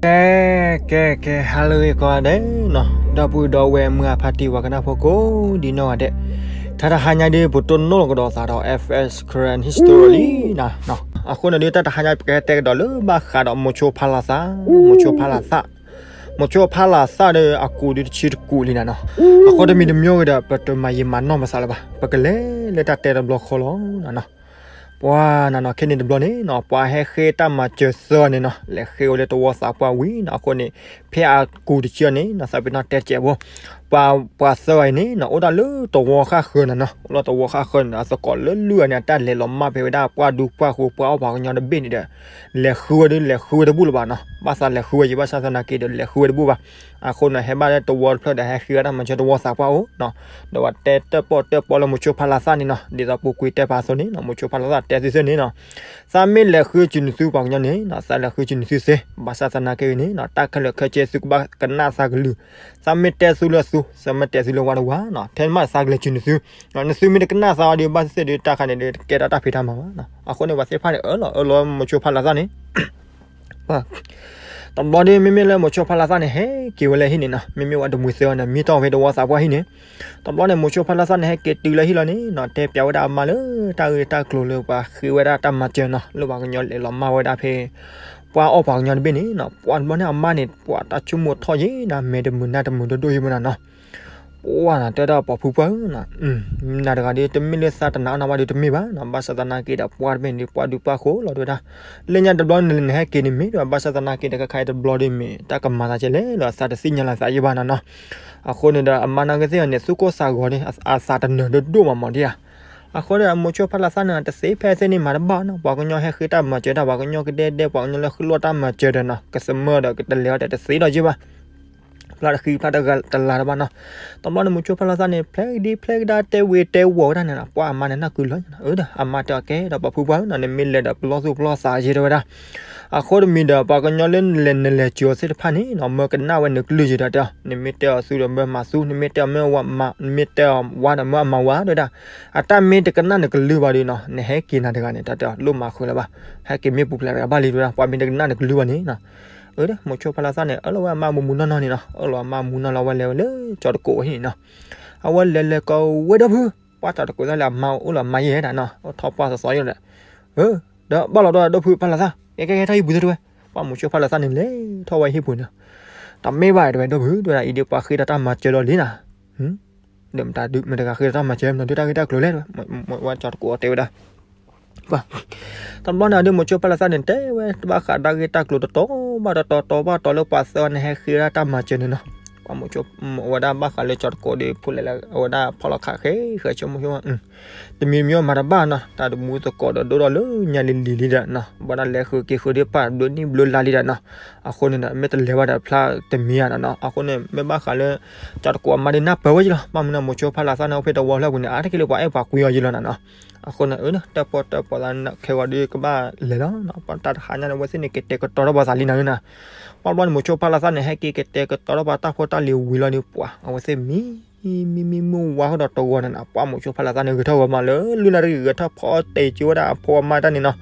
ကဲ ကဲ ကဲ ဟါလၢအဂ့ၤကိးဂၤဒဲးနီၤ, ဒီပုၢ်ဒီဝဲၢ်မုၢ်အဖါတံၢ်ဝၤကနၣ်ဖိကိးဒ်နီၢ်ဂၤဒဲး, တၢ်တဟါညါဒ်ပတိၢ်နီၣ်လီၤကဒီးသးဒီး F S Karen History လံနီၤ. အဃိန့ၣ်ဒ်တၢ်တဟါညါပကဟဲတဲကဒီးလၢဘၣ်ဃးဒီးမိၤဆိဖါလီၤသၣ်, မိၤဆိဖါလီၤသၣ်, မိၤဆိဖါလီၤသၣ်ဒီးအကူးဒ်တဆံတကူးလံနီၤနီၤ. အဃိတမံၤတမံၤဂ့ၤဒီး ပတမၤယံာ်မၤနီၢ်ပသးလၢၤဘၣ်, ပကလဲၤလၢတၢ်တဲတဘျီဃီလီၤနီၤ. ပှၤနီၤနီၤ ခဲန့ၣ်တဘျီန့ၣ်နီၤ ပှၤဟဲဃ့တၢ်မၤစၢၤသၢဂၤန့ၣ်နီၤ လဲၤဃ့ဝဲလၢတဝီသးပှၢ်ဝံၤနီၤ. အဃိန့ၣ် ဖဲအကူးတဆံအီၤန့ၣ်နီၤ သးပ့ၤနီၣ်တဲတစဲးဖိ, ပှၤ ပှၤသၢဂၤအံၤန့ၣ်နီၤ အိၣ်ဒၣ်လၢတဝီဃၣ်ဃၢၤနီၤနီၤ, အိၣ်လၢတဝီဃၣ်ဃၢၤန့ၣ် အသကိးလၢလွံၢ်ဂၤန့ၣ် အတၢ်လဲၤလီၤမၢ်ဖဲဝဲဒၣ်ပှၢ်ဒူပှၢ်ဃိ ပှၢ်အီၣ်ပှၤကညီတဘ့ၣ်န့ၣ်ဒီး လဲၤဃုဝဲဒၣ် လဲၤဃုဝဲတဘူၣ်လၢၤဘၣ်နီၤ. ဘၣ်သးလဲၤဃုဝဲယံၤ ဘၣ်ဆၣ်သနာ်က့ဒီး လဲၤဃုဝဲတဘူၣ်ဘၣ်. အဃိန့ၣ် ဟဲဘၣ်လၢတဝီတဖျၢၣ်ဒီး ဟဲဃ့ဝဲဒၣ်မၤစၢၤတဝီသးပှၢ်အိၣ်နီၤ. ဒီးပှၤတဲတၢၣ်ပီၣ်တၢၣ်ပီလၢမိၤဆိဖါလီၤသၣ်န့ၣ်နီၤ, ဒ်သိးပူၤကွံာ်တဲပာ်အသိးန့ၣ်နီၤ မိၤဆိဖါလီၤသၣ်တဲသုသ့န့ၣ်နီၤ, သးမ့ၢ်လဲၤဃုစုနူသုပှၤကညီန့ၣ်နီၤ သးလဲၤဃုစုနူသုသ့, ဘၣ်ဆၣ်သနာ်က့ဂ့ၤန့ၣ်နီၤ တၢ်ခဲလၢာ်ခဲဆ့သုကဘၣ်ကနၣ်သးကလုၢ်, သးမ့ၢ်တဲသုလၢအသူ သးမ့ၢ်တဲသုလၢဝါတဝါနီၤ ထဲမးသးကလဲၤစုနူသု, နသုမ့ၢ်တကနၣ်သးအီၤဒီး ဘၣ်သ့ၣ်သ့ၣ်ဒီး တၢ်ခါန့ၣ်ဒီး ကဲထီၣ်တၢ်ဖံးတၢ်မၤဘၣ်နီၤ. အဃိန့ၣ် ပှၤသ့ၣ်တဖၣ်န့ၣ် အၢၣ်လီၤအၢၣ်လီၤမိၤဆိဖါလီၤသၣ်န့ၣ် တဘျီဒီး မ့မ့ၢ်လၢမိၤဆိဖါလီၤသၣ်န့ၣ် ဟဲက့ၤဝဲလၢဟံၣ်န့ၣ်နီၤ, မ့မ့ၢ်ဝဲတမှံၤသၢဂၤန့ၣ် မံတီၢ်ဖဲတဝီသးပှၢ်ဟံၣ်န့ၣ်, တဘျီန့ၣ် မိၤဆိဖါလီၤသၣ်န့ၣ် ဟဲက့ၤတုၤလၢဟံၣ်လီၤန့ၣ်နီၤ တဲပျးဝဲဒၣ်အမါလၢတၢ်ဂ့ၢ်တၢ်ကျိၤလၢပှၤဃ့ဝဲဒၣ်တၢ်မၤစၢၤနီၤ လၢပှၤကညီလဲၤလီၤမၢ်ဝဲဒၣ်ဖဲ ပှၢ်အီၣ်ပှၤကညီတဘ့ၣ်န့ၣ်နီၤ, ပှၢ်တဘျီန့ၣ်အမါန့ၣ် ပှၢ်တၢ်ဆိကမိၣ်ထီၣ်ယံၤနီၤ မဲာ်တမုာ်နါတမုာ်ဒိၣ်ဒိၣ်ယံၤမ့ၢ်နီၤနီၤ ပှၢ်နီၤ တဲဒၣ်ပှၤဖုပှၢ်ဧၢနီၤ, နၤတဂၤဒီး တမ့ၢ်လၢသးတနာ်အီၣ်နၤဘၣ်ဒီးတမ့ၢ်ဘၣ်နီၤ, ဘၣ်ဆၣ်သနာ်က့ဒီး ပှၢ်တဘ့ၣ်န့ၣ် ပှၢ်ဒူပှၢ်ဃိလီၤတဲဝဲဒၣ်, လၢညါတဘျီန့ၣ် နဟဲက့ၤန့ၣ်မ့ၢ်ဒီး ဘၣ်ဆၣ်သနာ်က့ဒီး ခဲခါအံၤတဘျီဒီးမ့ၢ် တၢ်ကမၤသးကဲလဲၣ်ဒီး သးတသ့ၣ်ညါလီၤသးယံၤဘၣ်နီၤနီၤ, အဃိန့ၣ်ဒီး အမါနာ်က့သ့ၣ်န့ၣ် သူၣ်ကိၢ်သးဂီၤန့ၣ် အသးတနၢၤဒိၣ်ဒိၣ်မးမးဒံးဧါ အဃိဒီး မိၤဆိဖါလီၤသၣ်န့ၣ် တသ့ဖဲသ့ၣ်န့ၣ်မၤတဘၣ်နီၤ, ပှၤကညီဟဲဃ့တၢ်မၤစၢၤတၢ် ပှၤကညီကဒဲဒဲ ပှၤကညီလၢဃုလိာ်တၢ်မၤစၢၤဒီးနီၤ ကသမၢဒီးကတလဲၤအီၤဒီးတသ့ဒီးယ့ၢ်ဘၣ်, ဖျါတဃံဖျါတလၤတဘၣ်နီၤ, တဘျီန့ၣ် မိၤဆိဖါလီၤသၣ်န့ၣ် ဖျဲကဒံဖျဲကဒါတဲဝ့ၤတဲဝီၤဝဲဒၣ်န့ၣ်နီၤ, ပှၢ်အမါန့ၣ် နၢ်ကုလီၤနီၤ, အၢဒီး အမါတဲအီၤကဲဒီးပှၤဖုပှၢ်ဧၢနီၤ, နမ့ၢ်လဲၤဒီးပလီၢ်သူၣ်ပလီၢ်သးယ့ၢ်တဲဝဲဒၣ် အဃိတမံၤဒီး ပှၤကညီလၢနလဲၤနလဲၤစၢၤအီၤသ့ၣ်တဖၣ်န့ၣ်နီၤ မၢကနၣ်ဝဲနကလုၢ်ယ့ၢ်ဒီးတဲအီၤ, နမ့ၢ်တဲအီၤသူဒီးမၢမၤသူ, နမ့ၢ်တဲအီၤမၢဝါ, နမ့ၢ်တဲအီၤဝါဒီးမၢအမၤဝါတဲဝဲဒၣ်, အတၢ်မ့ၢ်တကနၣ်နကလုၢ်ဘၣ်ဒီးနီၤ နဟဲက့ၤနၤတဂၤန့ၣ် တၢ်တဲအီၤ လိၣ်မၤဃုာ်လၢၤဘၣ်, ဟဲက့ၤမ့ၢ်ပူၤဖျဲးတဂၤဘၣ်လံတဲဝဲဒၣ်, ပှၤမ့ၢ်တကနၣ်နကလုၢ်ဘၣ်န့ၣ်နီၤ, အၢဒီး မိၤဆိဖါလီၤသၣ်န့ၣ် အၢၣ်လီၤဝဲအမါမူမူနီၢ်နီၢ်န့ၣ်နီၤ, အၢၣ်လီၤအမါမူနီၢ်လီၤဝဲလဲၤဝဲလၢကၠီၤတကိးဟံၣ်န့ၣ်နီၤ, အဝဲလဲၤလဲၤကိးဝဲဒီပုၢ်, ပှၢ်ကၠီၤတကိးသ့ၣ်လၢအမါအိၣ်လီၤမါယဲၢ်ဒၣ်နီၤ, အိၣ်ထီၣ်ပှၢ်သီသီယဲၢ်ဒီး, အၢ ဒီးဘၣ်လီၤဒီးဒီပုၢ်ဖါလီၤသၣ်, ကဲကဲကဲထီၣ်ဟံၣ်ပူၤသ့ၣ်တဲဝဲ, ပှၢ်မိၤဆိဖါလီၤသၣ်န့ၣ်လဲၤထီၣ်ဝဲဟံၣ်ပူၤန့ၣ်, တမ့ၢ်ဘၣ်တဲဝဲဒီပုၢ်တဲဝဲဒၣ်, အံၤဒ်ပှၤဃ့ဒီးတၢ်မၤစၢၤဒီးလံနၤ, ဒီးမတၤဒုးမ့ၢ်တဂၤဃ့ဒီးတၢ်မၤစၢၤမနုၤဒုးတၢ်ဂ့ၢ်တၢ်ကျိၤလဲၣ်တဲဝဲ, ဝဲကၠီၤတကိးတဲဝဲဒၣ် တဘျီန့ၣ်ဒီး မိၤဆိဖါလီၤသၣ်န့ၣ် တဲဝဲဘၣ်ဃးတၢ်ဂ့ၢ်တၢ်ကျိၤတတီၤဘၣ်တတီၤ တတီၤဘၣ်တတီၤလၢပှၤသၢဂၤန့ၣ်ဟဲဃ့ဝဲဒၣ်တၢ်မၤစၢၤန့ၣ်နီၤ, ပှၤမိၤဆိ အဝဲဒၣ်ဘၣ်ဃးလၢကၠီၤတကိးဒီး ဖိလဲၣ်လၢအဝဲဒၣ်ဖီၣ်လီၤခးဃဲဃဲဆိကမိၣ်ဆိ တမံၤမံၤမၤတဘၣ်နီၤ, တၢ်တမူသကိးဒီးဒိၣ်ဒီးလၢညါလံၤလံၤလံဒီးနီၤ, ဘၣ်ဒၣ်လဲၤဃုာ်က့ၤဃုာ်ဒ်ပၢ်ဘျုးနံၣ်ဘျုးလါလံဒီးနီၤ, အဃိန့ၣ်ဒီး မ့ၢ်တလဲၤဘၣ်ဒီးဖျါတမံၤဧါနီၤနီၤ, အဃိန့ၣ် မ့ၢ်ဘၣ်ဃးလၢကၠီၤတကိးအမါဒ်နၢ်ပၢၢ်ဝဲယလီၤ, ဘၣ်မနုၤန့ၣ် မိၤဆိဖါလီၤသၣ်န့ၣ် အိၣ်ဖဲတဝီဖျၢၣ်ပူၤန့ၣ် အါတက့ၢ်လၢပှၤအဲၣ်ပှၤကွံအီၤယလီၤနီၤနီၤ, အဃိန့ၣ် အၢ တၢ်ပီၣ်တၢ်ပီသးခဲဂီၤဒီးကဘၣ်လဲၤလီၤ, တၢ်တဟါညါန့ၣ် အဝဲသ့ၣ်န့ၣ် ကတဲာ်ကတီၤထီၣ်ပှၤသးလံနၤဧၢနီၤ, ပှၢ်ဘျီန့ၣ် မိၤဆိဖါလီၤသၣ်န့ၣ် ဟဲက့ၤကတဲာ်ကတီၤထီၣ်ပှၤတၢ်ဖိတၢ်လံၤဝံၤလီၤဒီး ပှၤအဝဲသ့ၣ်မံ မံမံမုၢ်ဝါဃီဒီးတဂီၤန့ၣ်နီၤ, ပှၢ်မိၤဆိဖါလီၤသၣ်န့ၣ် ဂဲၤထီၣ်ဝဲမးလၢ လွံၢ်နၣ်ရံၣ် ဂဲၤထီၣ်ဖီအီၣ်တ့ၢ်က့ၤဝဲဒၣ်အဖိအမါတၢ်န့ၣ်နီၤ,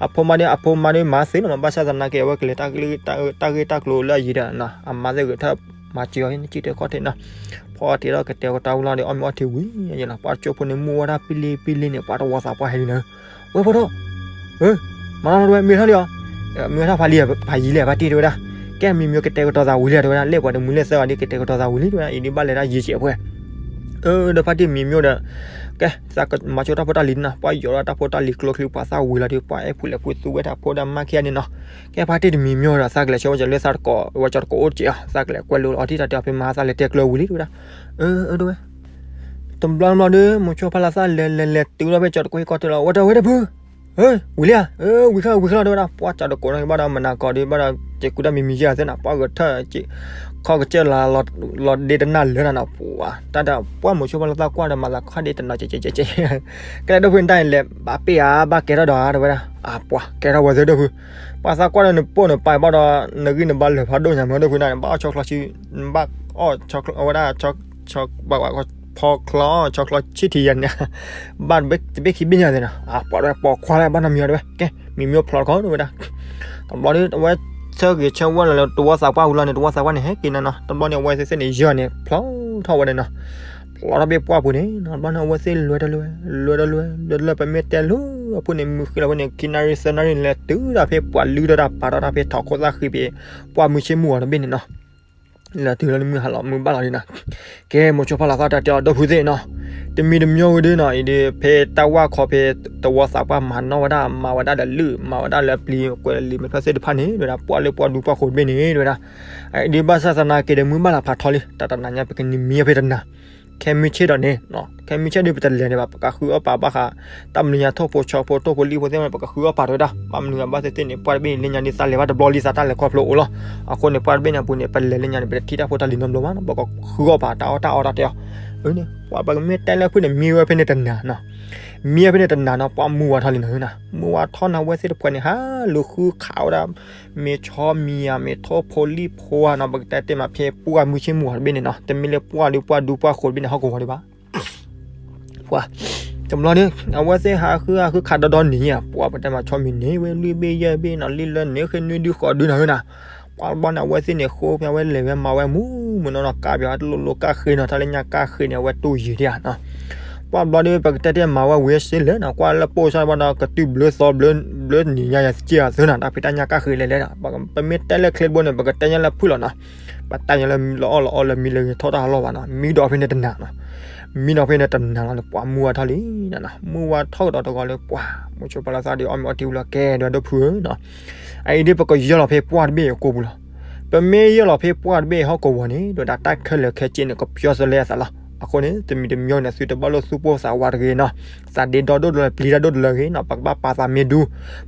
အဖိမါဒီး အဖိမါဒီးမၤသ့လီၤမး, ဘၣ်ဆၣ်သနာ်က့ အဝဲကလဲၤတၢ်ဂ့ၢ်တၢ်ကျိၤလၢအယံၤဒီးနီၤ, အမါသ့ၣ်ဂဲၤထီၣ်မၤစၢၤအီၤန့ၣ် ကံၣ်တဲခီၣ်ထံးနီၤ, ဖီအီၣ်တ့ၢ်ဒီးကတဲာ်ကတီၤဝံၤလီၤဒီး အီၣ်မ့ၤအီထံဝံၤယလီၤ, ပှၢ်ကၠိဖိန့ၣ် မုၢ်ဝါဒၣ်ပံလံပံလံန့ၣ် ပှၢ်တဝီသးပှၢ်ဟဲလံနၤဧၢ, ဝဲဖိထီၣ် မၤနီၢ်တဝဲ မ့ၢ်ထီၣ်လံအီၤ, မ့ၢ်ထီၣ်ဖးလံ ဖးယံၤလံ ဖါတံၢ်တဲဝဲဒၣ်, ကဲမံၤမံၤကတဲာ်ကတီၤသးဝံၤလံတဲဝဲဒၣ်, လဲၣ်ပှၤတမှံၤလၢသၢဂၤဒီး ကတဲာ်ကတီၤသးဝံၤလံတဲဝဲဒၣ်, အံၤဒ်ဘၣ်လဲၤတၢ်ယံၤစဲးဖဲ အၢ ဒီးဖါတံၢ်မံၤမံၤဒီး ကဲ သးကမၤဆိတၢ်ဖိတၢ်လံၤန့ၣ်နီၤ, ပှၢ်ယီၤဒီးတၢ်ဖိတၢ်လံၤကျိချံ ပှၤသၣ်ဝံၤလီၤဒီး ပှၢ်အဲၣ်ပူၤလဲၤပူၤသူဝဲဒၣ်ဖိဒီးမါခံဂၤန့ၣ်နီၤ, ကဲဖါတံၢ်တမံၤမံၤဒီး သးကလဲၤဆၢဝဲကလၢသးတကိး ဝဲကၠီၤတကိးအိၣ်တစဲးအီၤ, သးကလဲၤကွဲလိအီၤထံၣ်တၢ်တဲအီၤ ဖဲမဟါသးလဲၤတဲကျၢၤဝံၤလံတဲဝဲဒၣ်, အၢ အၢ တဲဝဲ တဘျီတဘျီဒီး မိၤဆိဖါလီၤသၣ်လဲၤလဲၤလဲၤတုၤလီၤဖဲကၠီၤတကိးဟံၣ်ကီၢ်တလီၤ, ဝဲတဲဝဲဒီပုၢ် ဝံၤလံဧါ, ဝံၤခဲလီၤ ဝံၤခဲလီၤတဲဝဲဒၣ်, ပှၢ်ကၠီၤတကိးန့ၣ် ကဘၣ်ဒီးမနၤကီးဒီး ဘၣ်ဒီးစဲးကူတၢ်မံၤမံၤယဲၢ်သ့ၣ်နီၤ, ပှၢ်ဂဲၤထၢၣ် ခီၣ်ကစၢၢ်လီၤဒ့တနၢ်လၢာ်နီၤနီၤ, ပှၢ်တၢ်ဒီး ပှၢ်မိၤဆိဖါလီၤသၣ်ကွၢ်ဒီးမၤသးခီၣ်ဒ့တနီၤ ကဲကဲကဲကဲ, ကဲလၢဒီပုၢ်ဝဲၢ်တၢ်အံၤလဲၤ ဘၣ်ပ့ၢ်ဧါ ဘၣ်ကဲထီၣ်ဒီးဧါ တဲဝဲဒၣ်, အပှၢ် ကဲထီၣ်ဝဲသ့ၣ်ဒီပုၢ်, ပှၢ်သးကွၢ်ဒီးနပိာ်နပာ်ဘၣ်ဒီး နဂံၢ်နဘါလၢာ်ဖးဒိၣ်ညါမ့ၢ်ဒီပုၢ်န့ၣ် ဘၣ်အီၣ်ဆီချီဆံ ဘၣ်အီၣ်ဆီ ဝဲဒၣ် ဘၣ်ဖီချီ ဆီချီဆံထံယဲၢ်န့ၣ်, ဘၣ်တဘ့ၣ်ခံဘ့ၣ်ညါသ့ၣ်နီၤ, အပှၢ်တဲဝဲ ပိာ်ခွါလၢဘၣ်နီတမံၤအီၤတဲဝဲ, ကဲ မံၤမံၤဖျိးတခီတဲဝဲဒၣ်, တဘျီဒီး ဆၢဂ့ၤဆၢဝါလီၤလၢတဝီသးပှၢ်ဝံၤလီၤန့ၣ် တဝီသးပှၢ်န့ၣ် ဟဲက့ၤနၤနီၤ. တဘျီန့ၣ် အဝဲသ့ၣ်သ့ၣ်န့ၣ် ယဲၢ်န့ၣ် ဖျီထီၣ်ဝဲန့ၣ်နီၤ. ဖျီထီၣ်ဖဲပှၢ်ပူၤန့ၣ်နီၤ. တဘျီန့ၣ် အဝဲသ့ၣ်လဲၤတလဲၤ လဲၤတလဲၤ လဲၤတလဲၤ ပမ့ၢ်တဲလၢအဖုၣ်န့ၣ် မုၢ်ဃ့လီၤဖဲန့ၣ် ခံနၣ်ရံၣ်သၢနၣ်ရံၣ် လဲၤတုၤဒၣ်ဖဲပှၢ်လုၢ်ထီၣ်တၢ်ပာ်ထီၣ်တၢ်ဖဲထီၣ်ခိၣ်သၣ်ဃံဖဲ ပှၢ်မုၢ်ဆ့ၣ်မုၢ်ဂီၤတဘ့ၣ်န့ၣ်နီၤ. လဲၤတုၤလၢမုၢ်ဟါလီၤ မုၢ်ဘၣ်လီၤဒ်နီၤ. ကဲ မိၤဆိဖါလီၤသၣ်တၢ်တဲအီၤ ဒီပုၢ်ဝဲၢ်သ့ၣ်နီၤ, တမံၤတမံၤဝဲဒၣ်နီၤ, အံၤဒ်ဖဲတၢ်ဝၢ်ခီဖဲတဝီသးပှၢ်မၤနီၣ်ဝဲဒၣ် မၤဝဲဒၣ်ဒီးလုၢ် မၤဝဲဒၣ်လၢပျံၤ ကွဲးလံာ်မဲာ်ဖျၢၣ်သ့ၣ်တဖၣ်န့ၣ် တဲဝဲဒၣ် ပှၢ်လၢပှၢ်ဒူပှၢ်ဃိးတဘ့ၣ်န့ၣ် တဲဝဲဒၣ်, အံၤဒ်ဘၣ်ဆၣ်သနာ်က့ဒီး မုၢ်ဘၣ်လီၤဖးထီလံ တၢ်တနၤညါ ပကန့ၢ်မံအီၤဖဲတနၤ ခဲမုၢ်ဆ့ၣ်ဒီးန့ၣ်, ခဲမုၢ်ဆ့ၣ်ဒီးပတလဲၤန့ၣ်ဘၣ် ပကဃုအီၣ်ပာ်ဘၣ်ဃး တၢ်မနုၤညါထိၣ်ဖိဆီဖိ ထိၣ်ဖိလံၣ်ဖိသ့ၣ်တဖၣ်န့ၣ် ပကဃုအီၣ်ပာ်တဝဲဒၣ်, ဘၣ်မနုၤအဘၣ်သ့ၣ်သ့ၣ်န့ၣ် ပှၢ်တဘ့ၣ်န့ၣ် လၢညါဒ်သးလဲၤဘၣ်တဘျီလံ သးတၢ်လဲၤခီဖျိအိၣ်လီၤ. အဃိန့ၣ် ပှၢ်တဘ့ၣ်န့ၣ်အပူၤန့ၣ် ပလဲၤလၢညါန့ၣ် ပတထံၣ်တၢ်ဖိတၢ်လံၤနီတဘျီဘၣ်နီၤ, ပကဃုအီၣ်ပာ်တၢ်အီၣ်တၢ်တဲအီၤ, အန့ၣ် ပှၤပကမ့ၢ်တဲလၢဖုၣ်န့ၣ် မံဝဲဖဲန့ၣ်တနၤနီၤ, မံဝဲဖဲန့ၣ်တနၤနီၤ ပှၢ်မူဝါထီၣ်လံနီၤ, မူဝါထီၣ်န့ၣ် အဝဲသ့ၣ်တဖၣ်န့ၣ် ဟးလူၤဃုခးဝဲဒၣ် မ့ၤဆီမံၤဧါ မ့ၤထိၣ်ဖိလံၣ်ဖိဧါနီၤ, ပကတဲတ့ၢ်မးဖဲပှၢ်မုၢ်ဆ့ၣ်မုၢ်ဂီၤတဘ့ၣ်န့ၣ်နီၤ, တမ့ၢ်လၢပှၢ်ဒူပှၢ်ဒူပှၢ်ဃိးတဘ့ၣ်န့ၣ် ဟီၣ်ကဝီၤဒံးဘၣ် ပှၤ, တဘျီန့ၣ် အဝဲသ့ၣ်ဟးဃုဟးဃုခးဒီဒီနံၤဧါ, ပှၤပတဲမးဆီမံၤန့ၣ် ဝဲလွံၢ်ဘ့ၣ်ယဲၢ်ဘ့ၣ်နီၤ, လံၣ်လၢန့ၣ်ဃ့နွံဒုဃိးဒုနီၤနီၤ, ပှၤတဘျီန့ၣ် အဝဲသ့ၣ်န့ၣ် ဃိဖဲဝဲလဲၤဝဲမၤဝဲမူမုာ်နီၤနီၤ ကးပၠီတလိၣ်လိၣ်ကၣ်ဃ့နီၤ, ထီၣ်လၢညါကၣ်ဃ့န့ၣ် အဝဲတူၢ်ယံၤဒံးဧါနီၤ, ပှၤတဘျီဒီး ပကတဲတ့ၢ်မၤဝဲဝံၤစ့လဲၣ်နီၤ, ကွၢ်လၢပိၢ်စၢ်တဘျီဒီး ကတုၤဘျၢသီဘျၢနံၤညါယၤစ့ဧါသၢနီၤ, တၢ်ဖံးတၢ်ညၣ်ကၣ်ဃ့လဲၤလဲၣ်နီၤ, ပမ့ၢ်တဲလၢချ့တဘိန့ၣ် ပကတဲညါလၢဖုၣ်လီၤနီၤ, ပတဲညါလၢလီၤအီၣ်လီၤအီလၢမံလၢဂ့ၤထီၣ်တၢ်ဟးလီၢ်ဘၣ်နီၤ, မံဒီးဖဲန့ၣ်တနၤနီၤ, မံဒီးဖဲန့ၣ်တနၤလီၤန့ၣ် ပှၤမူဝါထီၣ်လံနီၤ, မူဝါထီၣ်ကဒီးတဂီၤလၢပှၤ, မိၤဆိဖါလီၤသၣ်ဒီးအီၣ်မ့ၤအီထံဝံၤလီၤ ကဲဒီးဒီပုၢ်ဧၢနီၤ, အအံၤဒ်ပကယၢလီၤဖဲပှၢ်တဘ့ၣ်အကိာ်ပူၤလီၤ, ပမ့ၢ်ယၢလီၤဖဲပှၢ်တဘ့ၣ်ဟီၣ်ကဝီၤန့ၣ် ဒီးတၢ်ခဲလၢာ်ခဲဆ့န့ၣ် ကပျီစၢၤလၢအသးလီၤ, အဃိန့ၣ် တမံၤတမံၤန့ၣ် သုတဘၣ်လိၣ်သူၣ်ပိၢ်သးဝးတဂ့ၤနီၤ, သးဒ့ဒီဒိၣ်တလၢ ပျံၤတၢ်ဒိၣ်တလၢဂ့ၤနီၤ, ပကဘၣ်ပာ်သးမ့ၢ်ဒူ,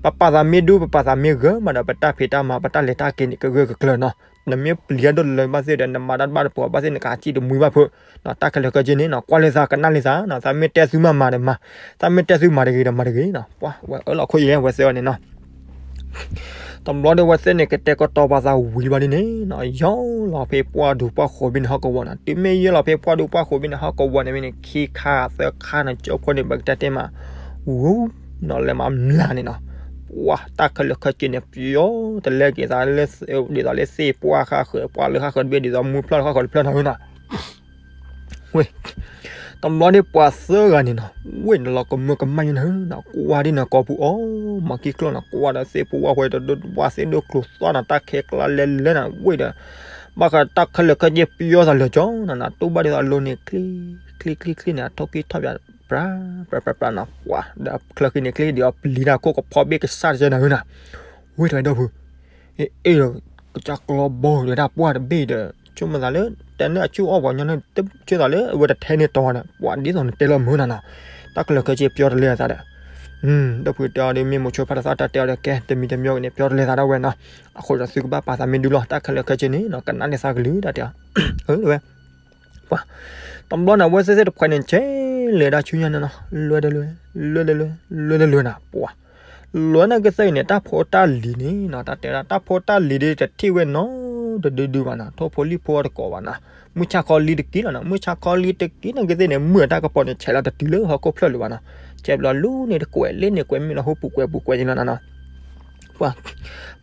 ပပာ်သးမ့ၢ်ဒူ ပပာ်သးမ့ၢ်ဂၢၢ်မးဒီး ပတၢ်ဖံးတၢ်မၤ ပတၢ်လဲၤတၢ်က့ၤန့ၣ် ကဂၢၢ်ကကျၢၤနီၤ, နမ့ၢ်ပျံၤတၢ်ဒိၣ်တလၢဘၣ်သ့ၣ်ဒီး နမၤတၢ်တဘၣ်တပှၤဘၣ်သ့ၣ် နကဟးစံၣ်တမှံဘၣ်ဖုး, တၢ်ခဲလၢာ်ခဲဆ့န့ၣ်နီၤ ကွၢ်လၢသးကနၣ်လၢသးနီၤ, သးမ့ၢ်တဲသုမၤမၤဒီးမၤ, သးမ့ၢ်တဲသုမၤတဂ့ၤဒီးမၤတဂ့ၤနီၤ, ပှၤဝဲအၢၣ်လီၤခိၣ်ယဲၢ်ဝဲသ့ၣ်အီၤန့ၣ်နီၤ တဘျီဒီးဝဲသ့ၣ်န့ၣ် ကတဲာ်ကတီၤပာ်သးဝံၤဘၣ်ဒ်န့ၣ်နီၤ, ယၢလီၤဖဲပှၢ်ဒူပှၢ်ဃိးဘ့ၣ်န့ၣ် ဟီၣ်ကဝီၤနီၤ, တုၤမ့ၢ်ယၢလီၤဖဲပှၢ်ဒူပှၢ်ဃိးဘ့ၣ်န့ၣ် ဟီၣ်ကဝီၤန့ၣ်မ့ၢ်န့ၣ် ခံခါသၢခါန့ၣ် ကၠိဖိန့ၣ် ပကတဲတ့ၢ်မး, ဝူနီၤ လဲၤမၤမျးန့ၣ်နီၤ, ပှၤတၢ်ခဲလၢာ်ခဲဆ့န့ၣ် ပျီတလဲက့ၤသးလၢ ဒ်သိးလၢသ့ၣ်ပှၢ်ဃၣ်ဃၢၤ ပှၢ်လၢဃၣ်ဃၢၤတဘ့ၣ် ဒ်သိးမူဖျၢၣ်ဃၣ်ဃၢၤတဖျၢၣ်နီၤနီၤ ဝဲ, တဘျီန့ၣ်ပှၤသၢဂၤန့ၣ်နီၤ, ဝဲန့ၣ်လီၤကမၢကမၣ်ယဲၢ်နၤနီၤ, ကွၢ်ဒ်န့ၣ်ကိာ်ပူၤအီၤ မၤကံၣ်ကျီၢ်နီၤ, ကွၢ်ဒီးသ့ၣ်ဖိဝၣ်ဃဲဒီး ဝၣ်သ့ၣ်ဒိၣ်ကျိၤသွါနီၤ, တၢ်ခဲကျါလဲၤလဲၤနီၤ, ဝဲဒီး ဘၣ်ဃးတၢ်ခဲလၢာ်ခဲဆ့ပျီသးလၢာ်ကၠီနီၤနီၤ, တိၢ်ဘၣ်ဒ်သိးအလိၤန့ၣ် ချ့ ချ့ချ့ချ့န့ၣ် အထိၣ်ကံၢ်ထီၣ်ပၠး ပြး ပြးပြးပြးနီၤ, ပှၤဒီးချၢဃံန့ၣ်ချ့ဒီးအပျံၤတၢ်ခိၣ်ကဖီဘ့ၣ်ကစၢ်တကၢနီၤနီၤ, ဝဲထီၣ်ဒီပုၢ် အ့ၣ်ဒီး ကစၢ်ကျီဘီဒီးတၢ်ပှၢ်တဘ့ၣ်ဒီး ဆိကမိၣ်သးလၢ တဲန့ၣ်အဆူၣ်အီၣ်ပှၤညီန့ၣ် ဆိကမိၣ်သးလၢအဝဲတထဲန့ၣ်တီၤဒီး ပှၤဒ်သိးနတဲလီၤမုာ်နီၤနီၤ, တၢ်ခဲလၢာ်ခဲဆ့ပျီတလဲအသးဒီး ဒီပုၢ်တဲအီၤဒီး မ့ၢ်မိၤဆိဖါလီၤသၣ်တၢ်တဲအီၤဒီး ကဲ တမံၤတမံၤန့ၣ် ပျီတလဲသးဒၣ်ဝဲနီၤ, အဃိဒီးသုကဘၣ်ပာ်သးမ့ၢ်ဒူလီၤ, တၢ်ခဲလၢာ်ခဲဆ့န့ၣ်နီၤ ကနၣ်န့ၢ်သးကလုၢ်တၢ်တဲအီၤ, အၢ ဝဲ ပှၤ, တဘျီန့ၣ် အဝဲသ့ၣ်သ့ၣ်တဖှဲးန့ၣ် ဆဲးလဲၤဒၣ်ဆူညါန့ၣ်နီၤ, လွဲတလွဲ လွဲတလွဲ လွဲတလွဲနီၤ, ပှၤ, လွဲန့ၣ်ကသ့ၣ်အံၤန့ၣ် တၢ်ဖိတၢ်လံၤန့ၣ်နီၤ တၢ်တဲဝဲဒၣ် တၢ်ဖိတၢ်လံၤဒ်တထံၣ်ဝဲနီတဒုဒုဘၣ်နီၤ, ထိၣ်ဖိလံၣ်ဖိအတကိးဘၣ်နီၤ, မုၢ်ဆါခီလံတက့ၢ်လီၤနီၤ, မုၢ်ဆါခီလံတက့ၢ်န့ၣ်ကသ့ၣ်န့ၣ် မုၢ်အတၢ်ကပီၤန့ၣ် ဆဲးလီၤတတုၤလၢဟီၣ်ခိၣ်ဖျၢၣ်လၢၤဘၣ်နီၤ, ဆဲးဘျီလူန့ၣ်တကွဲးလ့န့ၣ်ကွဲးမ့ၢ်လီၤဟိပူၤကွဲးပူၤကွဲးန့ၣ်လီၤနီၤနီၤ ပှၤ,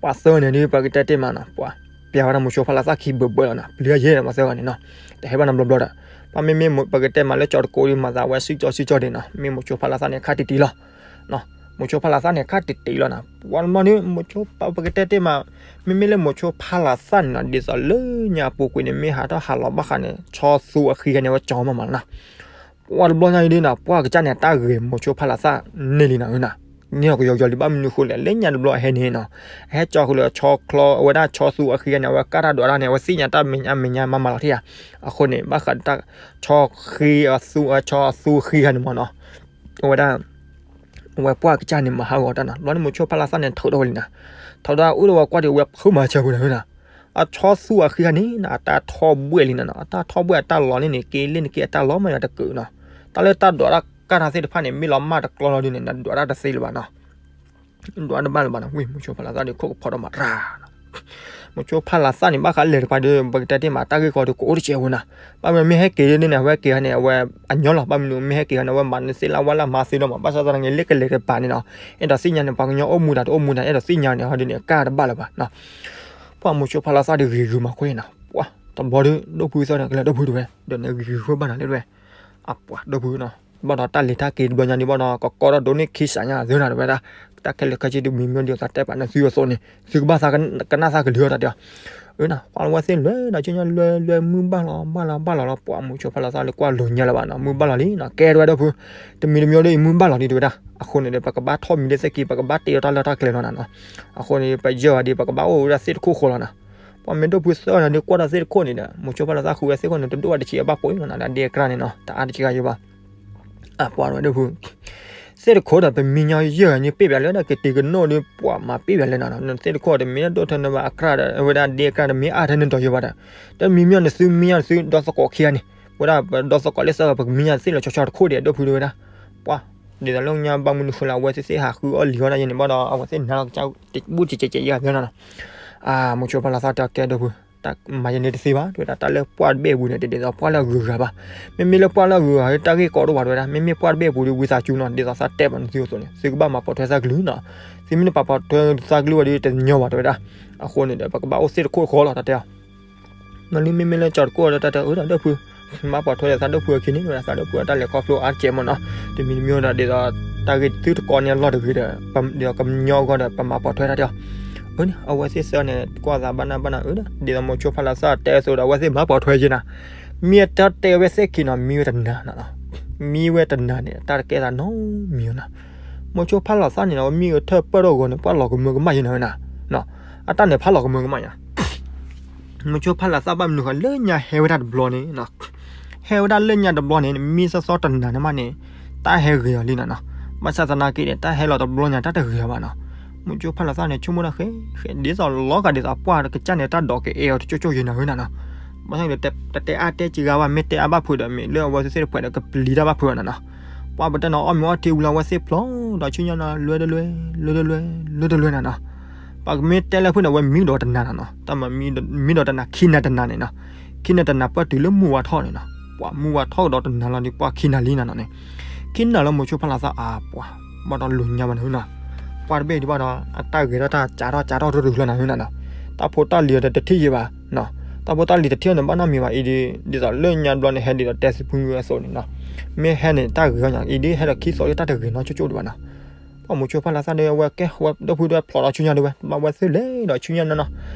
ပှၤသၢဂၤန့ၣ်ဒ်ပကတဲတ့ၢ်မးနီၤ, ပှၤ, ပျဲဝဲဒၣ်မိၤဆိဖါလီၤသၣ်ခံဘၢၣ်ဘၢၣ်လီၤနီၤ, ပျံၤယဲၢ်ဒီးပှၤသၢဂၤန့ၣ်နီၤ, တဟဲဘၣ်နီတဘျီဘျီဒီး, ပှၤမ့မ့ၢ်ပကတဲမးလၢကၠီတကိးဒ်မၤသးဝဲစံၣ်ကၠီစံၣ်ကၠီဒ်နီၤ, မ့ၢ်မိၤဆိဖါလီၤသၣ်န့ၣ် ခါတံၢ်တံၢ်လီၤ, မိၤဆိဖါလီၤသၣ်န့ၣ် ခါတံၢ်တံၢ်လီၤနီၤ, ပှၤတဘျီန့ၣ် မိၤဆိပကတဲတ့ၢ်မး, မ့မ့ၢ်လၢမိၤဆိဖါလီၤသၣ်န့ၣ်နီၤ ဒ်သိးလၢညါအပူၤကွံာ်န့ၣ် မ့ၢ်ဟးထီၣ်ဟးလီၤဘၣ်ဃးန့ၣ် ဆီသူအဃံဂၤန့ၣ် အဝဲကၠီမးမးလီၤနီၤ ပှၤတဘျီညါအံၤဒ်နီၤ ပှၢ်ကစၢ်န့ၣ် အတၢ်ဂဲၤမိၤဆိဖါလီၤသၣ်န့ၢ်လံနီၤ, န့ၢ်အီၤကယီကယီလံ ဘၣ်မနုၤဃိလဲၣ် လၢညါတဘျီအဟဲန့ၣ်နီၤ, အဟဲကၠီဃုာ်လၢဆီချီ အဝဲဒၣ်ဆီသူအဃံဂၤန့ၣ် အဝဲကၢ်တၢ်ဒွးတၢ်န့ၣ် အဝဲသ့ၣ်ညါတၢ်မဲာ်ညါမဲာ်ညါမးမးလီၤထံၣ်ဧါ, အဃိန့ၣ် ဘၣ်ဃးတၢ် ဆီဃံအသူ ဆီအသူအဃံဂၤန့ၣ်မးနီၤ, အဝဲဒၣ် အဝဲပှၢ်ကစၢ်န့ၣ် မၤဟးဂီၤတၢ်နီၤ, ဘျီန့ၣ်မိၤဆိဖါလီၤသၣ်န့ၣ် ထုးထီၣ်ဝဲလံနီၤ, ထုးထီၣ်အုၣ်ဒီးဝဲကွၢ်ဒံး အဝဲဖုးမၤစၢၤပူၤနီၤ, အဆီသူအဃံဂၤန့ၣ်နီၤ အတၢ်ထီၣ်ဘှဲၣ်လံနီၤနီၤ, အတၢ်ထီၣ်ဘှဲၣ်အတၢ်လီၤန့ၣ်န့ၣ် က့ၤလ့န့ၣ်က့ၤအတၢ်လီၤမးယွၤတကုးနီၤ, တၢ်လၢတၢ်ဒွးတၢ်ကၢ်တၢ်သ့ၣ်တဖၣ်န့ၣ် မ့ၢ်လီၤမၢ်တကျီလီၤဒ်န့ၣ် နဒွးတၢ်တသ့လၢၤဘၣ်နီၤ ဒွးတဘၣ်လၢၤဘၣ်နီၤ, ဝံၤမိၤဆိဖါလီၤသၣ်ဒီးခိၣ်ကဖီထီၣ်မးရၤနီၤ, မိၤဆိဖါလီၤသၣ်န့ၣ် ဘၣ်ဃးလဲၤတပၤဒီး ပကတဲတ့ၢ်မး တၢ်ဂ့ၢ်ကီဒီးကအိၣ်တစဲးဝဲနီၤ, ဘၣ်မနုၤမ့ၢ်ဟဲက့ၤဒ်န့ၣ် အဝဲက့ၤဟဲန့ၣ် အဝဲအညီလီၤ, ဘၣ်မနုၤမ့ၢ်ဟဲက့ၤဟဲန့ၣ် အဝဲမၤန့ၢ်သ့ၣ်လၢဝါလၢမၤသ့လီၤမး, ဘၣ်ဆၣ်သနာ်က့ လၢကလဲၤတပၤန့ၣ်နီၤ, အဲၣ်ဒိးသ့ၣ်ညါန့ၣ် ပှၤကညီအိၣ်မူတၢ်တအိၣ်မူတၢ် အဲၣ်ဒိးသ့ၣ်ညါန့ၣ် ဟီဒ်န့ၣ် ကၢ်တဘၣ်လၢၤဘၣ်နီၤ ပှၢ်မိၤဆိဖးလီၤသၣ်ဒီးဂ့ၤဂုာ်မၤကွၢ်နီၤ, ပှၢ်တဘျီဒီး ဒိၣ်ဖုသၢန့ၣ် ကလဲၤဒိၣ်ဖုတဝဲ, ဒီးန့ၣ်ဂ့ၤဂုာ်ဘၣ်နၤလၢတဝဲ, အပှၢ်ဒိၣ်ဖုနီၤ, ဘၣ်ဒီးတၢ်လံၤတၢ်က့ၤတဘျီညါန့ၣ်ဘၣ်ဒီး ကကီထီၣ်ဒိၣ်န့ၢ်ခံစးညါသ့နီၤ တဝဲဒၣ်, တၢ်ခဲလၢာ်ခဲဆ့တမံၤမံၤဒ်သိးတဲပာ်နသုအသိးန့ၣ် သုကဘၣ်သးကနၣ်သးကလုၢ်အီၤတၢ်တဲအီၤ, အဝဲသ့ၣ်လဲၤဒီးဆူညါလွဲလွဲမုၢ်ဘၣ်လီၤဘၣ်လီၤဘၣ်လီၤလီၤ ပှၢ်မိၤဆိဖးလီၤသၣ်လၢကွၢ်လိၤညါလၢၤဘၣ်နီၤ, မုၢ်ဘၣ်လီၤလံနီၤ, ကဲတဝဲဒိၣ်ဖု, တမံၤတမံၤဒီးအံၤမုၢ်ဘၣ်လီၤလံတဝဲဒၣ်, အဃိန့ၣ်ဒီး ပကဘၣ်ထီၣ်မံၤလၢသ့ၣ်က့ၤ ပကဘၣ်တ့အီၤတၢ်လၢတၢ်ကျဲၤလီၤနၤနီၤ, အဃိန့ၣ် ပယၢၢ်ဝဲဒီး ပကဘၣ်အိၣ်ဝဲဒၣ်သ့ၣ်တခိၣ်ဃီလီၤနၤ, ပှၢ်မ့ၢ်ဒိၣ်ဖုသၢနၤဒီးကွၢ်ဒီးသ့ၣ်တခိၣ်န့ၣ်ဒီး မိၤဆိဖးလီၤသၣ်ဃုဝဲသ့ၣ်ခိၣ်န့ၣ် တဒိၣ်ဝဲတဆံးအဘၣ်ပိာ်အံၤလီၤနၤ, ဒီးအဒ့အကြၢးန့ၣ်နီၤ တအါတက့ၢ်ယဘၣ် အပှၢ်ဝဲဒိၣ်ဖု, သ့ၣ်တခိၣ်ဒီး ပမံညီယဲၢ်ဂၤန့ၣ် ပ့ၣ်ပၠးလၢဒၣ်ကတံၤကနိၣ်ဒီး ပှၢ်မၤပ့ၣ်ပၠးလၢနၤနီၤ, သ့ၣ်တခိၣ်ဒီး မ့ၢ်ဒၣ်ဒိၣ်ထၢနဘၣ်အကြၢးဒီး အဝဲဒၣ်ဒ့အကြၢးဒီး မ့ၢ်အါထၢနတီၤယိၤဘၣ်ဒီး, ဒီးမံမံအီၤန့ၣ် သုမံအီၤန့ၣ် သုဒီသကိးခံဂၤန့ၣ်, ဝဲဒၣ်ပဒီသကိးလၢသၢဂၤ ပကမံညီသ့ၣ်လီၤဆီဆီတခိၣ်ဒီး ဒိၣ်ဖုတဝဲဒၣ်, ပှၢ်, ဒ်သိးလၢညါဘၣ်မနုၤဃိလၢ အဝဲသ့ၣ်သ့ၣ်ဟးဃုအီၣ်လံၤအီၣ်ဒၣ်ယဲန့ၣ်ဘၣ်ဒီး အဝဲသ့ၣ်နၤလီၤကစၢ်တဘူၣ်တကဲးကဲးယဲၢ်ဂၤသ့နီၤနီၤ အမိၤဆိဖးလီၤသၣ်တဲအီၤ ကဲဒိၣ်ဖု, တၢ်မၤယဲန့ၣ်တသ့ဘၣ် တဝဲဒၣ်, တၢ်လၢပှၢ်တဘ့ၣ်အပူၤန့ၣ် တဒ်သိးပှၢ်လၢအဂုၤအဂၤဘၣ်, မ့မ့ၢ်လၢပှၢ်လၢအဂုၤအဂၤ တၢ်ဂ့ၢ်ကီဒိၣ်ဘၣ်တဝဲဒၣ်, မ့မ့ၢ်ပှၢ်တဘ့ၣ်အပူၤဒီး ဝံသးစူၤနီၤ ဒ်သိးသးတဲဘၣ်နသုအသိးန့ၣ် သုကဘၣ်မၤပိာ်ထွဲသးကလုၢ်နီၤ, သုမ့ၢ်တပာ်ပိာ်ထွဲသးကလုၢ်ဝဲဒီးတညီဘၣ်တဝဲဒၣ်, အဃိန့ၣ်ဒီး ပကဘၣ်အိၣ်သ့ၣ်တခိၣ်ဃီလီၤ တၢ်တဲအီၤ နလၢမ့မ့ၢ်လၢကၠီၤတကိၣ်ဒီးတၢ်တဲအီၤ အၢ ဒိၣ်ဖု, မၤပိာ်ထွဲဒီးသးဒိၣ်ဖုအခံန့ၣ် ဝဲဒၣ်သးဒိၣ်ဖုအတၢ်လဲၤခီဖျိအါတကဲးမ့ၢ်နီၤ, တမံၤတမံၤဒီး ဒ်သိးတၢ်ဂ့ၢ်သုတကိးန့ၣ်အလီၢ်တဂ့ၤဒီး ဒီးကညီအဂီၢ်ဒီး ပမၤပိာ်ထွဲတၢ်တဲအီၤ, အၢ အဝဲသ့ၣ်သၢန့ၣ် ကွၢ်သးဘၣ်နၢ်ဘၣ်နၢ် အၢ ဒ်သိးမိၤဆိဖးလီၤသၣ်တဲအသိးဒီး အဝဲသ့ၣ်မၤပိာ်ထွဲက့ၤနၤ, မ့ၢ်တၢ်တဲဝဲသ့ၣ်ခံနီၤ မံဝဲတနၤနီၤ, မံဝဲတနၤန့ၣ် တၢ်တကဲသးနီတမံၤနီၤ, မိၤဆိဖးလီၤသၣ်န့ၣ်နီၤ မံဂဲၤထၢၣ်ပၢၢ်ထီၣ်ဂီၤန့ၣ် ပှၢ်လီၤကမၢကမၣ်ယဲနၤဝဲနၤ, အတၢ်န့ၣ်ဖးလီၤကမၢကမၣ်ယဲ မိၤဆိဖးလီၤသၣ်ဘၣ်မနုၤဃိလၢညါဟဲဝဲဒၣ်တဘျီန့ၣ်, ဟဲဝဲဒၣ်လၢညါတဘျီန့ၣ် မံသီသီတနၤန့ၣ်မးန့ၣ် တၢ်ဟဲဂ့ၤအီၤလံနီၤနီၤ, ဘၣ်ဆၣ်သနာ်က့ဒီး တၢ်ဟဲလီၤတဘျီညါ တၢ်တဂ့ၤအီၤဘၣ်နီၤ, မိၤဆိဖးလီၤသၣ်န့ၣ် ဆိကမိၣ်ဒၣ်ဃဲဃဲ ဒ်သိးလီၤဂာ်ဒ်သိးပှၢ်တကစၢ်န့ၣ် တၢ်ဒိးကအဲၣ်အီၤတကၠိကၠိယဲနၤဝဲနၤနီၤ, ဘၣ်ဆၣ်ဒီး တတဲအါတဲစှၤဂၤဘၣ် မ့ၢ်တဲအါဘၣ်ဖုးဒီး မ့ၢ်လၢအဝဲသ့ၣ်တဖှဲးဒီး ကပျံၤတၢ်ဘၣ်ဖုးဘၣ်နၤနီၤ, ပှၢ်ပတဲနီၤ အီၣ်မ့ၤအီထံဝံၤလီၤ အဝဲသ့ၣ်ဖျိးဒီးဆူညါနီၤ လွဲတလွဲ လွဲတလွဲ လွဲတလွဲနၤနီၤ, ပှၢ်ကမ့ၢ်တဲလၢဖုးန့ၣ် အဝဲမံကဒီးတနၤနီၤနီၤ, တၢ်မၤမံဒီးတနၤခံနၤတနၤန့ၣ်နီၤ, ခံနၤတနၤပၢၢ်တုၤလၢမုၢ်ဝါထီၣ်န့ၣ်နီၤ, ပှၢ်မုၢ်ဝါထီၣ်ကဒီးတနၤလီၤဒီး ပှၢ်ခံနၤလံနၤနီၤန့ၣ်, ခံနၤလၢမိၤဆိဖးလီၤသၣ်အါပှၢ်, ဘၣ်ဒီးလိၤညါဘၣ်နၤနီၤ, ပှၢ်တဘ့ၣ်ဒံးဘၣ်ဒီး အတၢ်ဂဲၤထီၣ်တၢ်ကးထီၣ်ကးထီၣ်တရူးလၢနၤနၤနီၤ, တၢ်ဖိတၢ်လံၤဒီးတထံၣ်ယံၤဘၣ်, တၢ်ဖိတၢ်လံၤတထံၣ်အီၤန့ၣ် ဘၣ်နီတမံၤဘၣ်အံၤဒီး ဒ်သိးလၢညါတဘျီန့ၣ် ဟဲဒ်သိးတဲသ့ၣ်ဖုအသိးန့ၣ်နီၤ, မ့ၢ်ဟဲန့ၣ် တၢ်ဂ့ၤအီၤညါ အံၤဒ်ဟဲဒီးခံသီလၢတၢ်တဂ့ၤနီတကၠိကၠိဒံးဘၣ်နီၤ, ပှၢ်မိၤဆိဖးလီၤသၣ်ဒီး အဝဲကဲဝဲဒိၣ်ဖုဒီးဖျိးဒီးဆူညါဒံးဝဲ ဘၣ်ဝဲသ့ၣ်လဲၤဒီးဆူညါနီၤနီၤ,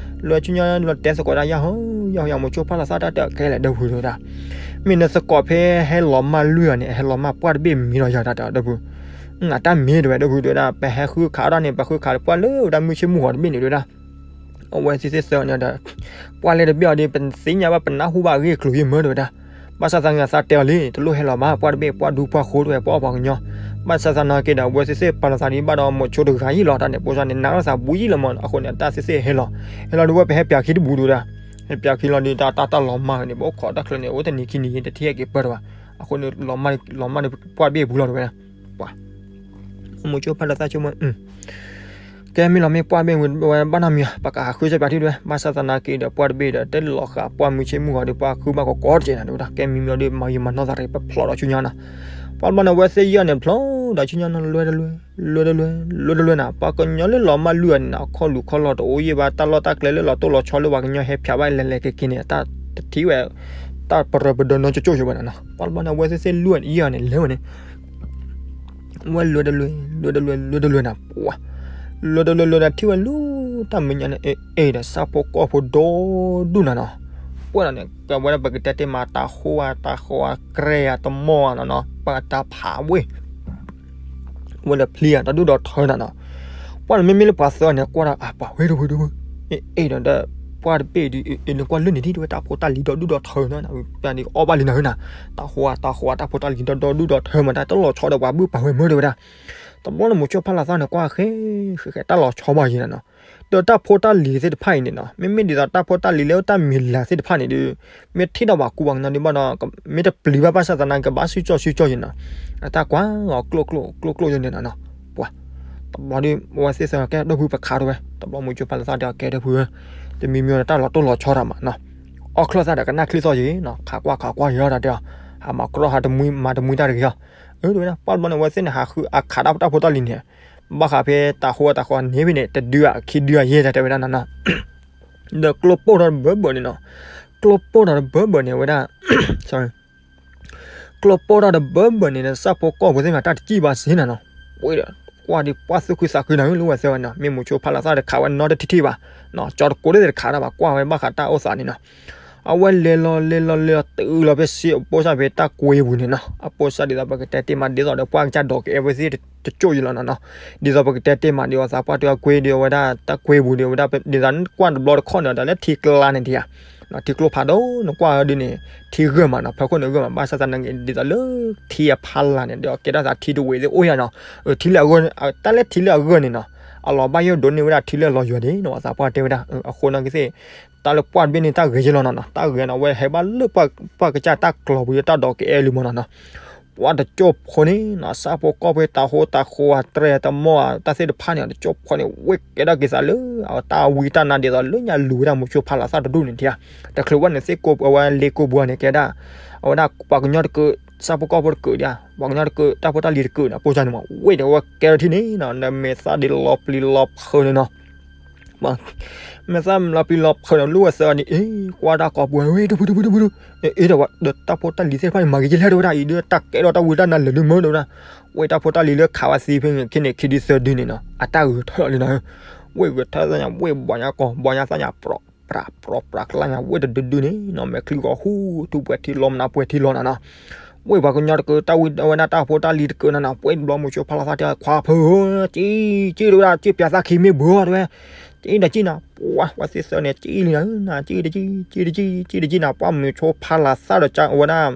လဲၤဆူညါလီၤတဲသကိးဒၣ်ယၤဟီ ယၤဟီ ယၤမိၤဆိဖးလီၤသၣ်တၢ်တဲကဲလဲၣ်ဒိၣ်ဖုဒၣ်ဝဲဒၣ်, မ့ၢ်နသကိးဖဲဟဲလီၤမၢ်လွံၢ်အီၤန့ၣ် ဟဲလီၤမၢ်ပှၢ်တဘ့ၣ်မံဒီးယၤတၢ်တဲဒိၣ်ဖု, အတၢ်မ့ၢ်တဝဲဒိၣ်ဖုဒၣ်ဝဲဒၣ် ပဟဲဃုခးဒီးန့ၣ် ပဃုခးပှၢ်လၢဝဲဒၣ်မုၢ်ဆ့ၣ်မုၢ်ဂီၤတဘ့ၣ်န့ၣ်ဒၣ်ဝဲဒၣ် အဝဲသ့ၣ်သ့ၣ်သၢန့ၣ်ဒီး ပှၢ်လဲၣ်တဘ့ၣ်အီၤဒီး ပသ့ၣ်ညါဘၣ် ပနၢ်ဟူဘၣ်အဂ့ၢ်အကျိၤယံာ်မၢတဝဲဒၣ်, ဘၣ်ဆၣ်သနာ်က့သးတဲအီၤလံ တလိၣ်ဟဲလီၤဘၣ် ပှၢ်တဘ့ၣ် ပှၢ်ဒူပှၢ်ဃိတဝဲ ပှၢ်အီၣ်ပှၤကညီ, ဘၣ်ဆၣ်သနာ်က့ဒီး အဝဲသ့ၣ်သ့ၣ်ပာ်လီၤသးဒ်ဘၣ်ဒီး မိၤဆိတဂၤယံာ်လီၤ တၢ်န့ၣ် ပိစါန့ၣ် နးလီၤသးဘူးယံာ်လီၤမး အဃိန့ၣ် တၢ်သ့ၣ်သ့ၣ်ဟဲလီၤ, ဟဲလီၤဒ်ဝဲ ပဟဲပၠးခံတဘူးဒဝဲဒၣ်, ဟဲပၠးခံလီၤဒီး တၢ်တၢ်လီၤမၢ်န့ၣ် ပအိၣ်ခိးတၢ်ချၢန့ၣ် အိၣ်တနံၤခံနံၤ တထံၣ်ဟဲက့ၤပၢၢ်တဘၣ်, အဃိန့ၣ် လီၤမၢ်ဒီးပှၢ်တဘ့ၣ်အပူၤလီၤတဝဲဒၣ် ပှၤ မိၤဆိဖးလီၤသၣ်ဆိကမိၣ် ကဲမ့ၢ်လီၤမ့ၢ်ပှၢ်တဘ့ၣ်ဝံၤဝဲဘၣ်နီတမံၤ ပကဟးဃုစၢ်ပၠးထံၣ်တဝဲ, ဘၣ်ဆၣ်သနာ်က့ဒီး ပှၢ်တဘ့ၣ်ဒီး တလီၤဃာ်ပှၢ်မုၢ်ဆ့ၣ်မုၢ်ဂီၤဒီး ပှၢ်ဃုဘၣ်ကကိးတကဲးနၤဒဝဲဒၣ်, ကဲမံမံဒီး မၤယံာ်မၤနီၢ်သးတဂ့ၤ ပဖျိးဒီးဆူညါနီၤ, ပှၢ်တဘျီန့ၣ် အဝဲသ့ၣ်ယဲၢ်န့ၣ် ဖျိးဒီးဆူညါနီၤ လွဲတလွဲ လွဲတလွဲ လွဲတလွဲနၤ, ပှၤကညီလၢလီၤမၢ်လွံၢ်အီၤန့ၣ်နီၤ အခီၣ်လူၤခီၣ်လီၤတအိၣ်ယံာ်ဘၣ် တၢ်လီၢ်တၢ်ကျဲလၢလီၤတိၢ်လီၤဆီလၢပှၤကညီဟဲဖၠးဘၣ်လဲၤလဲၤက့ၤက့ၤန့ၣ် တၢ်တထံၣ်ဝဲ တၢ်ပရၢပဒၢနီကၠိကၠိယိာ်ဘၣ်နၤနီၤ, ပှၢ်တဘျီန့ၣ် အဝဲသ့ၣ်သ့ၣ်လွံၢ်အံၤယဲၢ်န့ၣ် လဲၤဝဲန့ၣ် ဝဲလွဲတလွဲ လွဲတလွဲ လွဲတလွဲနၤ, ပှၤ လွဲတလွဲလွဲနၤ ထံၣ်ဝဲလူၤတၢ်မဲာ်ညါန့ၣ် အ့ၣ်အ့ၣ်ဒီး ဆၣ်ဖိကီၢ်ဖိဒီဒူၣ်နၤနီၤ, ပှၢ်နီၤန့ၣ် ကဝဲဒၣ်ပကတဲတ့ၢ်မး တၤဟိဧါ တၤဃီဧါ ကြဲဧါ တမီၢ်ဧါနီၤနီၤ ပှၤတၤဖးဝ့ၢ် ဝဲလၢဖျံဧါ ဒီဒူၣ်ဒီထၢနၤနီၤ, ပှၢ်န့ၣ်မ့မ့ၢ်လၢပှၤသၢန့ၣ် ကွၢ်ဒီးအပှၤဝဲတဝဲတဝဲ အ့ၣ်အ့ၣ်ဒီး ပှၢ်တဘ့ၣ်ဒီး အ့ၣ်လၢကွၢ်လၢန့ၣ်ဒ်တဝဲ တၢ်ဖိတၢ်လံၤဒီဒူၣ်ဒီထၢနၤနီၤ, ပှၢ်န့ၣ်အီၣ်ဘၣ်လံနၤနီၤ, တၤဟိဧါ တၤဃီဧါ တၢ်ဖိတၢ်လံၤဒီဒီဒူၣ်ဒီထၢမး တၢ်တလီၤဆီဒီးပှၤဘုၣ်ပှၤဝဲမၢတဝဲဒၣ်, တဘျီန့ၣ် မိၤဆိဖးလီၤသၣ်န့ၣ် ကွၢ်ဃဲဃဲဃဲ တၢ်လီၤဆီဘၣ်ယဲနၤနီၤ, ဒီးတၢ်ဖိတၢ်လံၤသ့ၣ်တဖၣ်အံၤန့ၣ်နီၤ မ့မ့ၢ်ဒ်သိးတၢ်ဖိတၢ်လံၤလၢတၢ်မံၤလၤသ့ၣ်တဖၣ်န့ၣ်ဒီး မ့ၢ်ထံၣ်ဒီးပှၤကူပှၤကညီဒ်ဘၣ်ဒီး မ့ၢ်တပျံၤဘၣ်ဘၣ်ဆၣ်သနာ်က့ ကဘၣ်စုကၠီစုကၠီယဲနၤ, အတၢ်ကွၢ်အီၤကျိၣ်ကျိၣ်ကျိၣ်ကျိၣ်ယဲန့ၣ်နၤနီၤ, ပှၤ တဘျီဒီး အဝဲသ့ၣ်သၢကဲဒိၣ်ဖုပခးတဝဲ တဘျီမိၤဆိဖးလီၤသၣ်တဲအီၤ ကဲဒိၣ်ဖုဧၢ, တမံၤမံၤဒီးတၢ်လီၤတိၢ်လီၤဆီတၢ်မးနီၤ, အီၣ်ချၢၣ်သၣ်ဒီးကနၣ်ချံသီယဲနီၤ ခးကွၢ်ခးကွၢ်ယဲတၢ်တဲအီၤ, ဟးမၤကြီဟးတမှံမၤတမှံတၢ်တဂ့ၤအီၤ, အၢ တဝဲဒၣ် ပှၢ်တဘျီန့ၣ် အဝဲသ့ၣ်န့ၣ် ဟးဃုအခးတၢ်ဖိတၢ်လံၤန့ၣ် ဘၣ်ဃးဖဲတၤဟိတၤဃီန့ၣ်ဖဲန့ၣ် တဒုအခံဒုအယဲၢ်တၢ်တဲဝဲဒၣ်နၤနီၤ, ဒီးကျိပိၢ်ထီၣ်တဘၢဘၢန့ၣ်နီၤ, ကျိပိၢ်ထီၣ်တဘၢဘၢန့ၣ်ဝဲဒၣ် ကျိပိၢ်ထီၣ်တဘၢဘၢန့ၣ်ဒီး ဆၣ်ဖိကီၢ်ဖိသ့ၣ်မးတၢ်တစံၣ်ဘၣ်စ့ၢ်နီၤနီၤ, ဝဲဒီးကွၢ်ဒ်ပှၢ်သူၣ်ခုသးခုနီၤ လၢဝဲသၢဂၤန့ၣ်နီၤ မ့ၢ်မုဆိဖးလီၤသၣ်တခးဝဲနီတထံၣ်ထံၣ်ဘၣ်, ကၠီတကိးဒၣ်တခးတၢ်ဘၣ် ကွၢ်ဝဲဘၣ်ဃးတၢ်အိၣ်သးန့ၣ်နီၤ, အဝဲလဲၤလီၤလဲၤလီၤလဲၤလီၤတုၤလီၤဖဲစ့အပိၢ်စၢ်ဖဲတၢ်ကွ့ပူၤန့ၣ်နီၤ, အပိၢ်စၢ်ဒ်သိးပကတဲတ့ၢ်မးဒ်သိးဒီးပှၢ်ကစၢ်ဒီးကအဲၣ်ဝဲသ့ၣ်တကၠိၢ်ယံၤလီၤနီၤနီၤ, ဒ်သိးပကတဲတ့ၢ်မးဒ်အသးပှၢ်တၢ်ကွ့ဒ်အဝဲဒၣ်တၢ်ကွ့ပူၤဒ်အဝဲဒၣ် ဒ်သိးကွၢ်တဘျီတခီၣ်န့ၣ်ဒီးလၢထံကျါန့ၣ်ဒံးဧါ ထံကျိဖးဒိၣ် နကွၢ်ဒ်န့ၣ် ထံဂၢၢ်မးနီၤ ဖဲခိၣ်န့ၣ်ဂၢၢ်မး ဘၣ်ဆၣ်သနာ်က့ ဒ်သိးလၢထံအဖီလာ်န့ၣ် ဒီးကဲထီၣ်သးထံတဝံၤသ့ၣ်အိၣ်ယါနီၤ, ထံလၢအဂၢၢ် တၢ်လၢထံလၢအဂၢၢ်န့ၣ်နီၤ, အလီၤဘၣ်ယိၣ်ဒိၣ်န့ၢ်ဝဲဒၣ်ထံလၢအလီၤယွၤဒၣ်နီၤ အသးပှၢ်တဲဝဲဒၣ်, အဃိနီၤကသ့ၣ် တၢ်လၢပှၢ်တဘ့ၣ်န့ၣ် တၢ်ဂဲၤယလီၤနီၤနီၤ, တၢ်ဂဲၤနီၤ အဝဲဟဲဘၣ်လၢပှၢ်ကစၢ်တၢ်ကျီၤပူၤဒီးတၢ်ဒီးကအဲၣ်လံမးနီၤနီၤ ပှၢ်တကၠိၢ်ဖိန့ၣ်နီၤ ဆၣ်ဖိကီၢ်ဖိတၢ်ဃိတၢ်ဃိအတြဲၤတမီၢ်တၢ်သ့ၣ်တဖၣ်န့ၣ် တကၠိၢ်ဖိန့ၣ် ဝ့ၢ်ကဲထီၣ်က့ၤသးလၢ အတၢ်ဝံတၢ်နါဒ်သိးလၢညါလူၤဝဲဒၣ်မုဆိဖးလီၤသၣ်တဒူၣ်န့ၣ်ဒံးဧါ, တချုးဝဲန့ၣ်သ့ၣ်ကိးပူၤ အဝဲလ့ကိးပူၤန့ၣ် ကဲဒၣ် အဝဲဒၣ်ပှၤကညီတကုး ဆၣ်ဖိကီၢ်ဖိတကုးဒံးဧါ, ပှၤကညီတကုး တၢ်ဖိတၢ်လံၤတကုးန့ၣ် အပိၢ်စၢ်န့ၣ်မး ဝ့ၢ်ဒီးဝဲကဲထီၣ်ထံၣ်န့ၣ်နီၤ နမဲာ်သၣ်ဒ်လီၤပျံၤလီၤဖုးန့ၣ်နီၤ မဲာ်သၣ်လီၤပျံၤလီၤဖုးန့ၣ် လူၤဝဲသၢဂၤန့ၣ် အ့ ကွၢ်တၢ်ကိးပူၤ ဝ့ၢ် တဖုတဖုတဖုတဖု အ့ ဒီးဝဲဒီး တၢ်ဖိတၢ်လံၤသ့ၣ်တဖၣ်န့ၣ် မၤဂ့ၤကလဲၣ်တဲဝဲဒၣ်အံၤ ဒီးတၢ်ကဲထီၣ်တၢ်ဝံတၢ်နါလၢာ်ဒုးမ့ၢ်တဲဝဲဒၣ်, ဝ့ၢ်တၢ်ဖိတၢ်လံၤလၢခးဝဲသံဖဲန့ၣ် ခံန့ၣ်ခံဒုသၢဒုန့ၣ်နီၤ အတၢ်ဂဲၤထၢၣ်လံနီၤ, ဝ့ၢ်ဂဲၤထၢၣ်သ့ၣ်ညါ ဝ့ၢ်ဘီညါကီၢ် ဘီညါသၣ်ညါ ပြီး ပြီး ပြီးကျါညါ ဝ့ၢ်တဒုဒုန့ၣ်နီၤ မဲာ်ချံဂီၤဟူ ထူပှဲၤထံလီၤ မနၤပှဲၤထံလီၤနီၤနီၤ ဝ့ၢ်ပှၤကညီတကုး တၢ်ဝံအဝဲဒၣ်တၢ်ဖိတၢ်လံၤတကုးနီၤနီၤ ပှ့ၤဘျီမုဆိဖးလီၤသၣ်တဲ ခွါဖုဧၢ ကံၣ် ကံၣ်တဲဝဲဒၣ် ကံၣ်ပျးသၣ်ခံမ့ၢ်ဘၢတဲဝဲ, ကံၣ်ဒီးကံၣ်နီၤ ပှၢ် ပှၤသ့ၣ်သၢန့ၣ် ကံၣ်လံနီၤ ကံၣ်တကံၣ် ကံၣ်တကံၣ် ကံၣ်တကံၣ်နီၤ ပှၢ်မုဆိဖးလီၤသၣ်ဒီးကၢ်အဝဲဒၣ်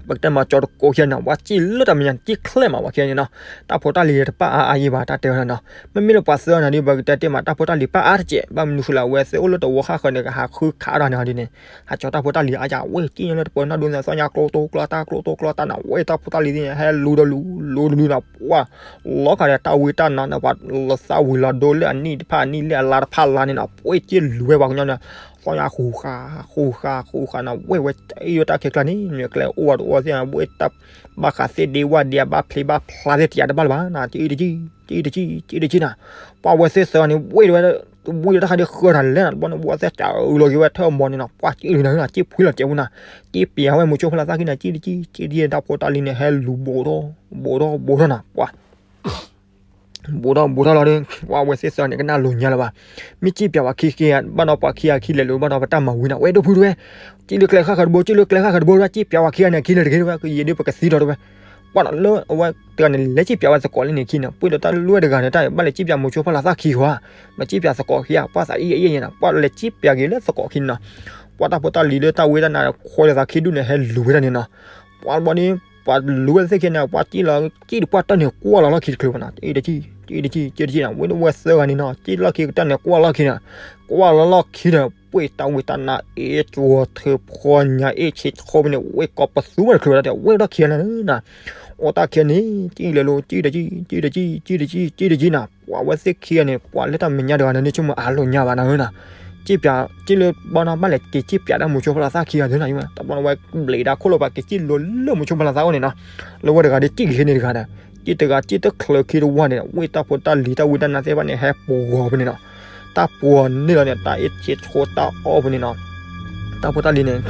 ပကတဲမးကၠီတကိးခံဂၤန့ၣ် ပှၤကံၣ်လၢတၢ်မဲာ်ညါ ကံၣ်ချဲမးပှၤခံဂၤန့ၣ်နီၤ, တၢ်ဖိတၢ်လံၤတပၢ်အါအါယံၤဘၣ် တၢ်တဲဝဲဒၣ်နီၤ, မ့မ့ၢ်လၢပှၤသၢဂၤန့ၣ်ဒီး ပကတဲတ့ၢ်မး တၢ်ဖိတၢ်လံၤပၢ်အါတက့ၢ် ဘၣ်မနုၤဃိလဲၣ် အဝဲသ့ၣ်အိၣ်လၢတဝီဃၣ်ဃၢၤန့ၣ် ကဟးဃုခးတၢ်န့ၣ်ဒ်န့ၣ်, ဟးကၠီတၢ်ဖိတၢ်လံၤအါယံၤ ဝ့ၢ်ကံၣ်လၢတပၢၤနီၢ်ဒိၣ်န့ၣ် သီၣ်ညါကျိတိကျီတၢ်ကျိတိကျီတၢ်နီၤ ဝ့ၢ်တၢ်ဖိတၢ်လံၤသ့ၣ်ညါ ဟဲလူၤဒီးလူၤ လူၤဒီးလူၤနီၤ ပှၢ် လီၤခါဒီးတၢ်ဝံတၢ်နါန့ၣ် ပှၤလီၤသးဝံၤလီၤဒိလၢအနံၣ်တဖၣ်အနံၣ်လၢအလါတဖၣ်လါန့ၣ်နီၤ ပှ့ၤက့ၢ်လူၤဝဲပှၤကညီန့ၣ် သီၣ်ညါဃူဃာ် ဃူဃာ် ဃူဃာ်နီၤ ဝ့ၢ်ဝဲအံၤဝဲတၢ်ခဲကျါန့ၣ် မ့ၢ်ကျဲအိၣ်ဝဲတအိၣ်သ့ၣ် ဝ့ၢ်တၢ်ဘၣ်ဃးသ့ၣ်ဒ့ဝၣ်ဒ့ အဘၣ်ဖျ့ဘၣ်ဖျါသ့ၣ်တယာ်တဘၣ်လၢၤဘၣ်နီၤ ကံၣ်တကံၣ် ကံၣ်တကံၣ် ကံၣ်တကံၣ်နီၤ ပှၢ်ဝဲသ့ၣ်သၢဂၤန့ၣ် ဝ့ၢ်ဝဲ ဝံၤဒီးတၢ်ခါဒ်ဃၢတၢ်လဲၣ်နီၤ တဘျီန့ၣ် ဝဲသ့ၣ်စးအုးလီၤက့ၤဝဲထၢၣ်မီၤန့ၣ်နီၤ ပှၢ်ကံၣ်လံနီၤ ကံၣ်ဖှံလီၤကဲးဝဲနီၤ ကံၣ်ပျးဝဲမုဆိဖးလီၤသၣ်ခံနီၤ ကံၣ်တကံၣ် ကံၣ်တကံၣ် တၢ်ဖိတၢ်လံၤန့ၣ် ဟဲလူၤဘူးထီၣ် ဘူးထီၣ် ဘူးထီၣ်နီၤ ပှၢ် ဘူးထီၣ်ဘူးထီၣ်လီၤဒီး ပှၢ်ဝဲသ့ၣ်သၢဂၤန့ၣ် ကနၣ်လိာ်ညါလၢၤဘၣ် မ့ၢ်ကံၣ်ပျးပှၤခံဂၤ ဘၣ်ဒီးပှၤခံဂၤခံလဲၤလိာ် ဘၣ်ဒီးပတၢ်မၤဝံၤနီၤ ဝဲဒိၣ်ဖုတဝဲ ကံၣ်လၢကျဲဃၣ်ဃၢၤတဘိ ကံၣ်လၢကျဲဃၣ်ဃၢၤတဘိ ကံၣ်ပျးပှၤခံဂၤန့ၣ် ခံလဲၤတဂ့ၤတဝဲ ကယံာ်ဒ်ပကသံဒီးတဝဲ ပှၢ်ဒီးလၢအဝဲတဂၤန့ၣ် လဲၤကံၣ်ပျးဝဲသကိးလၢန့ၣ်ခံန့ၣ် ပှ့ၤဒီးတၢ်လၢတဂၤန့ၣ် တၢ်ဘၣ်လဲၤကံၣ်ပျးမုဆိဖးလီၤသၣ်ခံဂၤ မ့ၢ်ကံၣ်ပျးသကိးခံဂၤ ပှၢ်သးအံၤအံၤန့ၣ်နီၤ ပှၢ်လဲၤကံၣ်ပျးက့ၤလၢသကိးခံန့ၣ်နီၤ ပှၢ်တၢ်ဖိတၢ်လံၤလၢတၢ်ဝံတၢ်နါခွဲးလၢသးခံဒူၣ်န့ၣ် ဟဲလူၤဝဲဒၣ်န့ၣ်နီၤ ပှၢ်ဘီန့ၣ် ပှၢ်လူၤဝဲသ့ၣ်ခံန့ၣ် ပှၢ်ကံၣ်လီၤ ကံၣ်တပှၢ်တၢၢ်န့ၣ်ကွၢ်လီၤလီၢ်ခံတချုးဘၣ်နီၤ ကံၣ်တကံၣ် ကံၣ်တကံၣ် ကံၣ်တကံၣ်နီၤ ဝဲဒၣ်ဝဲသၢဂၤန့ၣ်နီၤ ကံၣ်လီၢ်ခံကတၢၢ်န့ၣ်ကွၢ်လီၢ်ခံန့ၣ် ကွၢ်လီၤလီၢ်ခံဒီး ပှ့ၤတၢ်ဝံတၢ်နါအ့ၣ်ကၠီၤထၢဖီညါအ့ၣ်ဆ့ၣ်ထီဖဲန့ၣ် ဝ့ၢ်ကိးပသူဝဲတချုးဘၣ်ဒီး ဝ့ၢ်ဒီးခံဂၤန့ၣ်နီၤ အိၣ်တၢ်ခံဂၤန့ၣ် ကံၣ်လဲၤလိာ် ကံၣ်တကံၣ် ကံၣ်တကံၣ် ကံၣ်တကံၣ် ကံၣ်တကံၣ်နီၤ ပှၢ်ဝဲသ့ၣ်ခံဂၤန့ၣ် ပှၢ်လၢတၢ်မဲာ်ညါတဂၤန့ၣ် န့ၢ်ဆိကမိၣ်အါလိာ်ညါဘၣ်နီၤနီၤ ကံၣ်ပျး ကံၣ်လၢဘီနီၤ ဘၣ်လဲၤက့ၤကံၣ်ပျးဒၣ်မုဆိဖးလီၤသၣ်ခံဂၤဒ်နီၤ တဘျီန့ၣ်ဝဲဘျံးဒၣ်ခိၣ်လၢပှၤက့ၤကံၣ်လိၤလၢမုဆိဖးလီၤသၣ်အိၣ်န့ၣ်နီၤ လၢဝဲတဂၤဒီးကံၣ်က့ၤန့ၣ်တဂၤဒီး ကံၣ်တဂၤကံၣ်တချုးခံတဝၢ်န့ၣ် ဝ့ၢ်တၢ်ဖိတၢ်လံၤတၢ်ဝံတၢ်နါသ့ၣ်တဖၣ်န့ၣ် ဟဲပှီၤဖဲန့ၣ်နီၤ တၢ်ပှီၤန့ၢ်လီၤန့ၣ် တၢ်အ့ၣ်ဆ့ၣ်ထီတၢ်အီၣ်ဖဲန့ၣ်နီၤ တၢ်ဖိတၢ်လံၤန့ၣ် လၢ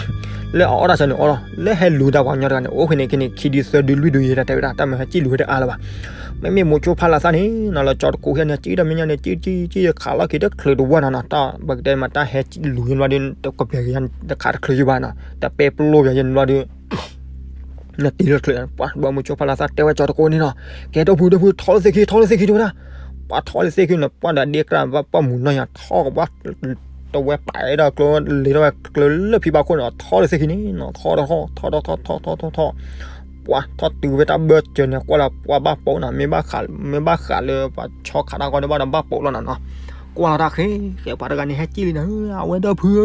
အအီၣ်တၢ်ဆၢန့ၣ်အီၣ်လီၤ လၢဟဲလူၤတၢ်ပှၤကညီတဂၤန့ၣ် အိၣ်ဖဲန့ၣ်က့ၤန့ၣ် ခံဒုသၢဒုလွံၢ်ဒုယဲဒၣ်တဲဝဲဒၣ် တၢ်မ့ၢ်ဟဲကံၣ်လူၤဝဲတအါလၢၤဘၣ် မ့မ့ၢ်မုဆိဖးလီၤသၣ်န့ၣ်နီၤ လၢကၠီတကိးခံဂၤန့ၣ် ကံၣ်ဒီးမဲာ်ညါန့ၣ် ကံၣ်ကံၣ်ကံၣ်ခးလီၢ်ခံတချုးတဝၢ်နီၤနီၤ တၢ် ပကတဲမးတၢ်ဟဲလူၤယဲဘျီဒီး တကပျးက့ၤယဲတခးတချုးယဲဘၣ်နီၤ တပဲပျိပျးယဲဘျီဒီး နတံၤလၢချုး ပှၢ်ဘီမုဆိဖးလီၤသၣ်တဲဝဲကၠီတကိးန့ၣ်နီၤ ကဲဒိၣ်ဖုဒိၣ်ဖု ထီလၢသ့ၣ်ခံ ထီလၢသ့ၣ်ခံတဲဝဲဒၣ် ပှၢ်ထီလၢသ့ၣ်ခံန့ၣ် ပှၢ်ဒီးဒ့ၣ်ကြၢးဘၣ်ပှၢ်မုၢ်နီၢ်ညါ ထီကဘၣ် တဝဲပာ်ဒီးကျိ လ့ၤထီၣ်ဝဲကျိလၢဖံဘၣ်ခိၣ်န့ၣ် ထီလၢသ့ၣ်ခံန့ၣ်နီၤ ထီထီထီ ထီထီထီထီထီထီ ပှၢ်ထီၣ်တုၤဝဲတၢ်ဘၢစၢၤန့ၣ် ကွၢ်လီၤပှၢ်ဘၣ်ပိာ်နီၤ မ့ၢ်ဘၣ်ဃး မ့ၢ်ဘၣ်ဃးလၢပှၤဆီခးတၢ်ဂီၢ်န့ၣ်ဘၣ်ဒီးဘၣ်ပိာ်လီၤနီၤနီၤ ကွၢ်လီၤတၢ်ဃ့ ဃဲပှၤတဂၤန့ၣ်ဟဲကံၣ်လံနီၤ အဝဲဒိၣ်ဖုဧၢ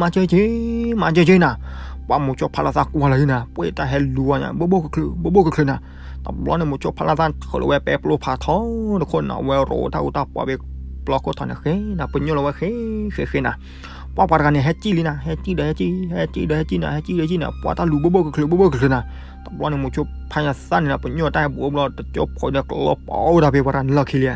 မၤစၢၤက့ၤ မၤစၢၤက့ၤနီၤ ပှၢ်မုဆိဖးလီၤသၣ်ကွၢ်လီၤယံၤနီၤ ပှ့ၤတၢ်ဟဲလူၤဝဲညါ ဘိဘိကချုး ဘိဘိကချုးနီၤ တဘျီန့ၣ် မုဆိဖးလီၤသၣ်ထုးလီၤဝဲပဲပျိဖးထီတခိၣ်နီၤ အဝဲရိးတၢ်အူတၢ်ပှၤဝဲပျီခိၣ်ထီန့ၣ်ဃ့နီၤ ပညိၣ်လီၤဝဲဃ့ဃ့ဃ့နီၤ ပှၢ်ပှၤတဂၤန့ၣ် ဟဲကံၣ်လံနီၤ ဟဲကံၣ်ဒီးဟဲကံၣ် ဟဲကံၣ်ဒီးဟဲကံၣ်နီၤ ဟဲကံၣ်ဒီးဟဲကံၣ်နီၤ ပှၢ်တၢ်လူၤဘိဘိကချုး ဘိဘိကချုးနီၤ တဘျီန့ၣ် မုဆိဖးညါသၣ်န့ၣ်နီၤ ပညိၣ်တၢ်ဟဲဘူးအိၣ်ဘျီ တကၠိဖိးဒီးကျီပာ်အိၣ်တၢ်ဖဲပှၤတဂၤန့ၣ်လီၢ်ခံလံ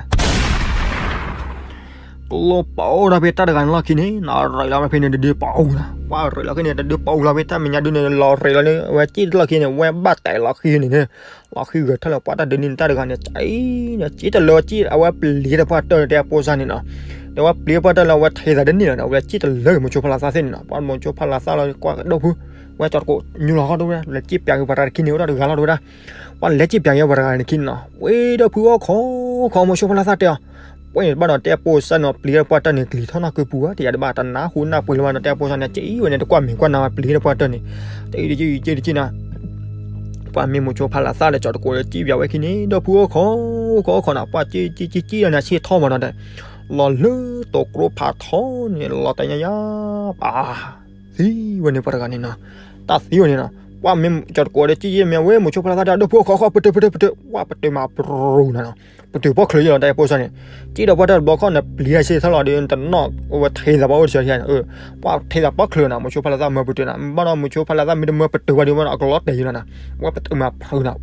ကျိပအိၣ်ဒီးဖဲတၢ်တဂၤန့ၣ်လီၢ်ခံန့ၣ် နရ့းလီၤဖဲန့ၣ်တဒုပအိၣ်နီၤ, ပှၤရ့းလီၤဖဲန့ၣ် တဒုပအိၣ်လီၤဖဲတၢ်မဲာ်ညါဒုန့ၣ် လီၤရ့းလီၤန့ၣ် အဝဲစံၣ်တလီၢ်ခံန့ၣ် ဝဲဘၣ်တဲာ်လီၤဃံန့ၣ်န့ၣ်, လီၤဃံဂဲၤထၢၣ်လၢပှၤတၢ်ဒုန့ၣ်တၢ်တဂၤန့ၣ် စံၣ်တလၢစံၣ် အဝဲပျံၤတၢ်ပှၢ်တၢၢ်န့ၣ် တဲအပိစၢ်န့ၣ်နီၤ, ဒီးဝဲပျံၤတၢ်ပှၢ်တၢၢ်လၢအဝဲထဲသးတန့ၢ်လီၤဒီး အဝဲစံၣ်တလၢမိၤဆိဖါလၤသၣ်သ့ၣ်န့ၣ်နီၤ, ပှၤမိၤဆိဖါလၤသၣ်လီၤကွၢ်ဒီဖု ဝဲကၠီတကိးညူလီၤဟီၣ်တဝဲဒၣ် လဲၤစံၣ်ပၠးက့ၤပှၤတဂၤတခံန့ၣ် အိၣ်တၢ်တဂၤလီၤတဝဲဒၣ်, ပှၤလဲၤစံၣ်ပၠးက့ၤပှၤတဂၤန့ၣ်ခံန့ၣ်နီၤ, ဝဲဒီဖုအိၣ်ခိးခိးမိၤဆိဖါလၤသၣ်တဲအီၤ, ပှဲၤန့ၣ်တဘၣ်ဒီးတဲအပိစၢ်န့ၣ် ပျံၤတၢ်ပှၢ်တၢၢ်န့ၣ် ကလံၤထီၣ်နီၢ်ကုပူၤဧါ တယၤတဘၣ်တနၢ်ဟူနၢ်ပှ့ၤလၢၤဘၣ်နီၤ, တဲအပိစၢ်န့ၣ် စံၣ်ဝဲန့ၣ် တကွၢ်မဲာ်ကွၢ်နါဝဲပျံၤတၢ်ပှၢ်တၢၢ်န့ၣ်, တအံၤတကံၢ်အံၤက့တကံၢ်နီၤ ပှၤမ့ၢ်မိၤဆိဖါလၤသၣ်လၢကၠီတကိးလၢစံၣ်ပၠးဝဲခံန့ၣ် ဒီဖုအိၣ်ခိးခိးခိးနီၤ, ပှၤစံၣ်စံၣ်စံၣ်စံၣ်ဒီးန့ၣ် ဆ့ၣ်ထီၣ်မးနီၤဒီး လီၤလၢတိၤကျိဖးထီန့ၣ် လီၤတဲာ်ညါယါ ပှၤ သံဝဲန့ၣ်ပှၤတဂၤန့ၣ်နီၤ, တၢ်သံဝဲန့ၣ်နီၤ, ပှၤမ့ၢ်ကၠီတကိးလၢစံၣ်ယဲၢ်မ့ၢ်ဝဲမိၤဆိဖါလၤသၣ်တဲ ဒီဖုအိၣ်ခိးခိး ပတုာ်ပတုာ်ပတုာ် ဝဲပတုာ်မးပရူၤနီၤနီၤ, ပတုာ်ပီၣ်ချုးယဲၢ်လီၤ တဲအပိစၢ်န့ၣ်, စံၣ်ဒီးပှၢ်တၢၢ်တဘျီခီၣ်န့ၣ် ပျံၤတၢ်ဆ့ၣ်ထီၣ်လီၤဒီး တနီၣ်ဝဲထဲသးပှၢ်အိၣ်တဆၢထံန့ၣ်, ပှၤထဲသးပှၢ်ချုးနီၤ, မိၤဆိဖါလၤသၣ်မၢပတုာ်နီၤ, ဘၣ်ဒီးမိၤဆိဖါလၤသၣ်မ့ၢ်တမၢပတုာ်ဘၣ်ဒီး မ့ၢ်အကလီတဲာ်ယဲၢ်လီၤနီၤ, ဝဲပတုာ်မးပရူၤနီၤ,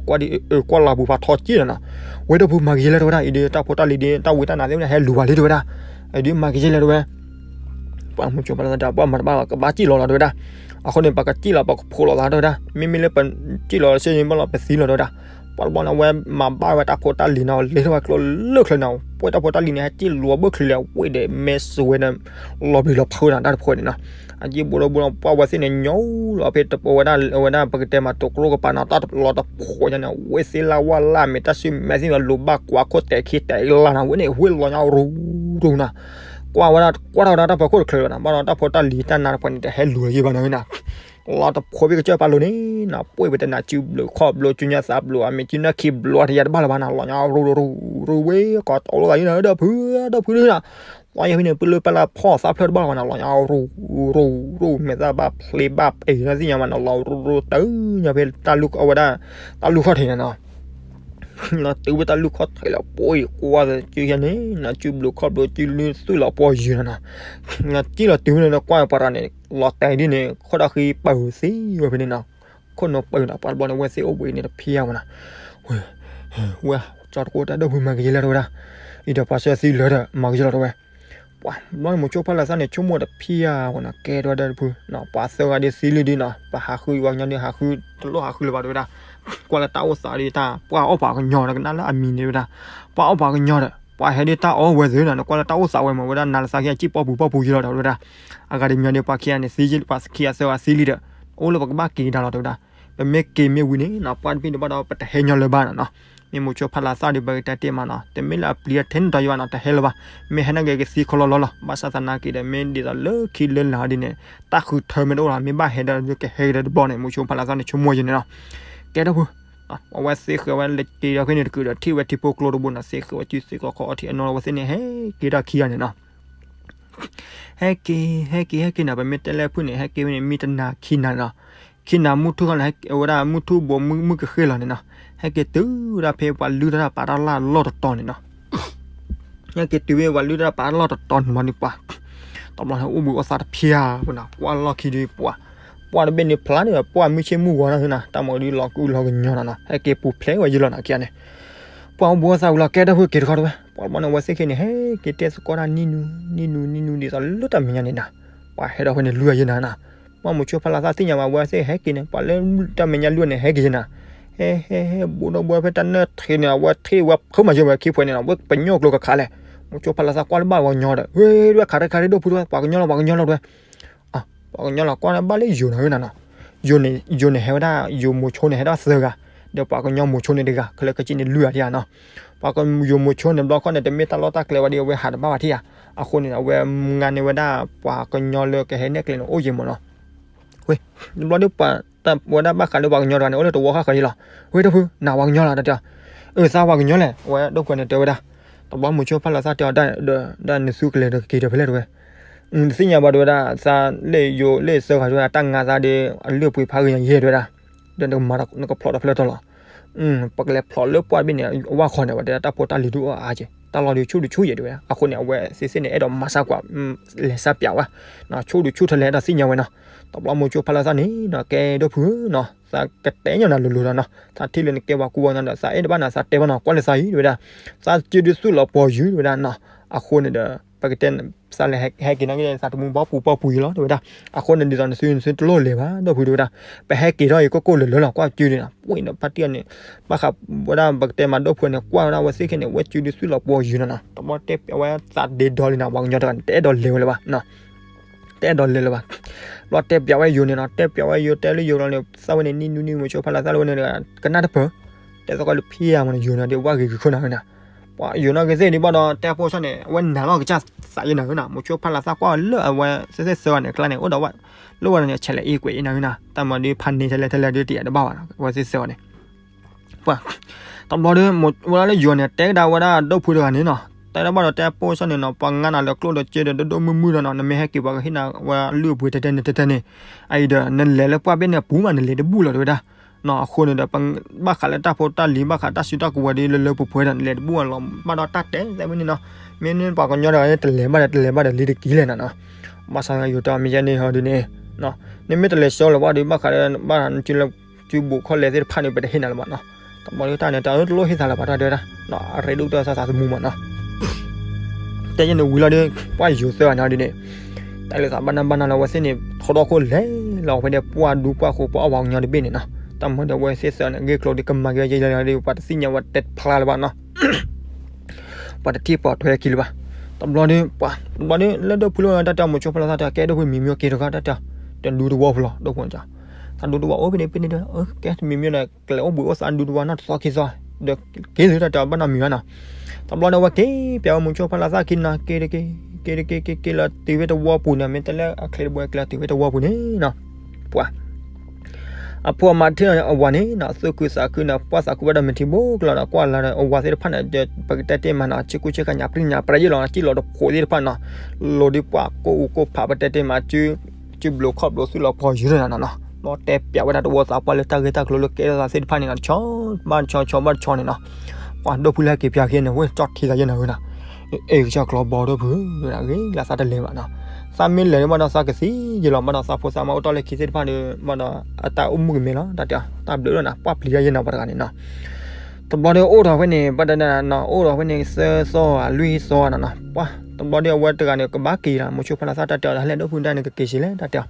ဝဲဒီး ကွၢ်လီၤပူၤဖးထီစံၣ်လီၤနီၤ, ဝဲဒီဖုမၤကယဲၢ်လဲၣ်တဝဲဒၣ်, အံၤဒီးတၢ်ဖိတၢ်လံၤဒီး တၢ်ဝံတၢ်နါသ့ၣ်ဝဲန့ၣ် ဟဲလူၤဘၣ်လံတဝဲဒၣ်, အံၤဒီးမၤကယဲၢ်လဲၣ်တဝဲ ပှၤမိၤဆိဖါလၤသၣ်တဲ ပှၤမၤတဘၣ်လီၤ ကဘၣ်စံၣ်လီၤလီၤတဝဲဒၣ်, အဃိန့ၣ် ပှၤကစံၣ်လီၤ ပှၤကဖိးလီၤသးတဝဲဒၣ်, မ့မ့ၢ်လၢပစံၣ်လီၤစ့ၢ်န့ၣ် ဘၣ်လီၤပသံလီၤတဝဲဒၣ်, ပှၤတဘျီန့ၣ် အဝဲမၤဘၣ်ဝဲတၢ်ဖိတၢ်လံၤနီၤ, လဲၤထီၣ်ဝဲကျိလၢချၢနီၤ, ပှဲၤတၢ်ဖိတၢ်လံၤန့ၣ် ဟဲစံၣ်လီၤဘၢၣ်ချံလဲၣ် ဝဲဒီးမဲာ်စွဲန့ၣ် လီၤဘျံးလီၤဖုးနီၤ တၢ်တဖိန့ၣ်နီၤ, အစံၣ်ဘိဒီဘိနီၤ ပှၢ်ဝဲသ့ၣ်န့ၣ် ညိလီၤဖဲတပိဝဲဒၣ် အဝဲဒၣ်ပကတဲမး တိၤကျိကပၤနီၤ တၢ်လီၤတဖိးညါန့ၣ် ဝဲသ့လၢဝၢ်လၢ်မ့ၢ်တၢ်စုမဲသ့ၣ်ညါ လိၤဘၣ်ကွၢ်ခိၣ်တဲာ်ခံတဲာ်လၢ်နီၤ, ဝဲန့ၣ် ဝဲလီၤညါရူရူနီၤ, ကွၢ်ဝဲဒၣ် ကွၢ်ထီၣ်ဝဲဒၣ်တၢ်ဖီခိၣ်တချုးဘၣ်နီၤ, ဘၣ်ဒီးတၢ်ဖိတၢ်လံၤတၢ်နါတဖိန့ၣ် တဟဲလူၤလၢၤယဲၢ်ဘၣ်နီၤနီၤ, လီၤတဖိးဖဲကစၢၢ်ပာ်လိၤန့ၣ်နီၤ, ပှဲၤဝဲတနၤစုဘျုးခီၣ်ဘျုး စုညါသးဘျုး အမ့ၢ်စုနၢ်ခံဘျုး တယၤတဘၣ်လၢၤဘၣ်နီၤ, လီၤညါရူရူရူဝဲ ကိးတအိၣ်လၢၤဘၣ်ယဲၢ်နီၤ, ဒီဖု ဒီဖုဒုနီၤ, လီၤညါဖဲန့ၣ် ပလၢပလၢဖီၣ်သးဖျၢၣ်တဘၣ်လၢၤဘၣ်နီၤ, လီၤညါရူရူရူ မဲာ်သၣ်ဘၣ်ဖျ့ဘၣ်ပ့ၤနီၤ သ့ၣ်ညါမးနီၤ, လီၤရူရူတၢ်ညါဖဲတၢ်လူၢ်အဝဲဒၣ် တၢ်လူၢ်ခီၣ်ထံးန့ၣ်နီၤ လီၤတုၤဝဲတၢ်လူၢ်ခီၣ်ထံးလီၤ ပှဲၤကွၢ်စုယဲၢ်န့ၣ်နီၤ, စုဘျုးခီၣ်ဘျုး စုလုၢ်သူၣ်လီၤပှီၢ်ယုာ်နီၤနီၤ, စံၣ်လီၤတုၤဝဲန့ၣ် ကွၢ်ပှၤတဂၤန့ၣ် လီၤတဲာ်ဒ်န့ၣ် ခိၣ်ဒီဃံပၢၢ်သံဝဲဖဲန့ၣ်နီၤ, ခိၣ်နူာ်ပၢၢ်နီၤ, ပှၤတဘျီန့ၣ် ဝဲသ့ၣ်အိၣ်ဘှံးန့ၣ်တဖျါဝဲနီၤ, ဝဲ ဝဲ ကၠီတကိးတဲ ဒီဖုမၤကယဲၢ်လဲၣ်တဝဲဒၣ်, အံၤဒီးပှၤဆှၢသံလၢာ်ဒီး မၤကယဲၢ်လီၤတဝဲ ပှၤဘျီန့ၣ် မိၤဆိဖါလၤသၣ်န့ၣ် ဆိကမိၣ်တဖျါဝဲနီၤ, ကဲတဝဲဒၣ်တဖုနီၤ, ပှၤသၢဂၤဒ်သံလံဒ်နီၤ, ပှၤဟးဃု ပှၤကညီဒ်ဟးဃု တလိၣ်ဟးဃုလၢၤဘၣ်တဝဲဒၣ်, ကွၢ်လၢတၢ်အိၣ်သးဒ်တၢ် ပှၤအီၣ်ပှၤကညီဒီး ကနၣ်လၢအမံၤန့ၣ်တဝဲဒၣ်, ပှၤအီၣ်ပှၤကညီဒီး ပှၤဟဲဒ်တၢ်အီၣ်ဝဲသ့ၣ်နီၤ, နကွၢ်လၢတၢ်အိၣ်သးဝဲမး ဝဲဒၣ်နၤလၢသးခံဂၤစံၣ်ပီပူၤပီပူၤယဲၢ်လီၤဒီးတဝဲဒၣ်, အဂၤတမံၤဒ်ပှၤခံဂၤန့ၣ်သံ ပှၤခံဂၤသၢဂၤသံလံဒီး အိၣ်လၢပကဘၣ်က့ၤကဒါလီၤတဝဲဒၣ်, ပမ့ၢ်က့ၤမ့ၢ်ဝံၤန့ၣ်နီၤ ပှၢ်တဘ့ၣ်န့ၣ်ဘၣ်ဒီး ပတဟဲညီလၢၤဘၣ်နီၤနီၤ, မ့ၢ်မိၤဆိဖါလၤသၣ်ဒီး ပကတဲတ့ၢ်မးနီၤ, တမ့ၢ်လၢအပျံၤထဲန့ၣ်ဒီးယဘၣ်နီၤ တဟဲလၢၤဘၣ်, မ့ၢ်ဟဲန့ၣ်က့ၤကသံခီလီၤလီၤလီၤ, ဘၣ်ဆၣ်သနာ်က့ဒီး မ့ၢ်ဒ်သိးလၢခံလၢလာ်ဒ်န့ၣ် တၢ်ဃုထၢမ့ၢ်တအိၣ်လီၤ, မ့ၢ်ဘၣ်ဟဲဒီးကဟဲက့ၤဒီးတဘျီန့ၣ် မိၤဆိဖါလၤသၣ်န့ၣ် ဆိကမိၣ်ယဲၢ်န့ၣ်နီၤ, ကဲဒီဖု အဝဲသ့ၣ်ဃုာ်ဝဲလၢက့ၤဒီးဖဲန့ၣ်တကုာ်ဒီး ထံၣ်ဝဲထံဖိကျိတဘိနီၤ, သ့ၣ်ဃုာ်ဝဲစုသ့ၣ်ခီၣ်ခီအီထံအနီၤ အဝဲသ့ၣ်န့ၣ် ဟဲက့ၤတၢ်ခံဂၤန့ၣ်နီၤ ဟဲက့ၤ ဟဲက့ၤ ဟဲက့ၤန့ၣ် ပမ့ၢ်တဲလၢဖုၣ်န့ၣ် ဟဲက့ၤဝဲန့ၣ် မ့ၢ်တနၤခံနၤနီၤ, ခံနၤမုၢ်ထူၣ်ခီန့ၣ် ဟဲက့ၤဝဲဒၣ်မုၢ်ထူၣ်ဘိမုၢ်မုၢ်ကဃ့ၢ်လီၤန့ၣ်နီၤ, ဟဲက့ၤတုၤဝဲဒၣ်ဖဲပှၤလုၢ်တၢ်ပာ်တၢ်လၢ်လီၢ်တတီၤန့ၣ်နီၤ ဟဲက့ၤတုၤဝဲပှၤလုၢ်တၢ်ပာ်တၢ်လီၢ်တတီၤန့ၣ်ဘျီန့ၣ်ပှၤ, တဘျီန့ၣ်အိၣ်ဘှံးအိၣ်သါတဖျါဝဲနီၤ, ကွၢ်လီၢ်ခံဒီးပှၤ, ပှၢ်တဘ့ၣ်န့ၣ်ဖျါန့ၣ် ပှၢ်မုၢ်ဆ့ၣ်မုၢ်ဂီၤနီၤနီၤ, တၢ်မၤဒ်လီၤကူလီၤကညီနီၤနီၤ, ဟဲက့ၤပူၤဖျဲးဝဲယံၤလီၤနီၤ ခံဂၤန့ၣ် ပှၢ်အိၣ်ဘှံးအိၣ်သါဝံၤလီၤ ကဲဒီဖုက့ၤတခီတဝဲ, ပှၤတဘျီန့ၣ် အဝဲသ့ၣ်ခံန့ၣ် ဟဲက့ၤတဲသကိးတၢ်နံၣ်နူနံၣ်နူနံၣ်နူဒ်သိးလၢတၢ်မဲာ်ညါန့ၣ်နီၤ, ပှၤဟဲဒီးဖဲန့ၣ်လွံၢ်ဂၤယဲၢ်နၤနီၤ, ပှၢ်မိၤဆိဖါလၤသၣ်သ့ၣ်ညါဘၣ် အဝဲသ့ၣ်ဟဲက့ၤန့ၣ် ပှၤလၢတၢ်မဲာ်ညါလွံၢ်ဂၤန့ၣ် ဟဲက့ၤယဲၢ်နၤ, ဟဲဟဲဟဲ ဘိဒီဘိဖဲတၢ်နၢၣ်ထံးန့ၣ် အဝဲထံၣ်ဝဲဖုမၤယဲၢ်ဝဲခံဖှဲးန့ၣ်နီၤ, ဝဲပညိၣ်ကျိကခးလဲၣ်, မိၤဆိဖါလၤသၣ်ကွၢ်လၢဘၣ်ပှၤကညီဒီး ဝဲဒွဲၣ်ခးရဲခးရဲဒိၣ်ဖုဒိၣ် ပှၤကညီလီၤ ပှၤကညီလီၤတဝဲ ပှၤကညီလီၤ ကွၢ်လၢဘၣ်လၢယိၤနီၤဝဲနၤနီၤ, ယိၤန့ၣ် ယိၤန့ၣ်ဟဲဝဲဒၣ် ယိၤမိၤဆိန့ၣ်ဟဲဒၣ်သၢဂၤ, ဒီးပှၤကညီမိၤဆိန့ၣ်တဂၤ ခဲလၢာ်ခဲဆ့န့ၣ်လွံၢ်ဂၤတယၤနီၤ, ပှၤကညီမိၤဆိန့ၣ်ဘျီခီန့ၣ် တမ့ၢ်တၢ်လီၢ်တၢ်ကျဲဝဲဒီး အဝဲဟးတဘၣ်ဘၣ်ထံၣ်ဧါ, အဃိန့ၣ် အဝဲမၤန့ၢ်ဝဲဒၣ် ပှၤကညီလၢကဟဲနဲၣ်ကျဲန့ၣ် အိၣ်ယဲၢ်မးနီၤ, ဝဲ တဘျီဒီးပှၤ တၢ်ဝဲဒၣ်ဘၣ်ဃးလၢပှၤကညီတဂၤန့ၣ် အိၣ်လၢတဝီဃၣ်ဃၢၤယဲၢ်လီၤ, ဝဲဒီဖု နၤပှၤကညီလီၤ တၢ်တဲအီၤ, အၢ သးပှၤကညီလဲၣ်, အဝဲဒိၣ်ကွဲန့ၣ်တဲဝဲဒၣ်, တဘျီမိၤဆိဖါလၤသၣ်တဲအီၤ ဒီးနသုကလဲၤဒီးက့ၤဒီးဖဲလဲၣ်တဝဲ တသ့ၣ်ညါဘၣ်တဝဲဒၣ်, သးလၢယိၤလၢသၢဂၤတဝဲဒၣ် တၢ်ငါသးဒီး အလုၢ်အပှ့ၤဖးဂ့ၤညါယဲၢ်တဝဲဒၣ်, ဒီးနကမၤနကဖျိးတဖျၢၣ်ထီၣ်လီၤ, ပကလဲၤဖျိးလၢပှၢ်တဘ့ၣ်န့ၣ် အဝၢ်ဃီန့ၣ် ဝဲတဲတၢ်ဖိတၢ်လံၤဒုးအါက့ၤ, တၢ်လီၢ်ဒုးဆူၣ်ဒုးဆူၣ်ယဲၢ်တဝဲဒၣ်, အဃိန့ၣ် အဝဲသ့ၣ်သ့ၣ်န့ၣ် အဲၣ်ဒိးမၤစၢ်ကွၢ် လဲၤစၢ်ပျးဝဲ, ဆူၣ်ဒုးဆူၣ်ထဲလဲၣ် အဲၣ်ဒိးသ့ၣ်ညါဝဲနီၤ, တဘျီမိၤဆိဖါလၤသၣ်န့ၣ်နီၤ ကဲဒိၣ်ဖုနီၤ, သးကတဲညီနၤလိၤလိၤလီၤနီၤ, သးထံၣ်လၢနကဲပှၤကူပှၤကညီဒီး သးအဲၣ်တဘၣ်နၤ သးတဲဘၣ်နီၤ, ကွၢ်လၢသးအံၤတဝဲဒၣ်, သးစၢဒုးသူၣ်လီၤပှီၤယုၤတဝဲဒၣ်နီၤ, အဃိန့ၣ်ဒီး ပကတဲ သးလဲၤဟဲက့ၤနီၣ်က့ၤသးတမူဘီပူၤဘီပူၤအံၤလီၤ တဲဝဲဒၣ်. အဃိန့ၣ်ဒ်သိးနသုနသုတလိၣ်လဲၤဘၣ် ဒီပုၢ်ဝဲၢ် တဲဝဲဒၣ်. ပဟဲက့ၤထီၣ်အံၤကိၢ်ကိၢ်လၢာ်လၢာ်လီၤ ကွၢ်ကၠုဒ်နီၤ ပှၤဖါတံၢ်အီၤန့ၣ် ဘၣ်ဃးဝဲဒၣ်ပကတဲမးဒီပုၢ်ဝဲၢ်န့ၣ် ကွၢ်ဝဲဒၣ်အဝဲသ့ၣ်ခဲန့ၣ် ဝဲကၠုဒုးသွံၣ်လီၤပှီၤယုာ်နီၤနီၤ တဘျီတဲပၠးဝဲသးဒ့ဒီလံနီၤ ပှၤကညီတဂၤန့ၣ် တအဲၣ်ဒိးလဲၤဝဲလၢၤဘၣ် တအဲၣ်ဒိးလဲၤလၢၤဘၣ်. ဘျီတဲပၠးဝဲယိၤန့ၣ်နီၤ တဲပၠးဝဲယိၤ တဲလၢယိၤကျိာ်န့ၣ် သးဝဲန့ၣ်နံၣ်နူနံၣ် မိၤဆိဖါလၢသးလၢဝဲန့ၣ် ကနၣ်တပၢၢ် တဲသကိးလၢဖံယၤမးန့ၣ် ယိၤန့ၣ်ဒီးဝဲဂ့ၤဂ့ၤခိၣ်နၤဝဲန့ၣ် ပှၤယိၤနီၣ်ဂ့ၤသ့ၣ်ဒ်ဘၣ်ဒီး တဲဖိဆၣ်န့ၣ် အဝဲနၤလီၤကစၢ်သးယဲနၤဝဲနၤ မိၤဆိဖါလၢသးကွၢ်လၢအဝဲသ့ၣ်သ့ၣ်သၢဂၤန့ၣ် ကျါန့ၣ် အိၣ်ဒီးဝဲ လၢဝဲန့ၣ် ဆဲးလဲၤအံၤကွဲးအံၤနၤဝဲနၤ တၢ်မၤဒ်ဖးန့ၢ်ထဲလဲၣ်ထဲလဲၣ်ဒ်တယာ်တဘၣ်ဘၣ်နီၤ အဝဲသ့ၣ်သၢဂၤန့ၣ် ပှၤ တဘျီဒီး ဝဲဒၣ်လၢယိၤန့ၣ် တဲကဒါဝဲဒၣ်ဒီပုၢ်ဝဲၢ်တဂၤန့ၣ်နီၤ တဲဒၣ်ဘၣ်ဒီးတဲဖိဆၣ်န့ၣ်နီၤ ပှၤငါနၤလၢကျိၣ်ဒီးစ့ဒီးဒိၣ်ဒိၣ်မုၢ်မုၢ်ဒီးနီၤ နမ့ၢ်ဟဲက့ၤပှၤကဟ့ၣ်နၤဝဲလုၢ်အပှ့ၤတဲတဲန့ၣ်တဲတဲန့ၣ် အအံၤဒီး နလဲၤလၢပှၢ်ဘ့ၣ်န့ၣ်အပူၤမး နလဲၤတဘူၣ်လီၤ တဲဝဲဒၣ်. အဃိန့ၣ်ဒီး ဘၣ်ဃးလၢတၢ်ဖိတၢ်လံၤ ဘၣ်ဃးတၢ်စုတၢ်ကဝဲၤဒ်လၢလၢပှဲၤပှဲၤဒီး နလဲၤတဘူၣ်အလီၤ ဘၣ်ဒီးတၢ်တဲသ့ဝဲန့ၣ်နီၤ မ့ၢ်န့ၣ်ပှၤကညီတဂၤန့ၣ် တလဲၤဘၣ်ဒီး တလဲၤဘၣ်ဒီးလံတက့ၢ်လဲၣ်နီၤနီၤ ဘၣ်ဆၣ်ယိၤတဲအီၤ မ့ၢ်ယဲန့ၣ်ဟီဒ်န့ၣ် နမ့ၢ်တလဲၤဆှၢလၢၤဘၣ်ဒီး ဘၣ်ဃးလၢဘၣ်နစုလၢ စုဘိးခီၣ်လဲၢ်သ့ၣ်တဖၣ်န့ၣ် ပတဟ့ၣ်နၤလၢၤဘၣ်နီၤ တဘျီဒီးတၢ်န့ၣ် တၢ်တလိၣ်ဟ့ၣ်သးလၢၤဘၣ် တၢ်တဲဝဲဒၣ် အရ့ဒိၣ်ကတၢၢ်သးသမူမးနီၤ တဲယဲန့ၣ်ဝံၤလီၤဒီး ပှၤယိၤသၢဂၤန့ၣ်ဒ်န့ၣ် တၢ်လၢသးဘၣ်နၢ်ဘၣ်နၢ်လၢအဝဲသ့ၣ်န့ၣ် ထီထီၣ်ခိၣ်လဲၤလီၤဝဲဒီး ပှၢ်ဒူပှၢ်ဃိးပှၤအီၣ်ပှၤကညီတဘ့ၣ်န့ၣ်နီၤ တၢ်မၤဒီးအဝဲသ့ၣ်သၢဂၤန့ၣ် ဂ့ၢ်ကျိၤဒီးကမၤက့ၤယဲလီၤဒီး ပှၤတသ့ၣ်ညါဝဲတဲဖျါလၢၤဘၣ်နီၤ ပှၤတထံၣ်ပှၤထွဲခံလၢၤဘၣ် တဘျီဒီး ပှၤ တဘျီဒီး လၢဒိၣ်ဖုလၢတၢ်တဲ မိၤဆိဖါလၢသးတဲ ကဲဒိၣ်ဖုမံၤမံၤက့ၤတဂၤတၢ်တဲ တဒူတဝီဖုလီၤ ဒိၣ်ဖုန့ၣ် တၢ်ဒူတဝီအိၣ်ဖဲန့ၣ်ဖဲန့ၣ်ဒီး ကဲတမံၤမံၤဒီး ကလဲၤအိၣ်ဘှံးအိၣ်သးဒူတဝီနီၢ်တသီခံသီ ဒီးက့ၤလၢတၢ်တဲဘၣ်နီတမံၤဘၣ်နီၤ တဘျီဒီး အဝဲက့ၤပၠးဝဲမိၤဆိဖါလၢသးခံနီၤ က့ၤတက့ၤ က့ၤတက့ၤ က့ၤက့ၤလီၤတုၤဖဲတဝီပူၤန့ၣ် မ့ၢ်တဲလၢအချ့တဘိက့ၤလီၤတုၤဖဲတဝီပူၤန့ၣ်နီၤ ပှၤ အဖိအမါထံၣ်အဝၤန့ၣ်နီၤ သူၣ်ခုသးခုန့ၣ် ပှၢ်သးခုဘၣ်ဒီးမ့ၢ်ထံဘိကလီၤဒီး ကွၢ်လၢအဝၤသ့ၣ်တဖၣ်န့ၣ် ပကတဲတ့ၢ်မးနီၤ ဆ့ကူဆ့ကၤညၣ်ပြံညၣ်ပြဲယ့ၢ်လီၤ စံၣ်လီၤတဖိးသ့ၣ်တဖၣ်နီၤ လိၤဒ်ပှၤကိၢ်အူကိၢ်ဖး ပတဲတ့ၢ်မး စုဘျိးခီၣ်ဘျိးသူၣ်လီၤပှီၤယုာ်နီၤနီၤ ဒီးတဲပၠးဝဲဒၣ်တဝီသးပှၢ်လၢတၢ်ဂ့ၢ်တၢ်ကျိၤလၢကဲထီၣ်သးသ့ၣ်တဖၣ်န့ၣ်နီၤ တဆီဘၣ်တဆီဆီဘၣ်တဆီန့ၣ်နီၤ ပှၤဒိၣ်ဖုလၢဟဲက့ၤပၠးက့ၤန့ၣ် ဝဲကၠီထံသးယဲၢ်နၤဝဲနီၤ အဲၣ်ကစၢ်ကျီဘီဒိၣ်ဖု ဂ့ၤလၢသးတလဲၤဘၣ်နီၤ သးမ့ၢ်လဲၤန့ၣ်ဘၣ်ဒီးသးကသံယဲၢ်လီၤ ဘၣ်ဒီးသးဖိသးမါအိၣ်တ့ၢ်လၢခံသ့ၣ်တဖၣ်ဒီး ဘၣ်ဒီးအတၢ်အိၣ်မူကမ့ၢ်လီၤ တၢ်တဲအီၤ တၢ်ဘျုးလီၤနီၤ ပှၢ်ပျံၤတၢ်ယဲၢ်နီၤ ပှၤတဂၤန့ၣ်နီၤ တဘျီဒီးအိၣ်ဒီးဖဲန့ၣ် ဘၣ်ဒီးနီၤ အိၣ်ဒီးဖဲန့ၣ်သၢသီဧါ လွံၢ်သီဧါနီၤနီၤ ပှၤ တဘျီဒီးအဝဲတဂၤန့ၣ် ကဘၣ်က့ၤလီၤ မိၤဆိဖါလၢသးတၢ်တဲအီၤ ဟဲလဲၣ်ဒိၣ်ဖုဒၣ်န့ၣ် ကက့ၤစ့လဲၣ် တၢ်တ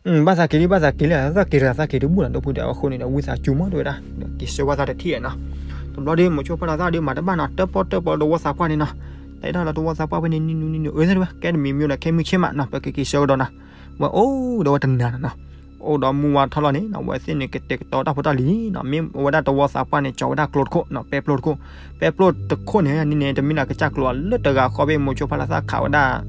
ဲအီၤ ဘၣ်သးက့ၤလံ ဘၣ်သးက့ၤလံ သးက့ၤတဂၤ သးက့ၤတဘူၣ်လီၤ ဒိၣ်ဖုဒီး အဃိန့ၣ်ဒီး ဝံသးစူၤမး တဲဝဲဒၣ် က့ၤဆှၢဘၣ်သးတထံၣ်နီၤ တဘျီဒီး မိၤဆိဖါလၢသးဒီး မၤတဘၣ်နီၤ တၢၣ်ပီၣ်တၢၣ်ပီၣ်လၢတဝီသးပှၢ်န့ၣ်နီၤ တဲဒၣ်လၢတဝီသးပှၢ်ဖဲန့ၣ် နံၤနူနံၤနူ အၢ တဲဝဲ ကဲတမံၤမံၤဒီး ခဲမုၢ်ဆ့ၣ်မးနီၤ ပကက့ၤဆှၢကဒီးနီၤ ဝဲအိၣ်ဒီးဝဲတနၤနီၤနီၤ အိၣ်ဒီးမုၢ်ဝါထီၣ်လီၤန့ၣ်နီၤ အဝဲသ့ၣ်န့ၣ် ကတဲာ်ကတီၤတၢ်ဖိတၢ်လံၤနီၤ မ့ၢ်ဝဲဒၣ်တဝီသးပှၢ်န့ၣ် ကၠီၤဝဲဒၣ်ကျိတခိၣ်နီၤ ပဲပျိတခိၣ် ပဲပျိတခိၣ်န့ၣ် န့ၣ်န့ၣ် တမ့ၢ်လၢကစၢ်ကျိၤလၢတဂၤဃီဘၣ် မိၤဆိဖါလၢသးခးဝဲဒၣ်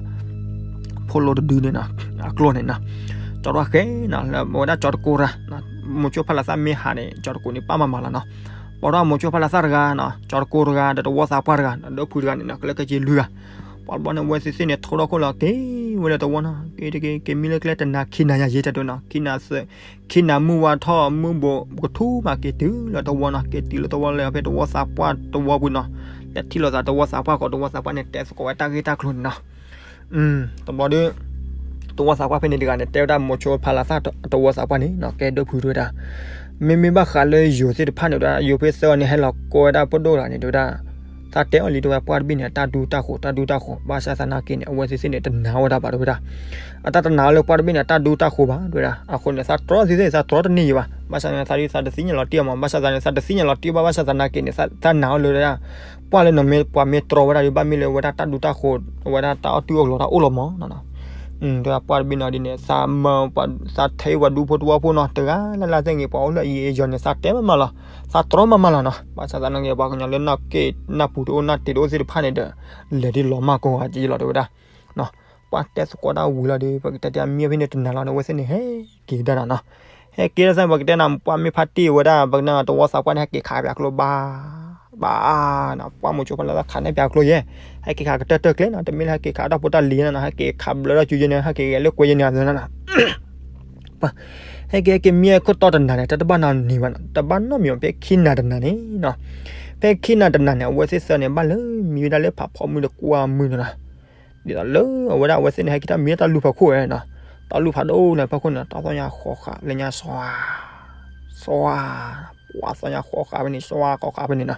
ဖိလိတဒုန့ၣ်နီၤ အကျိန့ၣ်နီၤ ကၠီၤထီၣ်ဃဲနီၤ လၢဝဲဒၣ်ကၠီၤတကိးတဂၤ မိၤဆိဖါလၢသးမ့ၢ်ဟးန့ၣ် ကၠီၤတကိးန့ၣ် ပၢ်မၤမၤလီၤနီၤ ပှၤဒီးမိၤဆိဖါလၢသးတဂၤနီၤ ကၠီၤတကိးတဂၤ ဒီးတဝီသးပှၢ်တဂၤ ဒီးဒိၣ်ဖုတဂၤန့ၣ်နီၤ ကလၢကက့ၤလွံၢ်ဂၤ ပှၤတဘျီန့ၣ် အဝဲသ့ၣ်သ့ၣ်န့ၣ် ထီထီၣ်ခိၣ်လီၤ က့ၤဝဲလၢတဝီနီၤ က့ၤတက့ၤ က့ၤမံလၢကျဲတနၤခံနၤယၤယဲၢ်တၢ်ဒိၣ်နီၤ ခံနၤသၢ ခံနၤမုၢ်ဝါထီၣ် မုၢ်ဘိးကထူၣ်မး က့ၤတုၤလၢတဝီနီၤ က့ၤတုၤလၢတဝီလၢဖဲတဝီသးပှၢ်တဝီပူၤနီၤ လဲၤထံၣ်လိာ်သးတဝီသးပှၢ်ဃီ တဝီသးပှၢ်န့ၣ်တဲသကိးဝဲတၢ်ဂ့ၢ်တၢ်ကျိၤန့ၣ်နီၤ တဘျီဒီး တဝီသးပှၢ်ဖဲန့ၣ်တဂၤန့ၣ် တဲဝဲဒၣ်မိၤဆိဖါလၢသးတဝီသးပှၢ်န့ၣ်နီၤ ကဲဒိၣ်ဖုတဲဝဲဒၣ် မ့မ့ၢ်ဘၣ်ဃးလၢယိၤသ့ၣ်တဖၣ်န့ၣ်ဒီး ယိၤဖဲသၢဂၤန့ၣ် ဟဲလီၤကိးဝဲဒၣ်ပဒိၣ်တဂၤန့ၣ် တဲဝဲဒၣ် သးတဲအီၤလံ တဲဝဲပှၢ်တဘ့ၣ်န့ၣ် တၢ်ဒူတၢ်ဃိး တၢ်ဒူတၢ်ဃိး ဘၣ်ဆၣ်သနာ်က့န့ၣ် အဝဲသ့ၣ်သ့ၣ်န့ၣ် တနာ်ဝဲဒၣ်ဘၣ် တဲဝဲဒၣ် အတၢ်တနာ်လၢပှၢ်တဘ့ၣ်န့ၣ် တၢ်ဒူတၢ်ဃိးဘၣ် တဲဝဲဒၣ် အဃိန့ၣ် သးတြီသ့ၣ်သ့ၣ် သးတြီတန့ၢ်ယံၤဘၣ် ဘၣ်ဆၣ်န့ၣ် သးဒုးသးတသ့ၣ်ညါလီၤတံၢ်အီၤမး ဘၣ်ဆၣ်သးန့ၣ် သးတသ့ၣ်ညါလီၤတံၢ်ဘၣ် ဘၣ်ဆၣ်သနာ်က့န့ၣ် သးနာ်အီၤလၢ ပှၢ်လၢနမ့ၢ်ပှၤမ့ၢ်တြီဝဲဒၣ်ဒီး ဘၣ်မ့ၢ်လၢဝဲဒၣ်တၢ်ဒူတၢ်ဃိး ဝဲဒၣ်တၢ်အီၣ်တုၤအီၣ်လီၤတၢ်အိၣ်လီၤမး တဲဝဲပှၢ်တဘ့ၣ်န့ၣ်ဒ်န့ၣ် သးမၤ သးထဲဝဲဒူဖိတဝီဖိနီၤ တဂၤလၢ်လၢ်သ့ၣ်ဂ့ၤ ပှၤအိၣ်လၢအံၤအယီၤန့ၣ် သးတဲမးမးလီၤ သးတြီမးမးလီၤနီၤ ဘၣ်ဆၣ်သနာ်က့ ပှၤကညီလၢနၢ်က့ၣ်နၢ်ပူၤတအိၣ် နၢ်တ့ၤတအိၣ်သ့ၣ်တဖၣ်န့ၣ်ဒီး လဲၤဒ်လီၤမၢ်ကိးဂၤက့လီၤ တဲဝဲဒၣ် ပှၢ်တဲသကိးတၢ်ဝံၤလီၤဒီး ပကတဲတၢ်မ့ၢ်ဖဲန့ၣ်တနၤလီၤန့ၣ် အဝဲသ့ၣ်န့ၣ်ဟဲက့ၤကဒါနီၤနီၤ ဟဲက့ၤလၢသး ပကတဲနီၤ ပှၢ်မ့ၢ်ဖါတံၢ်ဝဲဒၣ် ပကတဲနီၤ တဝီသးပှၢ်န့ၣ် ဟဲက့ၤခးပၠးကျိဘၣ် ဘၣ်နီၤ ပှၢ်မိၤဆိဖါလၢသးခးန့ၢ်ပၠးကျိယဲၢ် ဟဲက့ၤခးကတၢၢ်တၢၢ်ကျဲနီၤ တမ့ၢ်လၢဟဲက့ၤခးတၢ်ဖိတၢ်လံၤနီၤ ဟဲက့ၤခးဘျၢထီၣ်စုယဲၢ်န့ၣ် ဟဲက့ၤဂဲၤလၢကွဲယဲၢ်န့ၣ်နီၤ ဟဲက့ၤဟဲက့ၤမံခိၣ်တီတနၤန့ၣ် တၢ်တဘၣ်နီတမံၤဘၣ်နီၤ တဘၣ်နီတမံၤဘၣ် ဖဲခံနၤတနၤန့ၣ်နီၤ ဖဲခံနၤတနၤန့ၣ် အဝဲသ့ၣ်သၢန့ၣ် ဘၣ်လၢမံဝဲဒၣ်လၢဖးဖီမုၢ်ဒီးကွၢ်မုၢ်န့ၣ်နီၤ ဒ်သိးလၢအဝဲဒၣ်အဝဲသ့ၣ်န့ၣ် ဟဲက့ၤတၢ်မံတၢ်လူၤဖးခိၣ်ဝဲနီၤ တၢ်လူၤဖးဒိၣ်န့ၣ် ဖီခိၣ်န့ၣ် တၢ်သီၣ်ညါဃီဃာ်လၢညါ စွါ စွါ ပှၤသီၣ်ညါဃီဃာ်ဖဲန့ၣ် စွါဃီဃာ်ဖဲန့ၣ်နီၤ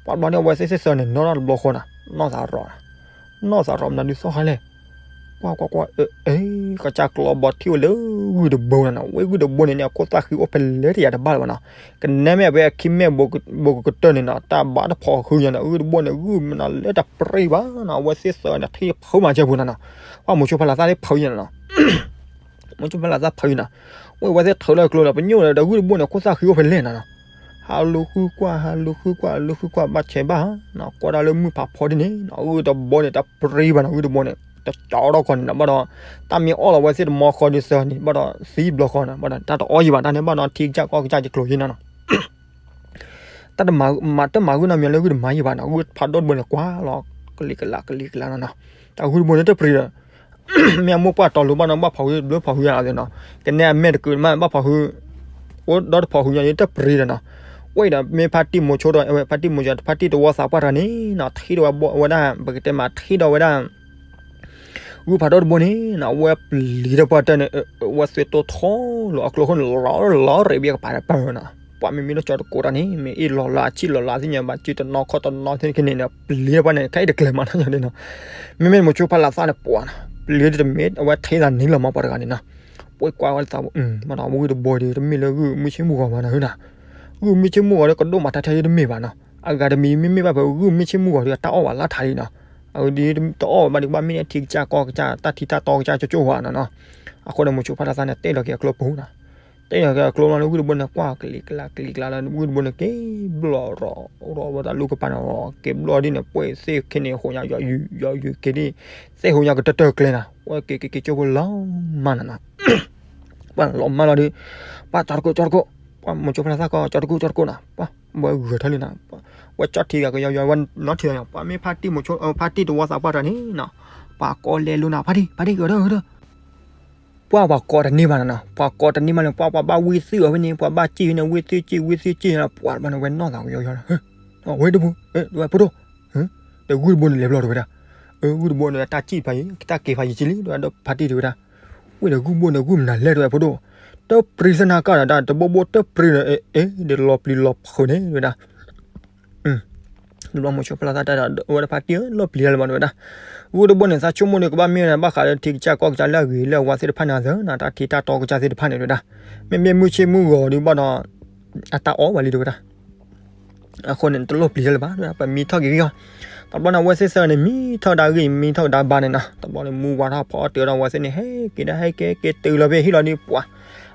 ပှၤဘျီန့ၣ် အဝဲသ့ၣ်သ့ၣ်သၢန့ၣ် နီၢ်တၢ်တဘျီဃီနီၤ နီၢ်သးရီနီၤ နီၢ်သးရီမနုၤဒုးသီၣ်ခါလဲၣ်. ကွၢ်ကွၢ်ကွၢ် အၢ အၢ ကစၢ်ကျီဘီထံၣ်ဝဲလၢဂုၢ်တဘိနၤနီၤ, ဝဲဂုၢ်တဘိန့ၣ်န့ၣ် အခိၣ်သၣ်ဃံအိၣ်ဖဲလဲၣ်တယၤတဘၣ်လၢၤဘၣ်နီၤ. ကနဲမ့ၢ်အဝဲအခံမဲာ်ဘိကကတၢၢ်န့ၣ်နီၤ တၢ်ဘၣ်တဖီဃုညါနီၤ, ဂုၢ်တဘိန့ၣ် ဂုၢ်မနုၤလၢတပြံဘၣ်နီၤ, အဝဲသ့ၣ်သၢန့ၣ် ထံၣ်ဖုမၤစၢၤပူၤနၤနီၤ. ပှၢ်မိၤဆိဖးလးသၣ်သ့ၣ်ဖုညါနီၤ မိၤဆိဖးလးသၣ်ဖုနီၤ, ဝဲအဝဲသ့ၣ်ထုးလီၤကျိဒီး ပညိၣ်ဒီးဂုၢ်တဘိန့ၣ် ခိၣ်သၣ်ဃံအိၣ်ဖဲလဲၣ်နၤနီၤ. ဟးလူၤဃုကွၢ် ဟးလူၤဃုကွၢ် လူၤဃုကွၢ် ဘၣ်ဆဲးဘၣ်နီၤ, ကွၢ်ဒၣ်လၢမုၢ်ဖးဖီဒ်န့ၣ်နီၤ ဂုၢ်တဘိန့ၣ် တပြံဘၣ်နီၤ, ဂုၢ်တဘိန့ၣ် တကၠီထီၣ်ခီန့ၣ်နီၤ, ဘၣ်ဒီး တၢ်မ့ၢ်အီၣ်လီၤဝဲသ့ၣ်တမီဃီဒ်သိးန့ၣ် ဘၣ်ဒီးသံဘျီဃီနီၤ, ဘၣ်ဒီးတၢ်တအီၣ်ယံၤဘၣ် တၢ်န့ၣ်ဘၣ်နီၤ ထံကစၢ်ကီၢ်ကစၢ်ယကျိၤယ့နီၤနီၤ တၢ်တမၤ မၤတၢ်မၤဂုၢ်နီတမံၤလၢဂုၢ်တမၤယံၤဘၣ်နီၤ, ဂုၢ်ဖးဒိၣ်တဘိန့ၣ် ကွၢ်လီၤ ကလံၤကလး ကလံၤကလးနီၤနီၤ, တၢ်ဂုၢ်တဘိန့ၣ်တပြံဒီး မ့ၢ်အမိၢ်ပှၢ်တီၤလိၤဘၣ်နီၤ ဘၣ်ဖီၣ်ဟုတဘျီဖီၣ်ဟုယၤအီၤနီၤ, ကနဲအမဲာ်တကုးမး ဘၣ်ဖီၣ်ဟု အိၣ်ဒီတဖီၣ်ဟုညါန့ၣ် တပြံဒီးနီၤ, ဝဲဒီးမ့ၢ်ဖါတံၢ်မိၤဆိဒီး ဖါတံၢ်မိၤဆိ ဖါတံၢ်တဝီသးပှၢ်တဂၤန့ၣ်နီၤ ထံၣ်ဒီးဝဲဘီဝဲဒၣ် ပကတဲမးထံၣ်ဒီးဝဲဒၣ် ဂုၢ်ဖးဒိၣ်တဘိန့ၣ်နီၤ အဝဲပျံၤဒီးပှၢ်တၢၢ်န့ၣ် အဝဲသွဲတိၢ်ထီၣ်လီၤအကျိခိၣ်န့ၣ် လီၤလီၤရံးဘၣ်ကပၤဒီးပၢၢ်နီၤ, ပှၢ်မ့မ့ၢ်လၢကၠီတကိးတၢ်န့ၣ် မ့ၢ်အ့ၣ်လီၤလၢအဆံၣ်လီၤလၢအသ့ၣ်ညါဘၣ် စုတနီၤခီၣ်တနီၤသ့ၣ်တခါန့ၣ်နီၤ ပျံၤဒီးပှၢ်န့ၣ် ခဲအံၤတကျဲၤမးနီၤန့ၣ်နီၤ, မ့မ့ၢ်မိၤဆိဖးလးသၣ်န့ၣ်ပှၢ်နီၤ ပျံၤဒီးတမ့ၢ်အဝဲထဲသးန့ၣ်လီၤမးပှၤတဂၤန့ၣ်နီၤ, ပှၤကွၢ်ဝဲသး မ့ၢ်ဒီးဂုၢ်တဘိဒီး တမ့ၢ်လၢဂုၢ်မုၢ်ဆ့ၣ်မုၢ်ဂီၤမးနီၤနီၤ, ဂုၢ်မုၢ်ဆ့ၣ်မုၢ်ဂီၤဒီးကဒိၣ်မးထဲထဲဒ်တမ့ၢ်ဘၣ်နီၤ, အဂၤတမံၤမ့မ့ၢ်ဘၣ်ဖဲဂုၢ်မုၢ်ဆ့ၣ်မုၢ်ဂီၤဒီးအတၢ်အီၣ်ဘၣ်လၢထးလံနီၤ, အဝဲဒ်တအီၣ်ဘၣ်ဒီးကဘၣ်မ့ၢ်န့ၣ်ထံကစၢ်ကီၢ်ကစၢ် တၢ်ထံတၢ်တီကစၢ်ကၠိကၠိဝဲနီၤနီၤ, အဃိန့ၣ်မိၤဆိဖးလးသၣ်န့ၣ် တဲလီၤက့ၤအကျိပူၤနီၤ, တဲလီၤက့ၤအကျိလီၤလၢဂုၢ်တဘိန့ၣ် ကွၢ်ကလံၤကလးကလံၤကလးလၢဂုၢ်တဘိန့ၣ် က့ၤဘျီၣ်ရီၣ်ရီၣ်ဝဲတၢ်လူၢ်ကပၤန့ၣ် က့ၤဘျီၣ်ဒ်န့ၣ် ပှဲၤသ့ၣ်ခဲန့ၣ် ဟိညါယီၤယုာ်ယီၤယုာ်က့ၤဒ် သ့ၣ်ဟိညါကတၢၢ်တၢၢ်ကျဲနီၤ, ပှၤက့ၤက့ၤက့ၤကၠိဖိလီၤမးနီၤနီၤ ပှၤလီၤမၢ်လီၤဒီး ပှၤကၠီတကိးကၠီတကိး, ပှၤမိၤဆိဖးလးသၣ်ကီး ကၠီတကိးကၠီတကိးနီၤ, ပှၤဝဲဂုာ်ထီၣ်လံနီၤ, ဝဲကၠီထံဂၤကယီယီဝဲနီထံဂၤနီၤ, ပှၤမ့ၢ်ဖါတံၢ်မိၤဆိ ဖါတံၢ်တဝီသးပှၢ်တဂၤန့ၣ်နီၤ, ပှၤကိးလဲၤလိနီၤ ဖါတံၢ် ဖါတံၢ်ဂ့ၤဒီးဂ့ၤဒီး ပှၤပှၤကိးတန့ၢ်ဘၣ်နီၤနီၤ, ပှၤကိးတန့ၢ်ဘၣ်န့ၣ် ပှၤပှၤဘၣ်ဝံသ့ၣ်အီၤဖဲန့ၣ် ပှၤဘၣ်စံၣ်ဖဲန့ၣ် ဝံသ့ၣ်စံၣ် ဝံသ့ၣ်စံၣ်နီၤ, ပှၤဘၣ်န့ၣ်ဝဲနီၢ်သးကယီယီနီၤ, ဝဲတဘိ ဝဲဖိဒိၣ် ဒီးဂုၢ်တဘိန့ၣ်လဲၤဘျီတဝဲဒၣ်, ဂုၢ်တဘိန့ၣ် တၢ်စံၣ်ဖးယံၤ တၢ်က့ၤဖးယံၤကံလံ တဝဲဒၣ်ဖါတံၢ်တဝဲဒၣ်, ဝဲဒီးဂုၢ်ဘိန့ၣ် ဂုၢ်မနုၤလဲၣ်တဝဲဖိဒိၣ်, တပြံသနာ်က့ဒီး တဘိဘိတပြံဒီး အ့ ဒီးလီၤပျံၤလီၤဖုးန့ၣ်တဝဲဒၣ်, တဘျီမိၤဆိဖးလးသၣ်တဲဒီး အဝဲဒၣ်ဖါတံၢ်ဧၢ လီၤပျံၤလၢမးတဝဲဒၣ်, ဂုၢ်တဘိန့ၣ် သးဆိကမိၣ်ဒီးကဘၣ်မ့ၢ်ဝဲဒၣ် ဘၣ်ဃးလၢထံကစၢ်ကီၢ်ကစၢ်လၢအဂ့ၤလၢအဝါသ့ၣ်တဖၣ်န့ၣ်အသးနီၤ, တၢ်ထံတၢ်တီကစၢ်သ့ၣ်တဖၣ်န့ၣ်တဝဲဒၣ်, မ့မ့ၢ်မုၢ်ဆ့ၣ်မုၢ်ဂီၤဒီးဘၣ်ဒီး အတၢ်အီၣ်ဝဲလံတဝဲဒၣ် အဃိန့ၣ် တလိၣ်ပျံၤတၢ်လၢၤဘၣ် ပမံထီၣ်က့ၤဂံၢ်အီၤ, တဘျီန့ၣ် အဝဲသ့ၣ်သၢဂၤန့ၣ် မံထီၣ်ဒၣ်ဂံၢ် မံထီၣ်ကဒါဘါန့ၣ်နီၤ, တဘျီန့ၣ် မူဝါထီၣ်ဖီအီၣ်တ့ၢ်ဒီး အဝဲသ့ၣ်န့ၣ် ဟဲက့ၤဒၣ် ဟဲက့ၤက့ၤတုၤလီၤဖဲဟံၣ်လီၤဒ်ပှၤ,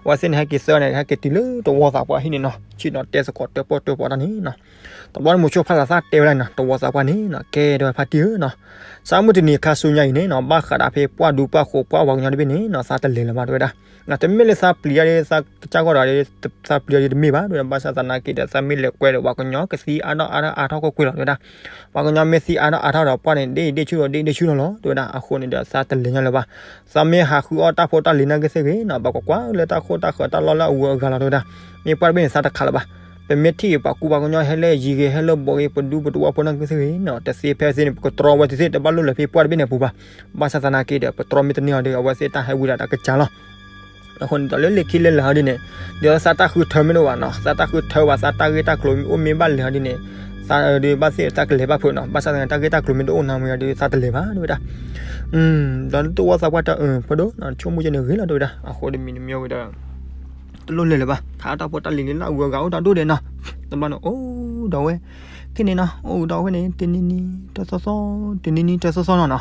အဝဲသ့ၣ်န့ၣ် ဟဲက့ၤသၢဂၤန့ၣ် ဟဲက့ၤတုၤလၢတဝီသးပှၢ်ဟံၣ်န့ၣ်နီၤ, ဆ့ၣ်နီၤတဲသကိးတၢၣ်ပီၣ်တၢၣ်ပီၣ်တၢ်န့ၣ်နီၤ, တဘျီန့ၣ် မိၤဆိဖးလးသၣ်တဲဝဲဒၣ်နီၤ, တဝီသးပှၢ်န့ၣ်နီၤ ကဲဒၣ်ဖါတံၢ်ဧၢနီၤ, စးမုၢ်တနံၤခါဆူညါအံၤန့ၣ်နီၤ, ဘၣ်ဃးဒၣ်ဖဲပှၢ်ဒူပှၢ်ဃိးပှၢ်ဝၤကညီတဘ့ၣ်န့ၣ်နီၤ, သးတလဲၤလၢၤဘၣ်တဝဲဒၣ် တမ့ၢ်လၢသးပျံၤတၢ်ဒီး သးကစၢ်ဂီၢ်ဒီး သးပျံၤတၢ်ဒီးတမ့ၢ်ဘၣ် တဝဲဒၣ် ဘၣ်ဆၣ်သနာ်က့ဒီး သးမ့ၢ်လဲၤကွဲဒီး ပှၤကညီကသံအါထီၣ်အါထီၣ်အါထီၣ်ကွ့ၢ်ကွ့ၢ်လီၤ တဝဲဒၣ်, ပှၤကညီမ့ၢ်သံအါထီၣ်အါထီၣ်ဒီး ပှၢ်န့ၣ် ဒ့ၣ်ဒ့ၣ်ဆူၣ်လီၤ ဒ့ၣ်ဒ့ၣ်ဆူၣ်လီၤလီၤ တဝဲဒၣ်, အဃိန့ၣ်ဒီး သးတလဲၤညီလၢၤဘၣ်, သးမ့ၢ်ဟးဃုအီၣ်တၢ်ဖိတၢ်လံၤနာ်က့သ့ၣ်ဂ့ၤနီၤ, ပကွၢ်ကွၢ်လၢတၢ်ခိၣ်တၢ်ဃၢၤတၢ်လီၢ်လၢအဂုၤအဂၤလီၤ တဝဲဒၣ်, မ့ၢ်ပှၢ်တဘ့ၣ်န့ၣ် သးတခးလၢၤဘၣ်, ပမ့ၢ်ထံၣ်ပှၤကူပှၤကညီဟဲလၢယံၤဂ့ၤ ဟဲလၢဘီဂ့ၤ ပဒူပတဝီဖိနာ်က့သ့ၣ်ဂ့ၤနီၤ, တသ့ဖဲသ့န့ၣ် ပကတြီဝဲတသ့ တဘၣ်လိၣ်လၢၤဖဲပှၢ်တဘ့ၣ်န့ၣ်အပူၤဘၣ်, ဘၣ်ဆၣ်သနာ်က့ဒီး ပတြီမ့ၢ်တန့ၢ်အီၤဒီး အဝဲသ့ၣ်တၢ်ဟဲဝံဒၣ်တၢ်ကစၢ်လီၤ အဃိန့ၣ်ဒီး လၢလ့ၣ်ခံလၢလၢ်ဟီဒ်န့ၣ်, ဒီးသးတၢ်ဃုထၢမ့ၢ်တအိၣ်ဘၣ်နီၤ, သးတၢ်ဃုထၢဘၣ် သးတၢ်ဂ့ၢ်တၢ်ကျိၤမ့ၢ်အိၣ်မ့ၢ်ဘၣ်လဲၤဟီဒ်န့ၣ်, သးဒီးဘၣ်သ့ၣ်သးကလဲၤဘၣ်ဖုးနီၤ, ဘၣ်ဆၣ်သနာ်က့ တၢ်ဂ့ၢ်တၢ်ကျိၤမ့ၢ်တအိၣ်နီတမံၤဒီး သးတလဲၤဘၣ် တဝဲဒၣ်, ဒီးတဝီသးပှၢ်တၢ်အၢ ဖိဒိၣ် ဆိကမိၣ်ကဲန့ၣ်ဂ့ၤလီၤ တဝဲဒၣ်, အဃိတမံၤတမံၤဝဲဒီး တလိၣ်လဲၤလၢၤဘၣ်, ထါတၢ်ဖိတၢ်လံၤလၢအဂုၤအဂၤအိၣ်တၢ်ဒိၣ်ဒဲးနီၤ, တဘျီန့ၣ် အိၣ်ဒီးဝဲ, ခဲန့ၣ်နီၤ အိၣ်ဒီးဝဲန့ၣ် တနံၤနံၤတသီသီ, တနံၤနံၤတသီသီနီၤနီၤ,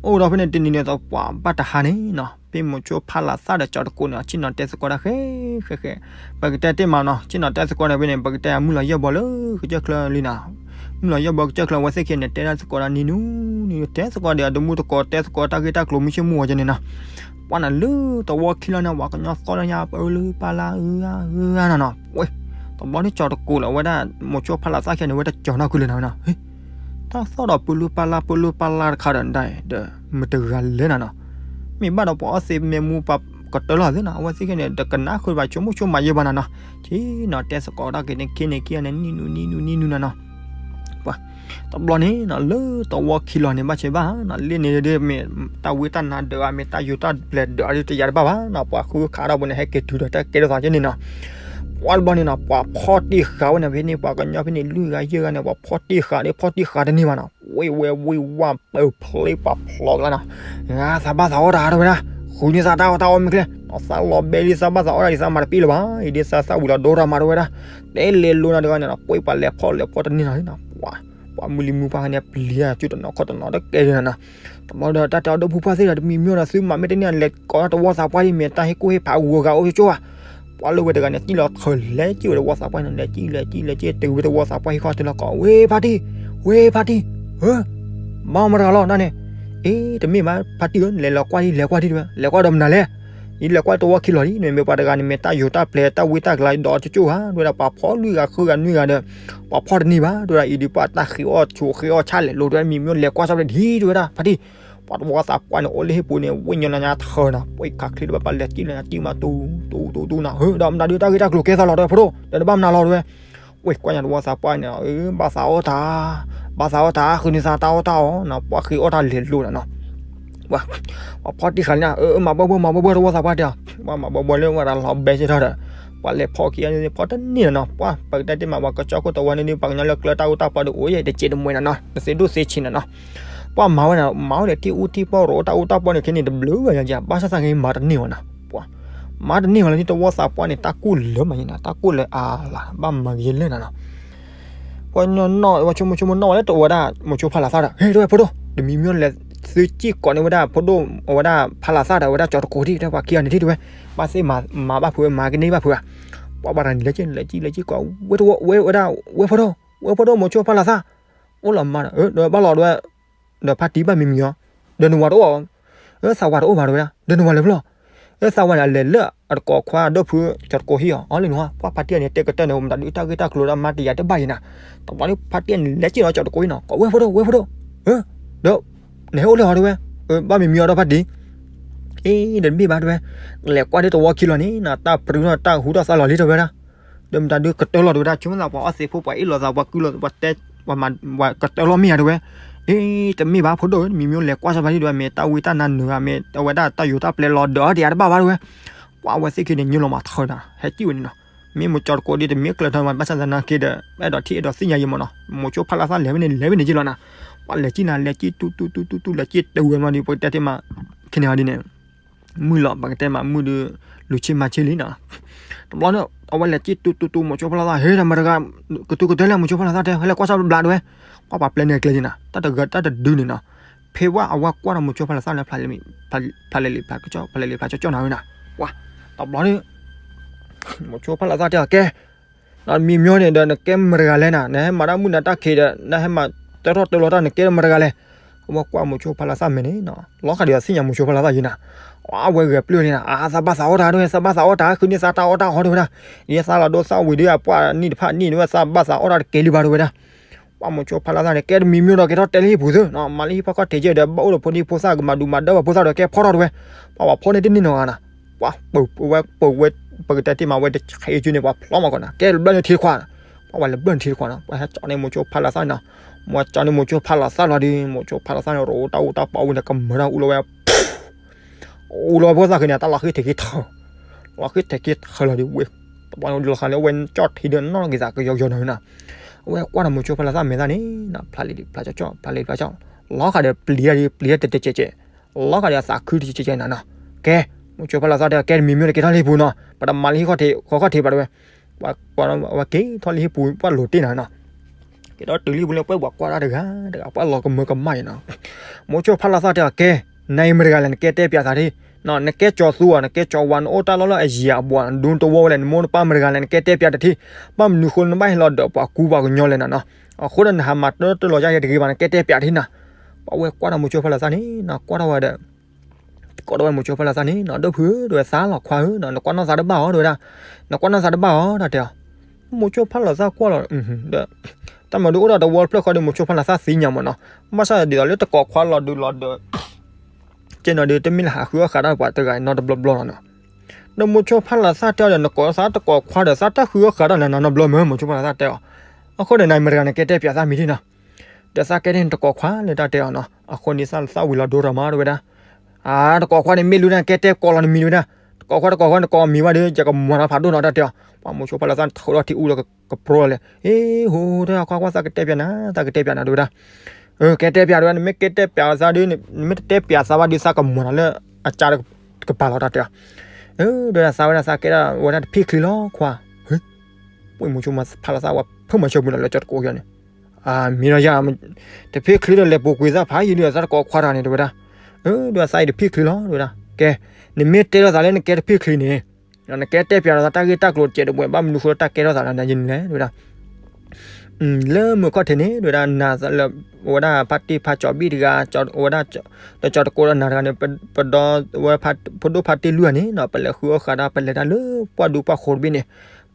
အိၣ်ဒီးဖဲန့ၣ် တနံၤနံၤသပှၢ်ဘၣ်တဟါန့ၣ်နီၤ, ဖဲမိၤဆိဖးလးသၣ်ဒီးကၠီတကိးန့ၣ် ဆ့ၣ်နီၤတဲသကိးတၢ်ဃဲဃဲဃဲ, ပကတဲတ့ၢ်မးနီၤ, ဆ့ၣ်နီၤတဲသကိးန့ၣ်ဖဲန့ၣ် ပကတဲယၤမုၢ်လီၤယဲၢ်ဘီလၢကစၢၢ်ချၢလံနီၤ, မုၢ်လီၤယဲၢ်ဘီကစၢၢ်ချၢ အဝဲသ့ၣ်ခံဂၤန့ၣ် တဲတၢ်သကိးတၢ်နံၤနံၤနံၤ တဲသကိးဒီးအတမူတကိး တဲသကိးတၢ်ဂ့ၢ်တၢ်ကျိၤမုၢ်ဆ့ၣ်မုၢ်ဂီၤကဲန့ၣ်နီၤ, ပှၢ်န့ၣ်လၢတဝီခံလီၤန့ၣ် ပှၤကညီသီၣ်လၢညါ ပလူပလၢ်အၢအၢအၢနီၤနီၤ, ဝဲ, တဘျီန့ၣ်ကၠီတကိးလီၤဝဲဒၣ် မိၤဆိဖးလးသၣ်ခံဂၤန့ၣ် ဝဲတကၠီၤနီၢ်ခုလၢၤနီၤနီၤ, တၢ်သီၣ်ဒီးပလူပလၢ် ပလူပလၢ်တခါဒီး ဒီးမတၤတဂၤလဲၣ်နီၤနီၤ, မ့ၢ်ဘၣ်ဒီးပှၤအီၣ်သ့မ့ၢ်မူပှၤကတၢၢ်လီၤသ့နီၤ, အဝဲသ့ၣ်ခံဂၤန့ၣ် တကနၣ်ဃုာ်ဘၣ် ဆိကမိၣ်ဆိကမးယဲၢ်ဘၣ်နီၤနီၤ, ဆ့ၣ်နီၤတဲသကိးတၢ်က့ၤန့ၣ် ခံန့ၣ်ခံဂၤန့ၣ် နံၤနူၤနံၤနူၤနံၤနူၤနီၤနီၤ, ပှၤ တဘျီန့ၣ်နီၤ လၢတဝီခံလီၤန့ၣ် ဘၣ်ဆၢဘၣ်နီၤ, လ့ၣ်န့ၣ်ဒ်မ့ၢ်တၢ်ဝံတၢ်နါဒၢးဧါ မ့ၢ်တၢ်ယိၤတၢ်ပျဲၤဒၢးဧါ ဒ်တယၤတဘၣ်ဘၣ်နီၤ, ပှၤဃုခးထီၣ်ပူၤန့ၣ် ဟဲက့ၤတုၤဒီးတၢ်ကဲထီၣ်သးကဲန့ၣ်နီၤ, ပ ပှၤတဘျီန့ၣ်နီၤ ပှၤဖီၣ်တ့ၢ်ဃာ်ဝဲန့ၣ် ဖဲန့ၣ် ပှၤကညီဖဲန့ၣ် လွံၢ်ဂၤယဲၢ်ဂၤန့ၣ် ပှၤဖီၣ်တ့ၢ်ဃာ်ဒီး ဖီၣ်တ့ၢ်ဃာ်တန့ၢ်ဘၣ်နီၤ ဝ့ၢ်ဝဲဝ့ၢ်ဝါပၢၢ်ဖျ့ပှၤဖျိးကလါနီၤ, သးဘၣ်သးအီၣ်တၢ်တဲဝဲဒၣ်, ဃုန့ၢ်သးတၢ်အီၣ်တၢ်အီမ့ၢ်ကျဲ, သးလီၤဘဲလံ သးဘၣ်သးအီၣ်တၢ်ဒ်သးမၤတပ့ၢ်လၢၤဘၣ်, အံၤဒ်သးသၣ်ဝံၤလီၤဒိတၢ်မၤတဝဲဒၣ်, တဲလဲၤလိၤနၤတဂၤန့ၣ်နီၤ ပှၤပှၤလဲၤဖီၣ်လဲၤဖီၣ်တန့ၢ်နီၤ, ပှၤမုၢ်လံၤမုၢ်ပှၢ်န့ၣ် ပျံၤတၢ်စုတနီၤခီၣ်တနီၤတကဲဒၣ်နီၤ, တဘျီဒီးတၢ်တဲအီၤဒီး ဖုဖှၣ်သ့ၣ်ဒီး တမံၤမံၤဒီး သုမၤမ့ၢ်တန့ၢ် လဲၤကိးတၢ်တဝီသးပှၢ်ဒ် မ့ၢ်တၢ်ဟ့ၣ်ကူၣ်ဟ့ၣ်ဖးဂီၤဂၤအိၣ်ကၠိဘၣ်, ပှၤလၢဝဲတဂၤန့ၣ် စံၣ်လီၤထၢလဲၤစံၣ်ဝဲတဝီသးပှၢ်န့ၣ် လဲၤစံၣ်လဲၤစံၣ်လဲၤစံၣ် တုၤဝဲတဝီသးပှၢ်ဟံၣ်ဃီတုၤလီၤကိး ဝ့ၢ်ဖါတံၢ်, ဝ့ၢ်ဖါတံၢ်, ဧၢ, ဘၣ်မတၤတဂၤလီၤဒၣ်န့ၣ်, အ့ တမ့ၢ်ဘၣ်ဖါတံၢ်ဧၢ လဲၤလီၤကွၢ်ဒ် လဲၤကွၢ်ဒ်တဲဝဲ လဲၤကွၢ်ဒီးမနုၤလဲၣ်, အံၤလဲၤကွၢ်တဝီခံလီၤဒ်န့ၣ် မ့ၢ်ပှၤတဂၤန့ၣ် မ့ၢ်တၢ်ယိၤတၢ်ပျဲၤတၢ်ဝံတၢ်ကလၤဒီးကၠိဧါ တဲဝဲဒၣ် ပှၤဖီၣ်လွံၢ်ဂၤဃုဂၤနွံဂၤဒီး ပှၤဖီၣ်တန့ၢ်ဘၣ် တဲဝဲဒၣ် အံၤဒ်ပှၤတၢ်ဃ့အီၣ်ဆိးဃ့အီၣ်ဆၣ်လဲၤလိၤတဲဝဲ မံၤမံၤလဲၤကွၢ်စၢ်ဖဲဒ်တဲဝဲဒၣ် ဖါတံၢ်, ပှၤတဝီသးပှၢ်န့ၣ် အိၣ်လၢဟံၣ်ပူၤန့ၣ် ဝ့ၢ်ညီနၤညါထၢနီၤ ပှၤခးချ့ဒီး ပှၤလဲၤစံၣ်လီၤညါစံၣ်မး တူတူတူတူနီၤ ဧၢ ဒီးမတၤဒုးတၢ်ဂ့ၢ်တၢ်ကျိၤကဲသးလီၤတဲဝဲ ဖိဒိၣ် ဒီးတဘၣ်မနုၤလီၤတဲဝဲ ဝ့ၢ်ကွၢ်ညါတဝီသးပှၢ်န့ၣ် အၢ ဘၣ်သးအီၣ်တၢ်, ဘၣ်သးအီၣ်တၢ် ဃုန့ၢ်သးတၢ်အီၣ်တၢ်အီနီၤ ပှၤဃ့အီၣ်တၢ်လဲၤလိၤနီၤနီၤ, ပှၤဖီၣ်တ့ၢ်ဃာ်လံနီၤ အၢ မၤဘၣ်ဘၣ် မၤဘၣ်ဘၣ်တဝီသးပှၢ်တဲအီၤ ပှၤမၤဘၣ်ဘၣ်လၢဝဲဒၣ်လီၤဘဲစ့ၢ်ထီၣ်ဒီး ပှၤလဲၤဖီၣ်ခံအဖီၣ်တန့ၢ်နီၤနီၤ ပှၤပကတဲတ့ၢ်မး ပှၤကစၢၢ်ခိၣ်တဝီန့ၣ်ဒုး ပှၤကညီလၢကျၢၤတၢ်အူတၢ်ပီဒီး အိၣ်ယဲၢ်တစဲးတမှဲနီၤနီၤ တသ့ဒိၣ်သ့ဆံးနီၤနီၤ, ပှၤမၤဝဲဒၣ် မၤဝဲန့ၣ် တ့ၢ်အူတ့ၢ်ပီရိၤတၢ်အူတၢ်ပီန့ၣ် ခဲန့ၣ်တဘျုးဘၣ်ယၤ ဘၣ်ဆၣ်သနာ်က့မၤတန့ၢ်ဘၣ်နီၤ ပှၤ မၤတန့ၢ်ဘၣ်လၢန့ၣ် တဝီသးပှၢ်န့ၣ် တၢ်ကူၣ်လၢာ်မးယဲနီၤ တၢ်ကူၣ်လၢာ်အါလၢ ဘၣ်မၤကယဲၢ်လဲၣ်နီၤနီၤ, ပှၤနီၢ်နီၢ် ပှၤဆိကမိၣ်ဆိကမိၣ်နီၣ်ဝဲလၢတအိၣ်ဝဲဒၣ် မိၤဆိဖါလၤသၣ်ဒီး ဟဲ တဲဝဲ ဖိဒိၣ် တမံၤမံၤလဲၤသုစံၣ်ကိးန့ၢ်ဝဲဒၣ် ဖိဒိၣ် အဝဲဒၣ်ဖါလၤသၣ်ဒီး အဝဲဒၣ်ကၠီၤတကိးထံၣ် တဲပှၤခံဂၤန့ၣ်ထံၣ်တဲဝဲ ဘၣ်သ့ၣ်မၤဘၣ်ဖုးဝဲ မၤကန့ၢ်ဘၣ်ဖုးဧါ, ပှၤဘၣ်တဂၤန့ၣ် လဲၤစံၣ်လဲၤစံၣ်လဲၤစံၣ်ကိး ဝဲတဝီ ဝဲဝဲဒၣ် ဝဲဖိဒိၣ် ဝဲဖိဒိၣ် မိၤဆိဖါလၤသၣ် အိၣ်လီၤမးဒီး ဒီးဘၣ်လီၤဒဝဲ ဒီးဖါတံၢ်ဘၣ်မံၤမံၤအီၤ, ဒီးနဝၤတအိၣ်, အၢ သးဝၤတအိၣ်ဘၣ်တဲဝဲဒၣ်, ဒီးနဝၤလဲၤဖဲလဲၣ်, အၢ သးဝၤန့ၣ် အလဲၤလၢအတကိးခွါဒီဖု ကၠီၤတကိးဟံၣ်အီၤ, အီၤလၢနဝၤ ပှၤဖါတံၢ်န့ၣ် တဲကတၢၢ်န့ၣ် မတၤဒုးတၢ်ဂ့ၢ်တၢ်ကျိၤဒီးမၤတယာ်တဘၣ်ယဲနီၤ, တဘျီဒီးဖါတံၢ်န့ၣ် လဲၤစံၣ်လီၤကၠီၤတကိးဟံၣ်နီၤ, ကိးဝဲဖိဒိၣ် ဝဲဖိဒိၣ်, အၢ ဒီး နဟဲအိၣ်လၢဟီတဲဝဲ, ဘၣ်မံၤမံၤအီၤဒီးဖါတံၢ်, အ့ ဒီးတမ့ၢ်ဘၣ်တဲဝဲ, လဲၤကွၢ်ဒ်တဝီခံလီၤန့ၣ်နီၤ တၢ်ပြူနီၤ တၢ်ဟူထီၣ်သါလီၤလံတဲဝဲဒၣ် ဒီးမတၤဒုးကတၢၢ်လီၤတဲဝဲဒၣ် ဆိကမိၣ်သးပှၤအီၣ်သ့ၣ်ဖိ ပှၤအ့ၣ်လိာ်သး ပှၤကုလိာ် ပှၤတဲ ပှၤမၤဝဲကတၢၢ်လီၤမ့ၢ်ဧါတဲဝဲ, အ့ တမ့ၢ်ဘၣ်ဖိဒိၣ်ဧၢ မံၤမံၤလဲၤကွၢ်စၢ်ဖါတံၢ်တဲဝဲ မ့ၢ်တၢ်ဝံတၢ်နါနုာ်ဧါ မ့ၢ်အဝဲဒၣ်တၢ်ယိၤတၢ်ပျဲလီၤဒၢးအီၤတယၤတဘၣ်ဘၣ်တဲဝဲ, ပှၤဝဲသ့ၣ်ခံန့ၣ် ညိလီၤမၤထၢနၤ ဟဲစံၣ်ဝဲန့ၣ်နီၤ, မ့ၢ်မိၤကၠီတကိးဒ်တမ့ၢ်ကျၢၤထီၣ်မး ဘၣ်ဆၣ်သနာ်က့ဒီး အဲၣ်ဒိးထံၣ်အဲၣ်ဒိးသ့ၣ်ညါယံမးနီၤ, မိၤဆိဖါလၤသၣ်လဲၤဝဲန့ၣ် လဲၤဝဲန့ၣ်က့လီၤနၤ, ပှၤလဲၤစံၣ်နၤ လဲၤစံၣ်တူတူတူတူတူ လဲၤစံၣ်တဝဲမးဒီး ပကတဲတ့ၢ်မး ခဲန့ၣ်ဟီဒ်န့ၣ် မုၢ်လီၤ ပကတဲမး မုၢ်ဒုး လူၤဆ့မၤဆ့လံနီၤ, တဘျီန့ၣ် အဝဲလဲၤစံၣ်တူတူတူ မိၤဆိဖါလၤသၣ် ဟဲဒီးမတၤတဂၤ ကတုၤကတၢၢ်လၢမိၤဆိဖါလၤသၣ်တဲ ဟဲလဲၤကွၢ်စၢ်ဘျးတဲဝဲ, ကွၢ်ပှၤပျဲန့ၣ်အကျဲယံနၤ တၢ်တဂၤတၢ်တဒုန့ၣ်နီၤ, ဖဲဝဲအဝဲကွၢ်ဒီးမိၤဆိဖါလၤသၣ်န့ၣ် ဖျါလဲၤလံာ်ဖျါကၠီၣ် ဖျါလဲၤလံာ်ဖျါကၠီၣ်နၤဝဲနၤ, ပှၤ တဘျီန့ၣ် မိၤဆိဖါလၤသၣ်တဲအီၤ ကဲ နမံၤမၠိန့ၣ်ဒီး နကဲမတဂၤလဲၣ်နၤ, နဟဲမၤတၢ်မုၢ်နၤတၢ်ခံးဒီး နဟဲမၤတၢထီၣ်တၢလီၤတၢ် နကဲမတဂၤလဲၣ်. အဝဲကွၢ်မိၤဆိဖါလၤသၣ်မဲာ်န့ၣ်နီၤ, လီၤဃာ်ဒီးသ့ၣ်ညါမိၤဆိဖါလၤသၣ်ယံၤနၤ, အဝဲဂဲၤပျုၢ်န့ၣ်နၤ, အသးဘၣ်သးအီၣ်တၢ်တဲဝဲ, သးဘၣ်သးအီၣ်တၢ် ဃုန့ၢ်သးတၢ်အီၣ်တၢ်အီတဲဝဲဒၣ်, ယသးလီၤဒိသၣ်ဝံၤဒီး အပှၢ်နံၣ်တဖၣ်နံၣ်န့ၣ်ဝဲ သးဘၣ်သးအီၣ်တၢ်တကဲလံဘၣ်တဲဝဲဒၣ်. ပှၢ်မိၤဆိဖါလၤသၣ်န့ၣ် ကဲတမံၤမၠိဒီး ကဲထီၣ်တဲလၢဟံၣ်ပူၤသု,မၤလၢဟံၣ်ဖီခိၣ်ထံးကဲဒီး ဘၣ်အိၣ်ဒီးဖိဒံဖိသၣ် ကမၤဒူးမၤဒၢပှၤဖိသၣ်ဒီး ကဲဖီထီၣ်တဲဝဲ, ပှၢ်ပှၤဖီန့ၣ်တန့ၢ်နီတဂၤနၤ, ပှၢ်ပဝဲ ပဝဲ ပကတဲတ့ၢ်မး ဝဲတဆဲးအစုန့ၣ် ပှၤဖျီမးကီးနၤ, ကဲလၢဘျၢၣ်န့ၣ်ထံတခွး, ပှၢ်ဝဲလၢဘျၢၣ်န့ၣ်ထံတခွးနီၤ, ပှၢ်ဟဲကၠီန့ၢ်မိၤဆိဖါလၤသၣ်နီၤ, မိၤကၠီန့ၢ်မိၤဆိဖါလၤသၣ်လီၤဒီး မိၤဆိဖါလၤသၣ်န့ၣ် ရိတၢ်အူတၢ်ပီအူန့ၣ် ကမၢတၢ်အူလီၤဝဲ အူလီၤဝဲဖိသၣ်ဃုန့ၣ် တၢ်လီၤဃံၢ်ထဲးက့ၤထၢ, လီၤဃံၢ်ထဲးက့ၤထၢလီၤဒီးဝဲ, တဘျီန့ၣ်လီၤဃာ်လၢဝဲကၠီၣ်ထံဒီးနီၢ်က့ၤသးကယီကယီနီၤနီၤ, အဝဲကွၢ်ဒီးမိၤဆိဖါလၤသၣ်မဲာ်သၣ်န့ၣ်နီၤ ဖျါလံဖျါကၠီကၠီ ဖျါလံဖျါကၠီ, လီၤဃာ်ဒီးပျံၤတၢ်ဒီးပျံၤတၢ်တကဲးကဲး, လီၤဃာ်ဒီးသးခုတကဲးကဲးနီၤနီၤ, ကဲ, မိၤဆိဖါလၤသၣ်တဲ ကဲတမံၤမၠိန့ၣ် ကဲထီၣ်လၢဟံၣ်ပူၤနီၤ, ပတမၤလၢဟံၣ်ဃီထံး ဃီခီၣ်ထံးဘၣ်တဲဝဲ, ပှၤကွၢ်ဝဲက့ၤထီၣ်လၢဟံၣ်ပူၤ ပှၢ်လိၤတ့ၢ်နၤနီၤ ကဲထီၣ်တုၤလံပူၤလၢပှဲၤပှၤကွၢ်တၢ်တဂၤတဂၤ ပှၢ်လီၤကမၢကမၣ်အံၤနီၤ, မိၤဆိဖါလၤသၣ်တဲအီၤ ကဲ, နမတဂၤလဲၣ် နကဲတဲပၠးသးထံ, နကဲကၠီသူဧါ နကဲကၠီဝါ နအိၣ်တၢ်လီၢ်လၢအယံၤအဘူး နဒူတဝီဝဲလဲၣ် နမိၢ်နပၢ်မတဂၤလဲၣ် နကဲတဲပၠးတထံ, ဘၣ်မနုၤဃိလၢနဘၣ်ဟဲလီၤဒၢးပှၤကူပှၤကညီလဲၣ်နီၤနီၤ, အဃိဒီးနဟးမၤတၢ်တလီၤယါယဲတဂ့ၤဘၣ် နကဲတဲပၠးတထံနီၤ, ပှၢ်ဝဲကွၢ်ဒီးမိၤဆိဖါလၤသၣ်န့ၣ်နီၤ ကွၢ်ထီၣ်ဝဲဒီး ကိးထီၣ်ဝဲမိၤဆိဖါလၤသၣ်န့ၣ်နီၤ ဒီပုၢ်ဧၢ တဲဝဲ သးလီၤခွါဧၢနီၤ နကွၢ်နီၢ်သးတဘၣ်အီၤ တဲဝဲဒၣ်, နကွၢ်နီၢ်သးတဘၣ်အီၤ တၢ်တဲအီၤ, မိၤဆိဖါလၤသၣ်ကွၢ်လီၤဒီး တၢ်မၤဒုးအိၣ်ဒီးတဝီတဖျၢၣ်ဃီဒီး မိၤဆိဖါလၤသၣ်သ့ၣ်ညါမးနီၤ, ဘၣ်ဆၣ်ဒ်သိးလၢတကိးခွါလီၤဒုးလီၤဒၢး ကဲနီၤဒီး တမ့ၢ်လၢဟးဃုအီၣ်ဃာ်တၢ်ပှၤတဂၤနီတဘျီဘျီလီၤနီၤ, ဒီးမိၤဆိဖါလၤသၣ်တဲအီၤဒီး နကိးသးတကိးခွါဒီး သးတဃုအီၣ်ဃာ်တၢ်လၢနနီတဘျီမ့ၢ် မိၤဆိဖါလၤသၣ်တဲအီၤ, အဃိန့ၣ် နမတဂၤန့ၣ် ကဲတဲပၠးသးမံၤထံနီၤ ဒီးသးကဲန့ၣ်တကိးခွါလၢတၢ်တဲအီၤနီၤ, အဃိန့ၣ်သးသၣ်ဝံၤလီၤဒိရၤမးတဲဝဲဒၣ်, အတကိးခွါန့ၣ်မ့ၢ်လူၤဒၣ် ကဲတဲကိးလီၤနမံၤတဲဝဲဒၣ်, တ ကိးခွါတကိးခွါန့ၣ် ကိးမံၤဘၣ်ဒီး ယကမၤနၤဖးဒိၣ်နီၤ တၢ်တဲအီၤ. ပှၤမိၤဆိဖးလီၤသးန့ၣ် ထုးထီၣ်ထံအူဒီးကပြိလီၤလဲၣ်. အ့ ဟိ တဲခွါ ခွါသးကတဲပၠးနၤ, သးကတဲပၠးနၤ တဲဝဲဒၣ်. အၢ ကဲတဲပၠး တဲဝဲဒၣ်, နမ့ၢ်ကဲတဲပၠးသးဒီး နမ့ၢ်တတဲပၠးသးဘၣ်ဒီး သးကမၤနၤလၢအကါတကပၤလီၤ တၢ်တဲအီၤ. အၢ တဲဝဲဒၣ် သးဝဲဒၣ် သးကဲဒၣ်ဝဲဒၣ်တဖံၣ်ချံလီၤခွါ. ပှၤမိၤဆိဖးလီၤသး ဝဲဖၢမၤဆၢမုၢ်လီၤလၢကၠီတကိးယၤန့ၣ်, မ့ၢ်ဒီးယၤ တဖံၣ်ချံဒီး လဲၤပူၤကွံာ်သးဖးယံာ်လံ သးတကိးခွါတဂၤန့ၣ် တဲဝဲဒၣ်. အၢ တဲဝဲဒၣ် သးအံၤတဖံၣ်ချံလီၤ တဲဝဲဒၣ်. ကဲ နမ့ၢ်တဲလိာ်သးလၢနကဲတဖံၣ်ချံန့ၣ် နကဲတဲပၠးဒီးသးတၢ်ဂ့ၢ်တၢ်ကျိၤတစဲးတဘှဲး ဘၣ်မနုၤဃိလၢတၢ်ကဲထီၣ်သးလၢနၤယဲန့ၣ်လဲၣ် တဲဝဲဒၣ်. လၢမုၢ်ခီၣ်ထံးန့ၣ် တဲဝဲဒၣ် နၤလၢ ဝဲဒၣ်ဖါတံၢ်ဖါကၠီဘံၣ်တဂၤ ဝဲဒၣ် ဒီးကၠီတကိးဒီးနၤတဂၤန့ၣ် ပဒီးဝဲ ဖဒိၣ်ဖါတံၢ်လွံၢ်ဂၤန့ၣ်နီၤ ပလဲၤဃုအီၣ်ဃာ်ဒီး ပလဲၤတၢ်လၢပှၢ်ဒူပှၢ်ဃိတဘ့ၣ်န့ၣ်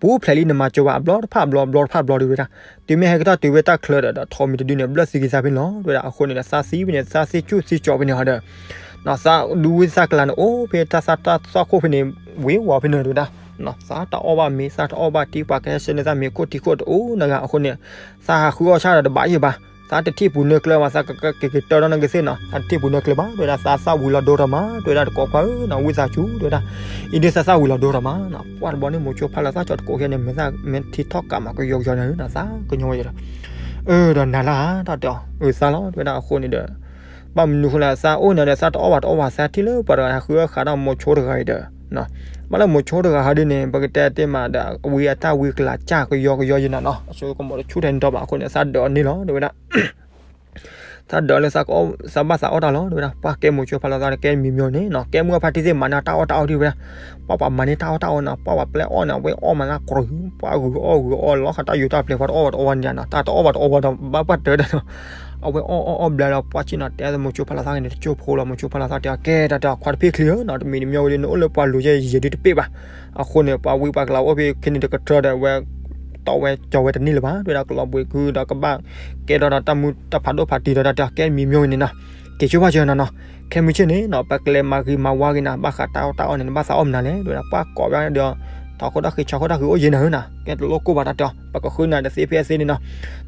ပူၤဖျဲးလံ နမၤစၢၤဘၣ် အဘျီတဖၣ်ဘျီ အဘျီတဖၣ်ဘျီ တဲဝဲဒၣ်. တုၤမ့ၢ်ဟဲက့ၤထီၣ်တုၤဝဲတၢ်ချၢဒီး ဒီးထိးမံၤတဒုန့ၣ် ဘျၢၣ်သံက့ၤသးဖဲန့ၣ်လီၤ တဲဝဲဒၣ်. အဃိန့ၣ်ဒီး သးသံဖဲန့ၣ် သးသံဆူၣ်သံကၠီဖဲန့ၣ်ဟီဒီး သးဒူဝံသးကလၤန့ၣ် အိၣ်ဖဲတၢ်သၣ်တၢ် သီၣ်ခိၣ်ဖဲန့ၣ် ဝ့ၤဝီၤဖဲန့ၣ် တဲဝဲဒၣ်. သးတအီၣ်ဘၣ်မ့ၤ သးတအီၣ်ဘၣ်တံၢ် ပှၤကဟဲဆှၢန့ၢ်သးမ့ၤခိၣ်ထံခိၣ်တအိၣ်နီတဂၤ အဃိန့ၣ် သးဟးဃုအီၣ်ဆၣ်ဒီးတဘၣ်ယံာ်ဘၣ်. သးတထံၣ်ပူၤနၢကျၢၤဘၣ် သးကက့ၤက့ၤတၢ်ဒီးနကသ့ၣ်နီၤ သးတထံၣ်ပူၤနၢကျၢၤဘၣ် တဲဝဲဒၣ်. သးသၣ်ဝံၤလီၤဒိတၢ်မး တဲဝဲဒၣ် တကိးခွါဧၢနီၤ ဝံသးစူၤ တဲဝဲဒၣ်. အံၤဒ်သးသၣ်ဝံၤလီၤဒိတၢ်မးနီၤ ပှၢ်တဘျီန့ၣ် မိၤဆိဖးလီၤသး ကၠီတကိးယဲန့ၣ် မ့ၢ်သး မ့ၢ်ထံထီၣ်ကးမးကယီကယီန့ၣ် သးကညီဝဲယဲဒီး အၢ ဒီးနၤလၢ တၢ်တဲအီၤ အၢ သးလီၤ တဲဝဲဒၣ်. အဃိန့ၣ်ဒီး ဘၣ်မနုၤဃိလၢသးအိၣ်န့ၣ်ဒီး သးတအီၣ်ဘၣ်တအီဘၣ် သးထံၣ်လၢပှၤတဂၤဟးဃုအီၣ်ဃာ်ဒီးမိၤဆိတဂၤအံၤဒီး ဘၣ်လၢမိၤဆိတဂၤဟီဒ်န့ၣ် ပကတဲတ့ၢ်မးဒီး အဝံအတၢ်ဝံကလၤစၢ်ကယီကယီယဲနၤနီၤ အဆိကမိၣ်တဆူၣ်ထဲန့ၣ်ဒီးဘၣ် အဃိန့ၣ် သးဒၢးအီၤန့ၣ်လီၤ တဲဝဲဒၣ်. သးဒၢးလၢ သးဘၣ်သးအီၣ်တၢ်လီၤ တဲဝဲဒၣ်. ပှၤကဲမိၤဆိဖးလီၤသးန့ၣ် ကဲမံၤမံၤန့ၣ်နီၤ ကဲမုၢ်အဖါတံၢ်သ့ၣ်မၤန့ၢ်တၢ်အီၣ်တၢ်အီဒ်ဝဲဒၣ်. ပှၤပှၤမၤန့ၢ်တၢ်အီၣ်တၢ်အီနီၤ ပှၤပှၤပျဲအီၣ်န့ၣ် အဝဲအီၣ်မးလၢကြူး ပှၤဂုၤအီၣ်ဂုၤအီၣ်လီၤဃာ်တၢ်ယူးတၢ်ပျဲၤ ပှၤတအီၣ်ဘၣ်တအီဘၣ်န့ၣ်နီၤ တၢ်တအီၣ်ဘၣ်တအီဘၣ်ဒီး ဘၣ်ပှၢ်တၢၢ်ဒီးနီၤ အဝဲအီၣ်အီၣ်အီၣ်ဘျါဒီး ပှၢ်ဆ့ၣ်နီၤ တဲမိၤဆိဖးလီၤသးန့ၣ် တကၠိဖိလီၤ မိၤဆိဖးလီၤသးတဲအီၤ ကဲတၢ်တဲအီၤ ခွါတဖံၣ်ချံဧၢနီၤ တမံၤတမံၤဝဲဒၣ် နအိၣ်လၢပှၤလိၤယဲယဲဒ်တပ့ၢ်ဘၣ်. အဃိန့ၣ် ပှၤဝံပှၤကလၤအိၣ်ဖဲခဲန့ၣ်တကတြၢၢ်ဒီး အဝဲတီၢ်ဝဲကၠီၤဝဲတန့ၢ်လၢၤဘၣ် တဲဝဲဒၣ် ကလီၤဘှံးကုဒီးကဘၣ်ကဲထီၣ်ဒီးတၢ်မူတၢ်ဖးဒိၣ်ဖးတံၢ်ဒီးတၢ်တဲအီၤ ကဲမံၤမံၤဝဲန့ၣ်နီၤ က့ၤဆိဘၣ်စၢၤနီၤနီၤ ခဲမုၢ်ဆ့ၣ်န့ၣ်နီၤ ပကလဲၤမၤဂ့ၤမၤဝါဂ့ၤနၤ ဘၣ်ဃးတၢ်အီၣ်တၢ်အီန့ၣ် နဘၣ်သးအီၣ်မနုၤလဲၣ် တဲဝဲဒၣ် ပှၤကိးဝဲဒီး ထီၣ်ခိၣ်တၢ်ဃံး ဆါခိၣ်တၢ်ဃံးအိၣ်ယဲနၤဧၢနီၤ ကဲတလိၣ်ကိၢ်ဘၣ်တၢ်တဲအီၤ ပကဃုနၤတသ့ဖဲအသ့န့ၣ်နီၤ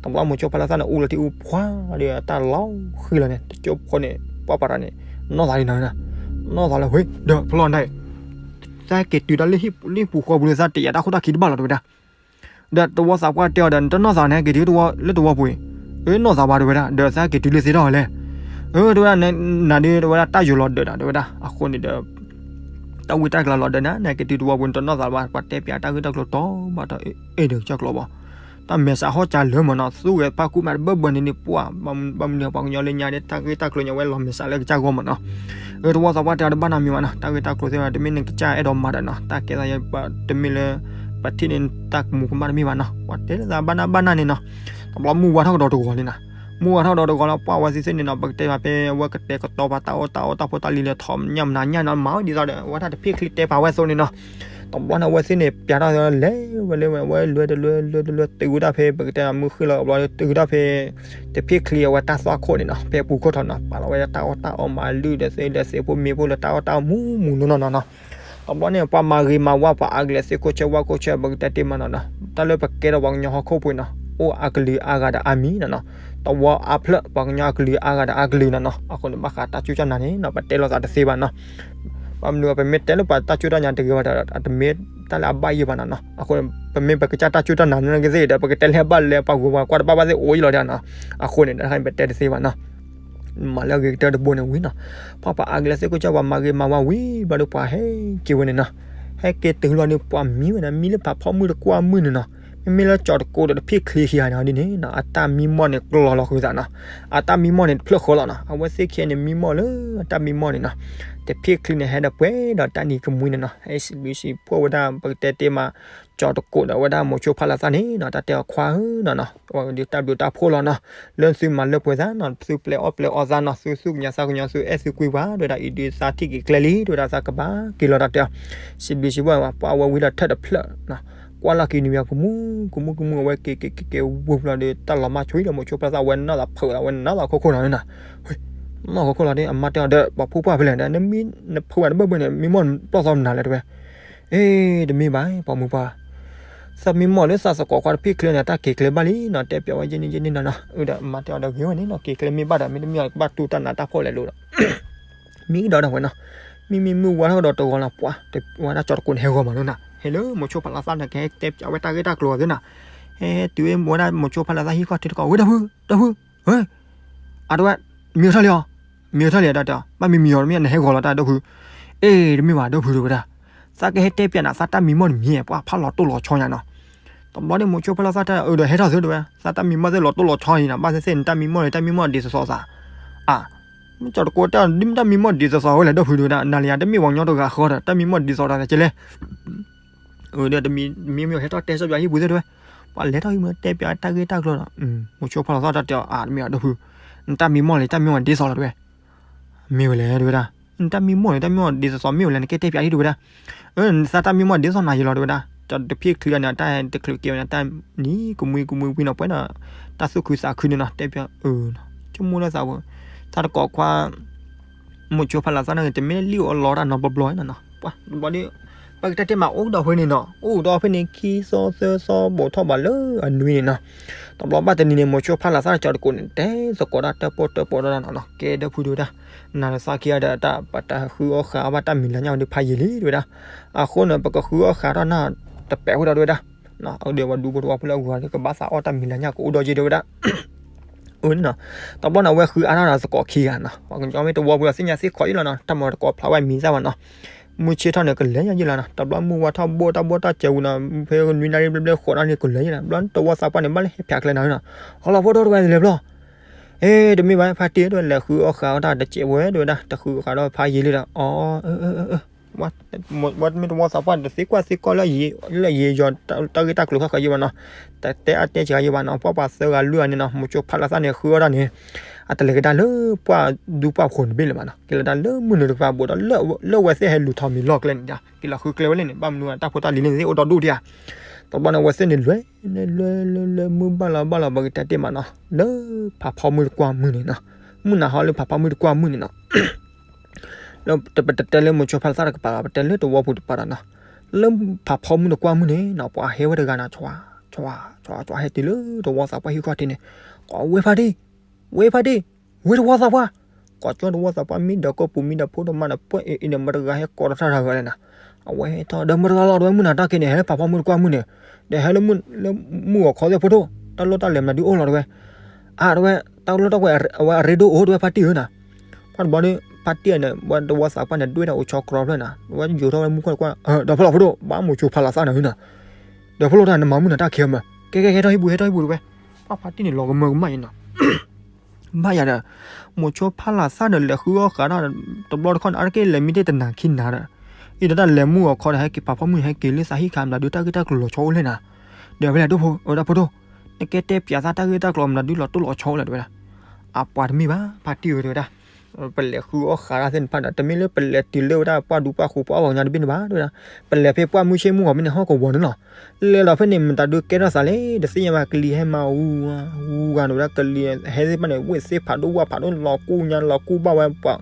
တဘျီမိၤဆိဖးလီၤသးန့ၣ် အူလီၤထံအူဖှါဒီးတၢ်လီၤဃံလီၤန့ၣ် တကၠိဖိန့ၣ် ပှၢ်ပှၢ်တၢ်န့ၣ် နီၢ်သးလံနီၤ နီၢ်သးလၢ ဝ့ ဒီးဖျီၣ်န့ၣ် သးက့ၤတုၤတၢ်လၢဟံၣ်ပူၤဃီပူၤလၢသးတယာ်တၢ်ခိၣ်တၢ်ခံတဘၣ်လီၤ တဲဝဲဒၣ်. ဒီးတဝီသးပှၢ်တဲအီၤဒီး နတနီၢ်သးန့ၣ် က့ၤတုၤတဝီလၢတဝီပူၤအံၤ, အၢ နီၢ်သးဘၣ် တဲဝဲဒၣ်, ဒီးသးက့ၤတုၤလၢသ့ထီၣ်လဲၣ်. အၢ တဲဝဲဒၣ်, နၤဒုး တဲဝဲဒၣ် တၢ်ယိၤလီၤဒၢးဒီး တဲဝဲဒၣ်, အဃိန့ၣ်ဒီး တၢ်ဝံတၢ်ကလၤလီၤဒၢးန့ၣ် နက့ၤတုၤတဝီပူၤန့ၣ် တနီၢ်သးဘၣ်, ပှၤတဲပၠးတၢ်ဂ့ၢ်တၢ်ကျိၤတီၤဘၣ်တီၤ အဲၣ်ဒိးကစၢ်ကျိၤဘၣ်, တၢ်မဲာ်ဆှးဟီၣ်ကၢလၢာ်မးနီၤ, သူဝဲဖးကူမးတဘၣ်ဘၣ်န့ၣ်န့ၣ် ပှၤ ဘၣ်မနုၤပှၤကညီလၢညါဒ် တၢ်ဂ့ၢ်တၢ်ကျိၤညါဝဲလီၤမဲာ်ဆှးလၢကစၢ်ဂီၢ်မးနီၤ. အၢ တဝီသးပှၢ်တဲအီၤတဘၣ်နီတမံၤဘၣ်နီၤ, တၢ်ဂ့ၢ်တၢ်ကျိၤသ့ၣ်တဖၣ် တမ့ၢ်နကစၢ်အဲၣ်ဒိးမၤဒီးနီၤ, တၢ်ကဲသးယဲ တမ့ၢ်လၢ ပထံၣ်န့ၣ်တၢ်ကမူၤကမၣ်တမ့ၢ်ဘၣ်နီၤ, ပှၤတဲလၢသးဘၣ်နၢ်ဘၣ်နၢ်န့ၣ်နီၤ. တဘျီမုၢ်ဝါထီၣ်ကဒီးတဂီၤန့ၣ်နီၤ, မုၢ်ဝါထီၣ်ကဒီးတဂီၤလီၤ ပှၤဝဲသ့ၣ်သ့ၣ်န့ၣ်နီၤ, ပကတဲဘၣ်ဖဲအဝဲကတဲာ်ကတီၤပှၤတၢ်အီၣ်တၢ်အီတၢ်ဖိတၢ်လံၤလၢထီၣ်ညၣ်မနၤညၣ်နီၤ, မၤဝဲဒ်သိးဒီး အဝဲတၢ်တဖံၣ်ချံတဲပာ်ဝဲအသိးန့ၣ်နီၤ. တဘျီန့ၣ် အဝဲသ့ၣ်န့ၣ် ပၠးထီၣ်လဲၤဝဲလၢဝဲ အဝဲလွဲတလွဲ လွဲတလွဲတုၤဝဲဒၣ်ဖဲ ပကတဲမုၢ်ဃ့ၢ်လီၤတဘျီ တုၤဝဲဒၣ်ဖဲ တဖံၣ်ချံအဝဲတၢ်သွၣ်ခိၣ်န့ၣ်နီၤ, ဖဲပူၤခိၣ်ထီၣ်နီၤ, ပာ်လီၤဝဲဒၣ်တၢ်အီၣ်တၢ်အီမၤလုၢ်ဒီးသ့ဒီးသ့ဖိမ့ၢ်ဖိလၢတၢ်အီၣ်တၢ်အီမူးမူးနီၢ်နီၢ်နီၤ. တဘျီန့ၣ် ပှၤမၤဂ့ၤမၤဝါ ပှၤအါကလဲာ်သ့ၣ်ခိၣ်ဆၢဝါခိၣ်ဆၢ ပကတဲတ့ၢ်မးနီၤနီၤ, တၢ်လၢပကဲထီၣ်ပှၤကညီဟီၣ်ခိၣ်ဖိနီၤ, အိၣ်အကလုာ်အါဂၤဒီးအါမံၤနီၤနီၤ, တဝီအါဖျၢၣ် ပှၤကညီအကလုာ်အါဂၤဒီးအါကလုာ်နီၤနီၤ. အဃိန့ၣ် ဘၣ်ဃးတၢ်စူၢ်တၢ်နာ်န့ၣ်နီၤ ပတဲလိာ်သးတသ့ဘၣ်နီၤ. ဘၣ်မနုၤ ပမ့ၢ်တဲလၢပှၤတၢ်စူၢ်တၢ်နာ်တဂ့ၤဘၣ်ဒီး အတမ့ၢ်တၢ်လၢအဘၣ်ယိၣ်ဘၣ်နီၤနီၤ. အဃိန့ၣ် ပမ့ၢ်ပကစၢ်တၢ်စူၢ်တၢ်နာ်န့ၣ်ကသ့ၣ်ဒီး ပကတဲလၢဘၣ်လဲၤပှၤဂုၤပှၤကွၢ်တဘၣ်ဘၣ်သ့ၣ်အိၣ်ယိၣ်လီၤဒၣ်နီၤ. အဃိန့ၣ် တခါန့ၣ် ပတဲတသ့ဘၣ်နီၤ. မၤလၢအဂ့ၤကတၢၢ်တဘိန့ၣ်ဝံၤနီၤ, ပှၤပှၤအါကလဲာ်သ့ၣ်ခိၣ်ဆၢ ပှၤမၤဂ့ၤမၤဝါဝံၤဘျီဒီး ပှၤဟဲက့ၤဝဲန့ၣ်နီၤ. ဟဲက့ၤတုၤလီၤန့ၣ် ပှၤမံဝဲန့ၣ် မံလၢဖးဖီမုၢ်တကွၢ်မုၢ်န့ၣ်နီၤ. မ့မ့ၢ်လၢကၠီၤတကိးဒီးတဖံၣ်ချံခံဂၤန့ၣ်ဒ်န့ၣ်နီၤ အတၢ်မံမီၢ်န့ၣ်ကျီလီၤဃုာ်သးနီၤ. အတၢ်မံမီၢ်န့ၣ်တဖျၢၣ်ဃီလီၤနီၤ. အဝဲသ့ၣ်ခံဂၤန့ၣ် မံမီၢ်လၢအတၢ်မံမီၢ်န့ၣ်နီၤ. တဖံၣ်ချံန့ၣ် ဟဲဒီးပှဲၤဒီးတၢ်နံၤကမှံန့ၣ်နီၤ. ဟဲစံးဘျုးစံးဖှိၣ်ဝဲဒၣ် ပကတဲတ့ၢ်မး ကၠီၤတကိးဒီးဝဲဒၣ်မိၤဆိဖးလီၤသးန့ၣ်နီၤ, တၢ်တဲအီၤခွါဧၢနီၤနီၤ, ဒ်တၢ်ဘျုးတၢ်ဖှိၣ်လီၤနီၤ, လၢသုမၤလၢပှဲၤသးနီၤ, သုပျဲအီၣ်ပျဲအီသးနီၤ, သုသူၣ်ကညီၤသးကညီၤ သုအဲၣ်သုကွံပှၤ တဲဝဲဒၣ်, အံၤဒ်သးထံၣ်က့ၤကျဲလံ တဲဝဲဒၣ်, သးကဘၣ်က့ၤလီၤတၢ်တဲအီၤ. စံးဘျုးစံးဖှိၣ်ဝဲ ပှၤဝဲဝံၤဒီးထၢၣ်တဖျၢၣ်နီၤ, ကွၢ်လီၢ်ခံနံၤကမှံ ကမှံကမှံ အဝဲက့ၤက့ၤက့ၤက့ၤဝံၤဘျီဒီး တၢ်လီၤမၢ်ဆွံဒီးမိၤဆိဖးလီၤသး ဝဲနနီၢ်သးဖုးသး ဝဲနနီၢ်သးခိၣ်ခိၣ်နီၤနီၤ, နီၢ်ခိၣ်ခိၣ်လီၤဒီး အမါတဲအီၤဒီး ပှၤဖိပှၢ်ဖဲလဲၣ် နမံနဖုးဝဲတဘၣ်ဘၣ်န့ၣ် မံမီၢ်ပျီၢ်သီမနုၤလဲၣ် တဲဝဲ အ့ တမ့ၢ်ဘၣ် ပှၤမုၣ်ပှၢ်, သးမံမီၢ်လၢသးသကိးခွါတဖံၣ်ချံန့ၣ် တၢ်က့ၤကျဲဘၣ်လံနီၤ, တဲပၠးဝဲယဲန့ၣ်ယဲန့ၣ်နီၤနီၤ, အဒီးမါတဲအီၤဒီးဂ့ၤဝဲန့ၣ်နီၤ, က့ၤကျဲမ့ၢ်ဘၣ်ဒီး မ့တမ့ၢ်အီၤကဘၣ်တူၢ်တၢ်နးတၢ်ဖှီၣ်လဲၣ်လိၤဒီး, မံကဒီးဒၣ်ဝဲနီၤ, မ့မ့ၢ်မုၢ်ဝါထီၣ်ကဒီးတဂီၤလီၤ ပှၤ ဝဲဒၣ်ကၠီၤတကိးန့ၣ်ဟဲဂီၤမးနီၤနီၤ, ဟဲလၢမိၤဆိဖးလီၤသၣ်န့ၣ် ကဟဲတဲပၠးဝဲတၢ်ဂ့ၢ်တၢ်ကျိၤအီၤသ့နီၤ, ဟဲတုၤဝဲမိၤဝဲဒၣ်မိၤဆိဖးလီၤသၣ်ဟံၣ်ခီၣ်ထံးတကိး ဝဲဒီပုၢ် ဒီပုၢ် အတဝဲ မံၤထီၣ်လံအီၤ, မံၤထီၣ်လံအီၤ တၢ်တဲအီၤ ဘၣ်မံၤမံၤအီၤတမ့ၢ် နဟဲဂီၤလီၤတၢ်ဒီပုၢ်, အ့ တမ့ၢ်ဘၣ်ဒီပုၢ် တဲဝဲဒၣ်, သးကဟဲတဲပၠးနၤ သးတၢ်မံမီၢ်တမံၤ ပှၤဖးလီၤတိၢ်လီၤဆီညါနီၤ, တဘျီန့ၣ် မိၤဆိဖးလီၤသၣ်တဲအီၤ ဒီးဟဲထီၣ်သုတဲဝဲ သးတၢ်မံမီၢ်သ့ၣ်လီၤတိၢ်လီၤဆီအံၤနီၤ ဘၣ်သ့ၣ်သ့ၣ်နတၢ်မံမီၢ်န့ၣ် တၢ်မံမီၢ်ဒ်သိးသိးသး, အါ မ့ၢ်ကၠီၤတကိးတဲအီၤ ဒ်မ့ၢ်တၢ်မံမီၢ်ဒ်သိးသိးဝဲလဲၣ် ဒီပုၢ်တဲဝဲဒၣ် နၤလၢယၤတမ့ၢ်ပှၤကညီတဂၤဃီဒီး တၢ်မံမီၢ်ဒ်သိးသိးသးကဲလဲၣ်, အၢ ဒီးတမံၤမံၤမံၤဟဲထီၣ်တဲစီပၠးဟံၣ်ပူၤသ့ၣ်တဲဝဲ, ပှၤလဲၤထီၣ်ဟံၣ်ပူၤတဲပၠးတၢ်ဂ့ၢ်တၢ်ကျိၤနီၤ, မိၤဆိဖးလီၤသၣ်တဲအီၤ အါ တမ့ၢ်ဘၣ်ဒီပုၢ်, နတၢ်မံမီၢ်လဲၣ် တၢ်မံမီၢ်ဒ်သိးလီၤတဲဝဲ မ့ၢ်ဝဲလဲၣ်တဲဝဲဒၣ်, နတၢ်မံမီၢ်န့ၣ် တၢ်မံမီၢ်ဒ်သိးသိးမ့ၢ်ဝဲလဲၣ် နကဲတဲပၠးအံၤတဲဝဲဒၣ်, အၢ နသးတၢ်မံမီၢ်ဒ်သိးနၤယံၤလီၤတဲဝဲဒၣ်, ကၠီၤတဖံးချုးဒီးန့ၣ် တၢ်တချုးကဲဝဲန့ၣ် တၢ်နံၤကမှံကမှံဝံၤနီၤ ပှဲၤဒီး တၢ်သူၣ်ခုသးခုန့ၣ်နီၤ တဲပၠးအၢ ဆိကမိၣ်လၢသးပူၤ, သးတကိးခွါ မိၤဆိဖးလီၤသၣ်န့ၣ် တမ့ၢ်လၢလံၣ်အိၣ်အလီတၢ်နီတဘျီဘျီနီၤနီၤ, ပှၤတဘျီဒီး ပကတဲတ့ၢ်မး အိၣ်ဒီးဖဲန့ၣ်နီၤ အိၣ်ဒီးဖဲန့ၣ် ခံသီသၢသီ ဘူးထီၣ်ဘးလၢအနွံန့ၣ်နီၤ, တဘျီဘၣ်တနံၤန့ၣ် မိၤဆိဖးလီၤသၣ်ကၠီၤတကိးန့ၣ် တဲသကိးတၢ်တၢၣ်ပီၣ်တၢၣ်ပီၣ်ဒီးနီၤနီၤ ကဲဒီပုၢ်တဲဝဲဒၣ်, နၤဒီးသးခံဂၤဒီးတၢ် ပတဃုအီၣ်ဃာ်ဘၣ်တၢ်မံၤလၤညါဝဲဒီးဖးယံာ်လံတဲဝဲဒၣ်, အဃိန့ၣ် ပကဃုအီၣ်ဃာ်ထီၣ်နၢ် တပဲာ်ဝဲဒီးတဲဝဲဒၣ်, အဒီးပှၤဒူဖိတဝီဖိလၢအဂၤဒီး ကဘၣ်သးအီၣ်တၢ်မံၤလၤညါကအိၣ်ဒီးယ့ၢ်တဲဝဲဒၣ် အၢန့ၣ်နီၤ, တဘျီန့ၣ် အဝဲဃုအါထီၣ်ဒီးသကိးခံဂၤနီၤ, ပှၤကညီမ့ၢ်တဝီပူၤဒီးသ့ၣ်ညါသ့ၣ်ခီအံၤလီၤနီၤ, တၢ်မၤတကိးဖျါဝဲမံၤစၢ်ဘၣ်နီၤ, မုၢ်ဆ့ၣ်ထီၣ်န့ၣ် ကလဲၤညါယ့ၢ်လီၤနီၤ, တဘျီမုၢ်ဝါထီၣ်ဘိၣ်တၢ်ဘိၣ်တၢ်စဲးဝံၤနီၤ, ဖဲနွံနၣ်ရံၣ်ဘျဲၣ်ဘျဲၣ်ဃိးနၣ်ရံၣ်ကလဲၤယ့ၢ်နီၤ, တဘျီတဝီသးပှၢ်န့ၣ် ဘၣ်လၢဟဲဖျါကျဲနီၤနီၤ, ဟီလီၤဖိဒိၣ်တဝဲလဲၤဘျီ အ့ တမ့ၢ်ဘၣ် ဖါတံၢ်တဲဝဲ လဲၤဃုအီၣ်ဃာ်အီၣ်တၢ်တစဲးဝဲတဲဝဲဒၣ်, တဃုဃာ်ဒီးဖးယံာ်လံဒီး အီ ဝဲမ့ၢ်တဝီသးပှၢ်န့ၣ် တသ့ကွၢ်သ့ကီၢ်လၢ လၢယယီၤတၢ်ဂ့ၢ်တၢ်ကျိၤဃၣ်ဃၣ်ယ့ၢ်ဘၣ်နီၤ, တတဲအတဲစှၤယ့ၢ်ဘၣ်နီၤ, ပှၤပှၤသၢဂၤလွံၢ်ဂၤန့ၣ်နီၤ, မိၤဆိဖးလီၤသၣ်န့ၣ် ဃုအီၣ်တၢ်န့ၣ် အတလဲၤကဒါလၢပှၢ်ဒူပှၢ်ဖိးတဘ့ၣ်လၢၤဘၣ်နီၤ, က့ၤလီၤတၢ်လၢမုၢ်နုာ်တကပၤဘူးဒီး လၢအဝဲသ့ၣ်ဟဲလူၤထီၣ်မံၤလီၢ်ကျဲန့ၣ်ဒီး က့ၤလီၤဃုကျဲဝဲလဲၣ်န့ၣ်, ဘၣ်မနုၤတၢ်ဖိတၢ်လံၤန့ၣ်သ့ၣ်အိၣ်ဒီဒူၣ်ဒံးဧါ, တဘျီန့ၣ် အဝဲသ့ၣ်န့ၣ် လွဲ လွဲ လွဲ လွဲ မုၢ်ဘၣ်လီၤဘၣ်လီၤ ပကတဲတ့ၢ်မးနီၤ, လၢဖးဖီမုၢ်တကွၢ်မုၢ်န့ၣ်နီၤ, မုၢ်နၤဟီလၢဖးဖီမုၢ်တကွၢ်မုၢ်န့ၣ်နီၤ လၢပတတဲလၢမိၤဆိဖးလီၤသၣ်တကပၤဘၣ်, ပတဲလၢတဝီပူၤတကပၤဒီးနီၤ, လၢဖးဖီမုၢ်တကွၢ်မုၢ်န့ၣ်နီၤ, ပှၤဟဲဝဲတဂၤနီၤ, ဆွါ ဆွါ ဆွါ ဆွါ ဟဲတုၤလၢတဝီသးပှၢ်ဟံၣ်ခီၣ်ထံးန့ၣ်, ကိးဝဲဖါတံၢ်, ဝဲဖါတံၢ်, ဝဲတဝီသးပှၢ်, ကိးကၠီတဝီသးပှၢ် မ့ၢ်ဒီးကိးပူၤမ့ၢ်ဒီးဖိဒီးမါဒီး ပှဲၤအံၤအံၤန့ၣ် မတဂၤဟဲကိးထီၣ်တၢ်တဂၤလဲၣ်နီၤ, အဝဲဟဲထီၣ်ဒီးမတဂၤလီၤ တဝဲမုၢ်နၤတၢ်က့ၤန့ၣ် ဟဲလၢဖးဖီမုၢ်တကွၢ်မုၢ်န့ၣ်, ဒီးဟဲလၢမုၢ်အီၤခီသ့ၣ်ဖိဒိၣ်, တၢ်လိၣ်တၢ်လဲၤမနုၤဒုအိၣ်လီၤတဝဲ အါ တဝဲ တၢ်လိၣ်တၢ်ဝဲ အဝဲအရ့ဒိၣ်အိၣ်တဝဲဖါတံၢ်ဧၢနီၤ, ပှၢ်တဘျီဒီး ဖါတံၢ်န့ၣ် ဝဲတဝီသးပှၢ်န့ၣ် ဒွဲၣ်ဒီးအိၣ်ဆီကြီဖျၢၣ်နီၤ, ဝဲယိၤထီၣ်ဝဲမူခိၣ်တကွၢ်, ဒီးဖဲလီၤဖိဒိၣ် ဘၣ်မိၤဆိဖးလီၤသၣ်န့ၣ်ဧၢနီၤ, ဒီးဖဲလီၤတၢ်နမၤမုၢ်နၤတၢ်ခံဂၤမး, ကဲကဲကဲ ဟဲထီၣ်ဟံၣ်ပူၤ ဟဲထီၣ်ဟံၣ်ပူၤတဝဲ, ပှၢ်ဖါတံၢ်န့ၣ် လီၤကမၢကမၣ်အံၤနီၤ ဘၣ်ယၤဒီး မိၤဆိဖးလီၤသၣ်ဒီးလဲၤဃုအီၣ်ဃာ်တၢ် တဘျီတခီၣ်န့ၣ် အါတက့ၢ်လဲၤမံတ့ၢ်တနၤခံနၤဒီး အံၤဒီးတၢ်လဲၤမုၢ်အီၤခီဒီး ဟဲက့ၤဖးဖီမုၢ် ဟဲက့ၤလၢသးဟံၣ်ခါမတၤဒုတၢ်ဂ့ၢ်တၢ်ကျိၤလီၤဆီအိၣ်လဲၣ်နၤ, ဒီးဖဲလဲၣ်ဒိၣ်ဖိ အဝဲဒၣ်ဖိဒိၣ်, နကဲတဲပၠးသးတၢ်ဂ့ၢ်တၢ်ကျိၤမတၤဒုလီၤတိၢ်လီၤဆီအိၣ်လဲၣ်တဲဝဲဒၣ်, အပှၤတမ့ၢ်ဘၣ် ဖါတံၢ်ဧၢတဲဝဲဒၣ် ပလဲၤဃုအီၣ်ဃာ်တၢ်သ့ၣ်တဖၣ်ဒီး တမ့ၢ်လၢပလဲၤတုၤလၢဝဲဒၣ်ပှၢ်ဒူပှၢ်ဃိးပှၢ်အီၣ်ပှၤကညီတဘ့ၣ်န့ၣ်ဘၣ်တဲဝဲဒၣ်, ပလဲၤဖဲပှၢ်မုၢ်ဆ့ၣ်မုၢ်ဂီၤမ့ၢ်န့ၣ် ဟီၣ်ကဝီၤန့ၣ်လီၤ, လဲၤဒီးဖဲန့ၣ် မတၤဒုကဲထီၣ်သးလဲၣ် တသ့ၣ်ညါဘၣ် ကလံၤဟဲမၤအူ အူဂၤန့ၣ်ဝဲဒၣ် ကလံၤဟဲသ့ၣ်တဖၣ်န့ၣ် ဝ့ၢ်သ့ၣ်ဖးဒိၣ်ဝၣ်ဖးဒိၣ် လီၤကူၣ်ညါလီၤကူၣ်ဘၣ်ဝဲပှၤ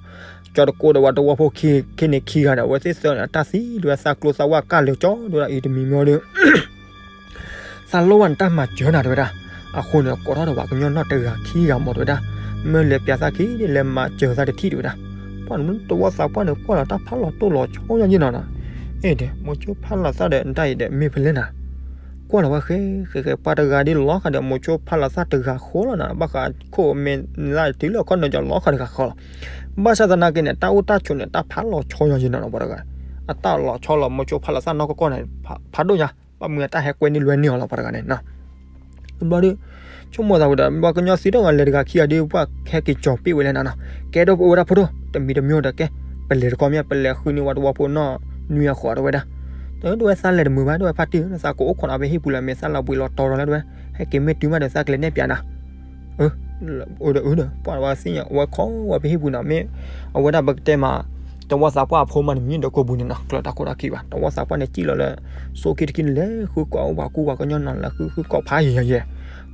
ကၠီၤတကိးဒီးပှၤတဝီဖိ ခံန့ၣ်ခံဂၤဒီး အဝဲသ့ၣ်သၢန့ၣ် အတၢ်သံတဲဝဲဒၣ် သးကျိသးဝၣ်ကၢ်လၢာ်ကၠီတဲဝဲဒၣ် အံၤတမံၤမ့ၢ်ဒီး သးလိၣ်ဘၣ်နတၢ်မၤစၢၤနၤတဲဝဲဒၣ်, အဃိန့ၣ် ကိးထီၣ်ဒီးပှၤကညီနီၢ်တဂၤခံဂၤမးတဲဝဲဒၣ်, မ့ၢ်လဲၤပၠးသးခံ လဲၤမၤစၢၤသးတထံၣ်တဲဝဲဒၣ်, ပှၢ်တဝီသးပှၢ်န့ၣ် ကွၢ်လီၤတၢ်ဖးလီၤတိၢ်လီၤဆီညါယဲၢ်နီၤနီၤ, အဲၣ်ဒိး မိၤဆိဖးလီၤသၣ်ဒီး နတၢ်အံၤဒီး မ့ၢ်ဖဲလဲၣ်နၤ ကွၢ်လီၤဝဲဃဲ ဃဲဃဲ ပှၤတဂၤဒ်လီၤဃာ်ဒီး မိၤဆိဖးလီၤသၣ်တဂၤဃီလီၤနၤ, ဘၣ်ဃးခိၣ်မဲာ်နၤတုၤလၢအခီၣ်နၢၤကၠီၤလီၤဃာ်တဂၤဃီလီၤ, ဘၣ်ဆၣ်သနာ်က့န့ၣ် တၢ်အိၣ်တၢ်ဆိးန့ၣ် တၢ်ဖးလီၤဆီယီၤယဲၢ်နီၤနီၤ ပှၤတဂၤ, အတၢ်လီၤဆီလီၤ မိၤဆိဖးလီၤသၣ်နီၢ်ကီၢ်ကီၢ်န့ၣ် ဖးဒိၣ်ညါ, ဘၣ်မနုၤတၢ်ဟဲကွဲန့ၢ်လွဲန့ၢ်အီၤလီၤ ပှၤတဂၤန့ၣ်နီၤ တဘျီဒီး ဆိကမိၣ်သးဝဲဒီး ပှၤကညီသံတဂၤလဲၤတဂၤခံဂၤဒီး ပှၤဟဲက့ၤကၠီၤပ့ၣ်ဝဲလဲၣ်နၤနီၤ, ကဲဒီးပဝဲဒၣ်ဖိဒိၣ် တမံၤတမံၤဒီးကဲ ပလဲၤတကီၢ်မ့ၢ် ပလဲၤဃုန့ၢ်ဝဲတဝီဖိနီၢ်နွံအဃိးတဲဝဲဒၣ်, တဝဲသးလဲၤတမုာ်ဘၣ် တဝဲဖါတံၢ် သးကအိၣ်ခိးနၤဖဲဟံၣ်ပူၤလၢ မ့ၢ်သးလီၤဘှံးလီၤတီၤဒီးလၢတဝဲ, ဟဲက့ၤမ့ၢ်တုၤမးဒီး သးကလဲၤနဲၣ်ပၠးနၤ အၢ ဒီးအၢဒီး ပှၤဝဲသ့ၣ်ညါ အဝဲခီဝဲဖဲဟံၣ်ပူၤနီၤ မ့ၢ် အဝဲဒၣ်ပကတဲမး တဝီသးပှၢ်အဖိမးန့ၣ် မ့ၢ်ဒီးကိာ်ပူၤန့ၣ်နီၤ ကျၢၤတၢ်ခိၣ်တၢ်ခံဘၣ် တဝီသးပှၢ်န့ၣ် စံၣ်လီၤလၢ ဆိးက့တခံန့ၣ် လဲၤဃုကိးပှၤကူပှၤကညီနီၤ လဲၤဃုဃုကိးဖးယံၤယံၤယဲၢ်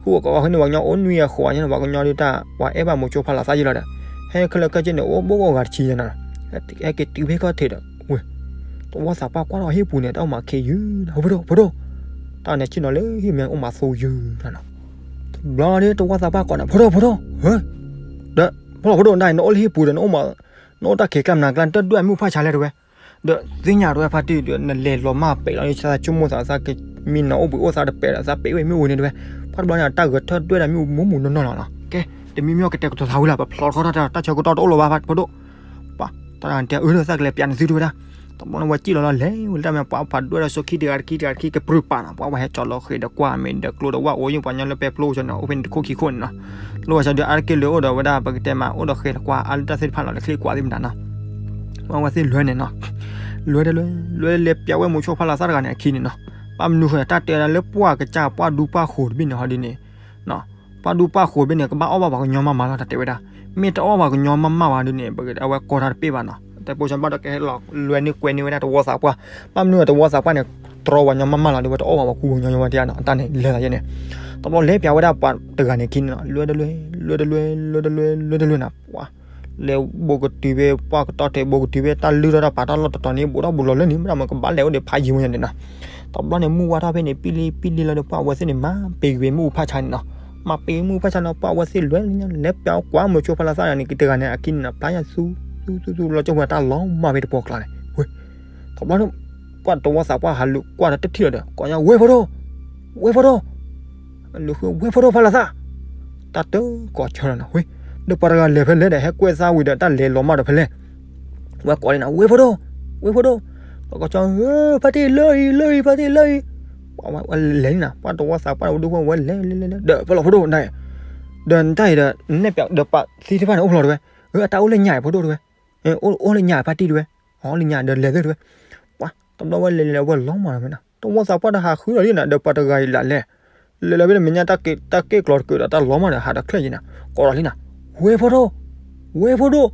ဃုကိးဖးဃုန့ၣ် ပှၤကညီအိၣ်နွံအဃိးညါန့ၣ် ပှၤကညီဒုးတၢ် ပှၤအဲၣ်ဘၣ်မိၤဆိဖးလီၤသၣ်ယံၤလီၤဒီး ဟဲခဲလၢာ်ခဲဆ့န့ၣ် အိၣ်ဘိၣ်ဂီၢ်ဂၤတဆံညါနီၤ ဟဲက့ၤတုၤဖဲခီၣ်ထံးဒီး ဝဲ တဝီသးပှၢ်ကွၢ်ထီၣ်ဟံၣ်ပူၤန့ၣ် တၢ်အိၣ်မးခ့ယုၢ် ဖိဒိၣ် ဖိဒိၣ် တၢ်န့ၣ်ဆ့ၣ်နီၤလၢဟံၣ်မဲအိၣ်မးသိယုၢ်နီၤ တဘျီဒီးတဝီသးပှၢ်ကိးန့ၣ် ဖိဒိၣ် ဖိဒိၣ် ဧၢ ဒီး ဖိဒိၣ် ဖိဒိၣ် နအိၣ်လၢဟံၣ်ပူၤဒီး နအိၣ်မး နအိၣ်တၢ်ခံးကျါမနၤကျါ နတဒွဲၣ်မ့ၣ်အူဖးဆါလဲၣ်တဲဝဲ. ဒီးသ့ၣ်ညါတဲဝဲဖါတံၢ်ဒီး နလဲၤလီၤမၢ်ပဲာ်လီၤန့ၣ် ဆိကမိၣ်သးသးကမံနီၤအိၣ်ဘှံးအိၣ်သါတပဲာ်ဒီး သးပဲာ်ဝဲမ့ၣ်အူန့ၣ်တဲဝဲ. ဖးတဘျီန့ၣ် တၢ်ဂဲၤထၢၣ်ဒွဲၣ်ဒီးမ့ၣ်အူမူမူနီၢ်နီၢ်လီၤနီၤ. ကဲ, တမံၤမ့ၢ်ကတဲာ်ကတီၤသးဝံၤလီၤ ပဖျိးထီၣ်တၢ် တၢ်ဆၢကတီၢ်တအိၣ်လၢၤဘၣ် ဖိဒိၣ်. ပှၤတၢ်ဂၤတဲအၢ သးကလဲၤပျးနသုတဲဝဲဒၣ်. တဘျီန့ၣ် ဝဲစံၣ်လီၤလီၤ လဲၤဝဲလၢတၢ်မ့ၢ် ပှၤဖးဒွဲၣ်ဒီး စိခံတဂၤတခံ တဂၤတခံ ကပြုၢ်ပာ်နီၤ. ပှၤဝဲဟဲကၠီလီၤဃ့ၢ်ဒီးကွၢ်မ့ၢ်ဒီးကျိဒီးဝၣ်အိၣ်ယုၢ် ပှၤညီလၢပဲဖျိဆၢနီၤ အိၣ်ဖဲန့ၣ်တခိၣ်ခံခိၣ်န့ၣ်နီၤ. လၢဝဲဆၢဒုးအါတက့ၢ်လၢအိၣ်ဒီးဝဲဒၣ် ပကတဲမး အိၣ်ဒီးဃ့ၢ်ဒီးကွၢ် အါလၢတၢ်သ့ၣ်တဖၣ်လီၤ လၢချ့ကွၢ်သ့ၣ်မတၤနီၤ. ပှၤဝဲသ့ၣ်လဲၤန့ၣ်နီၤ, လဲၤတလဲၤ လဲၤလဲၤပျးဝဲမိၤဆိဖးလးသၣ်တဂၤန့ၣ်အခံန့ၣ်နီၤ. ဘၣ်မနုၤဃိ တၢ်တဲဒၣ်လၢပှၢ်ကစၢ်ပှၢ်ဒူပှၢ်ဃိၤတဘ့ၣ်န့ၣ် ဟီဒ်န့ၣ် ပှၢ်ဒူပှၢ်ဃိၤတဘ့ၣ်န့ၣ် ကဘၣ်အီၣ်ဘၣ်ပှၤကညီမးမးလီၤ တၢ်တဲဝဲဒၣ်. မ့ၢ်တအီၣ်ဘၣ်ပှၤကညီမးမးဘၣ်ဒ်န့ၣ် အဝဲကိးတၢ်တပ့ၢ်ဘၣ်နီၤ. တဲပိစၢဘၣ်ဒီးကဟဲလီၤလွဲန့ၢ်ကွဲန့ၢ်ဝဲဒၣ်တဝီသးပှၢ်. ဘၣ်မနုၤအတဝီသးပှၢ်န့ၣ် တြီပှၤညီမးမးလီၤဒီး ဝဲတအီၣ်ဘၣ်ပှၤကူပှၤကညီဝဲဒၣ်နီၤ. အတၢ်န့ၣ်လဲၤသးယဲန့ၣ်. တဘျီလဲၤပျးဝဲဒၣ်ပှၤတဂၤန့ၣ်အခံန့ၣ်နီၤ, လဲၤတလဲၤ လဲၤတလဲၤ လဲၤတလဲၤ လဲၤတလဲၤနီၤ. ပှၤ လဲၤဘိးကတုၤဖဲ ပှၢ်ကတီၢ်ထဲဘိးကတုၤဖဲ တၢ်လုၢ်ထီၣ်တၢ်ပာ်တၢ်လီၢ်တတီၤန့ၣ် ဘူးထီၣ်ဘူးလီၤလၢန့ၣ် မ့ၢ်ဒၣ်မ့ၢ်ကဘၣ်လဲၤအိၣ်ဒီးဖးယံၤဝဲန့ၣ်နီၤ. တဘျီန့ၣ် မုၢ်ဝါထီၣ်ဖဲန့ၣ် ပံလံပံလံလီၤဒီး ပှၢ်ဝဲသ့ၣ်န့ၣ် မၤပ့ၤက့ၤမ့ၣ်အူဖးဆါန့ၣ်နီၤ. မၤပ့ၤမ့ၣ်အူဖးဆါနီၤ ပှၢ်ဝဲသ့ၣ်လဲၤ လဲၤပျးကွၢ်မိၤဆိဖးလးသၣ်န့ၣ် တဂၤန့ၣ်အခံန့ၣ်နီၤ ဖျါညါသူ သူသူသူလီၤကၠိၣ်ဝဲတၢ်လီၤမၢ်ဖဲတပှီၢ်ကျါန့ၣ်. ဝဲ တဘျီန့ၣ် ပှၢ်တဝီသးပှၢ်ဟးလူၤကွၢ်ဒီးတထံၣ်လီၤဒီး ကိးညါ ဝဲၢ်ဖိဒိၣ်, ဝဲၢ်ဖိဒိၣ်, လူၤဃု ဝဲၢ်ဖိဒိၣ်ဖးလးသၣ်. တၢ်တကိးဆၢလီၤနီၤ. ဝဲ ဒီးပှၤတဂၤလဲၤဖဲလဲၣ်ဒီး ဟဲကွဲးသးဝံၤဒီး တၢ်လဲၤလီၤမၢ်ဒီးဖဲလဲၣ်. ဝဲကိးလံနီၤ ဝဲၢ်ဖိဒိၣ်, ဝဲၢ်ဖိဒိၣ်. ဒီးကိးဆၢ ဖါတံၢ်လၢအံၤ လၢအံၤ ဖါတံၢ်လၢအံၤ. ပှၤဝဲလဲၤလံနီၤ ပှၢ်တဝီသးပှၢ်ဝဲဒူဖိဝဲလဲၤလဲၤလဲၤလဲၤ ဒီးဖဲလီၤဖိဒိၣ်နတၢ်အံၤ, ဒီးနတၢ်အံၤဒီး နဲၣ်ပျးဒီးပှၤသံသ့ၣ်တဖၣ်န့ၣ် အိၣ်ဖျိးတဲဝဲ, အတၢ်အိၣ်လၢညါဖးဒိၣ်တဲဝဲ, အိၣ်လၢညါဖါတံၢ်တဲဝဲ, အိၣ်လၢညါဒီးလဲၤသ့တဲဝဲ. ပှၤတဘျီဝဲလဲၤလဲၤဝဲလီၤမၢ်လီၤဝဲနီၤ တဝီသးပှၢ်တဟးဃုလီၤလံနီၤ ဒီးပှၤတဂၤအံၤလၢလဲၤ, လဲၤလီၤဖဲန့ၣ်မဲာ်ညါတၢ်က့ၣ်ကျီၤတကုာ်ဒီးတၢ်လီၤမၢ်ဒီးဟးဒီးချၢၣ်ယံၤနီၤ ကိးလီၤလံနီၤ, ဝဲၢ်ဖိဒိၣ်, ဝဲၢ်ဖိဒိၣ်,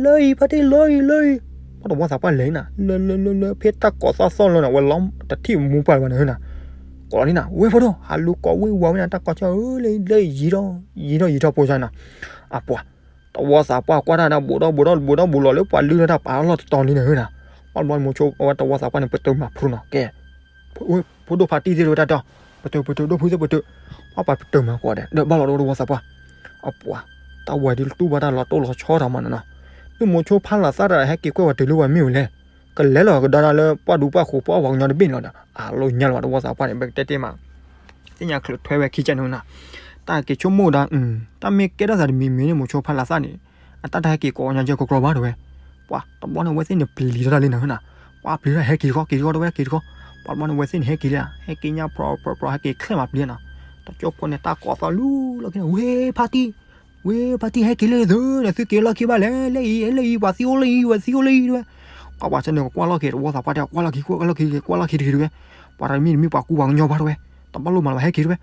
လၢအံၤ ဖါတံၢ်လၢအံၤ လၢအံၤ. ပှၢ်တဝီသးပှၢ်လဲၤလံနီၤ လၢလၢလၢလၢ ဖဲတၢ်ကိးသီၣ်သီၣ်လၢနီၤ ဝဲလီၤတထံၣ်မူပှၢ်လၢၤဘၣ်န့ၣ်နီၤ, ကိးလီၤလံနီၤ ဝဲၢ်ဖိဒိၣ် ဟးလူၤကိးဝံၤဝၤဝဲန့ၣ် တၢ်ကိးဆၢလၢလၢယံၤထီၣ် ယံၤထီၣ်ယံၤထီၣ်ဖိစၢ်နီၤ, အပှၤ တဝီသးပှၢ်ကွၢ်တၢ်ဒီး ဘူးဒီးဘူးဒီးဘူးဒီးဘူးလီၤလၢပှၤလုၢ်ထီၣ်တၢ်ပာ်ထီၣ်လီၢ်တတီၤလံန့ၣ်နီၤ, ပှၢ်တဘျီန့ၣ်မိၤဆိဝဲတဝီသးပှၢ်န့ၣ် ပတုာ်မၤဖုနီၤ ကဲ ဖိဒိၣ်ဖါတံၢ်သ့ၣ်တဝဲဒၣ်ဒီး ပတုာ်ပတုာ်ဒိၣ်ဖုသ့ၣ်ပတုာ်, ပှၢ်ပှၤပတုာ်မၤကိးဂၤဒဲး ဒီးဘၣ်လီၤဒီးတဝီသးပှၢ်, အပှၤ တၢ်ဝဲဒုးတူၢ်ဘၣ်တၢ်လီၤတိၢ်လီၤဆီတၢ်မးနီၤနီၤ, ဒုးမိၤဆိဖးလးသၣ်တဂၤဟဲက့ၤကွဲၢ်ဝဲတုၤလၢပှၤမ့ၢ်ဝဲလဲၣ်, ကလဲၤလီၤကဒီးနၤလၢပှၢ်ဒူပှၢ်ဃိၤပှၢ်အီၣ်ပှၤကညီတဘ့ၣ်န့ၣ်လီၤဒီး အလိၤညါလီၤဘၣ်တဝီသးပှၢ်န့ၣ် ပကတဲတ့ၢ်မး သ့ၣ်ညါချုးထွဲဝဲခံကနူနီၤ, တၢ်က့ၤဆိကမိၣ်ဒီး တၢ်မ့ၢ်ကဲထီၣ်သးတမံၤမံၤန့ၣ် မိၤဆိဖးလးသၣ်န့ၣ် အတၢ်တဟဲက့ၤကိးညါကၢကကျီဘၣ်တဲဝဲ, ပှၤတဘျီန့ၣ် ဝဲသ့ၣ်န့ၣ်ပျံၤလံတၢ်လံနီၤနီၤ, ပှၤပျံၤတၢ်ဟဲက့ၤတခီ က့ၤတခီတဝဲက့ၤတခီ, ပှၤတဘျီန့ၣ် ဝဲသ့ၣ်န့ၣ်ဟဲက့ၤလံ, ဟဲက့ၤညါဖြီဖြီဖြီ ဟဲက့ၤချဲၣ်မးပျံၤနီၤ, တကၠိဖိန့ၣ် တၢ်ကိးသီၣ်လူၤလီၤက့ၤနီၤ ဝဲဖါတံၢ် ဝဲဖါတံၢ်ဟဲက့ၤလံသုဒီး သုက့ၤလီၢ်ခံဘၣ်လဲၣ်, လၢအံၤ လၢအံၤ ပှၤသံအိၣ်လၢအံၤ ပှၤသံအိၣ်လၢအံၤတဲဝဲ, ပှၤပှၤဆၢန့ၣ် ကွၢ်လီၢ်က့ၤတဝီသးပှၢ်တဲ ကွၢ်လီၢ်ခံကွၢ်လီၢ်ခံတဂ့ၤ ကွၢ်လီၢ်ခံတဂ့ၤတဲဝဲ, ပှၤတမံၤတမံၤပှၤကူပှၤကညီဘၣ်တဲဝဲ, တဘၣ်လိၣ်မးလၢၤဘၣ်ဟဲက့ၤတဲဝဲ,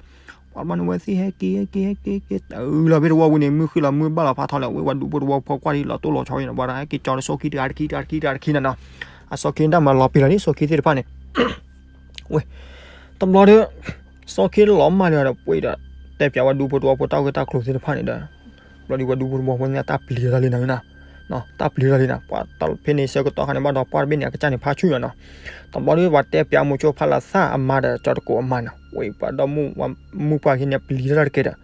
ပှၤတဘျီန့ၣ် ဝဲသ့ၣ်ဟဲက့ၤ ဟဲက့ၤ ဟဲက့ၤ ဟဲက့ၤ တုၤလီၤဖဲတဝီပူၤန့ၣ် မုၢ်ဃ့လီၤမုၢ်ဘၣ်လီၤဖးထီလီၤ ဝဲပှၤဒူဖိတဝီဖိကွၢ်ဒ်လီၤတိၢ်လီၤဆီအံၤနီၤ ပှၤတဂၤဟဲက့ၤကၠီလၢစိခံတဂၤတခံ တဂၤတခံ တဂၤတခံနီၤနီၤ, အစိခံတၢ်မၤလီၤပံာ်လီၤလံ စိခံသ့ၣ်တဖၣ်န့ၣ် ဝဲ တဘျီဒီး စိခံလီၤမၢ်လံဒီး ပှ့ၤဒီး တဲပၠးဝဲဒူဖိတဝီဖိတၢ်ဂ့ၢ်တၢ်ကျိၤသ့ၣ်တဖၣ်န့ၣ်ဒီး ဘျီဒီးပှၤဒူဖိတဝီဖိန့ၣ်တၢ်ပျံၤတၢ်လံနီၤနီၤ, တၢ်ပျံၤတၢ်လံနီၤ, ပှၤဖဲန့ၣ်ဆၢကတီၢ်ခါန့ၣ် ဘၣ်ဒီးပှၢ်တဘ့ၣ်န့ၣ် အကစၢ်န့ၣ်ဖးဆူၣ်နီၤနီၤ, တဘျီဒီးပှၤတဲပၠးမိၤဆိဖးလးသၣ်အမါဒီး ကၠီတကိးအမါနီၤ, ဝဲပှၤဒီး မုၢ်ပှၢ်ခံန့ၣ် ပျံၤတၢ်တက့ၢ်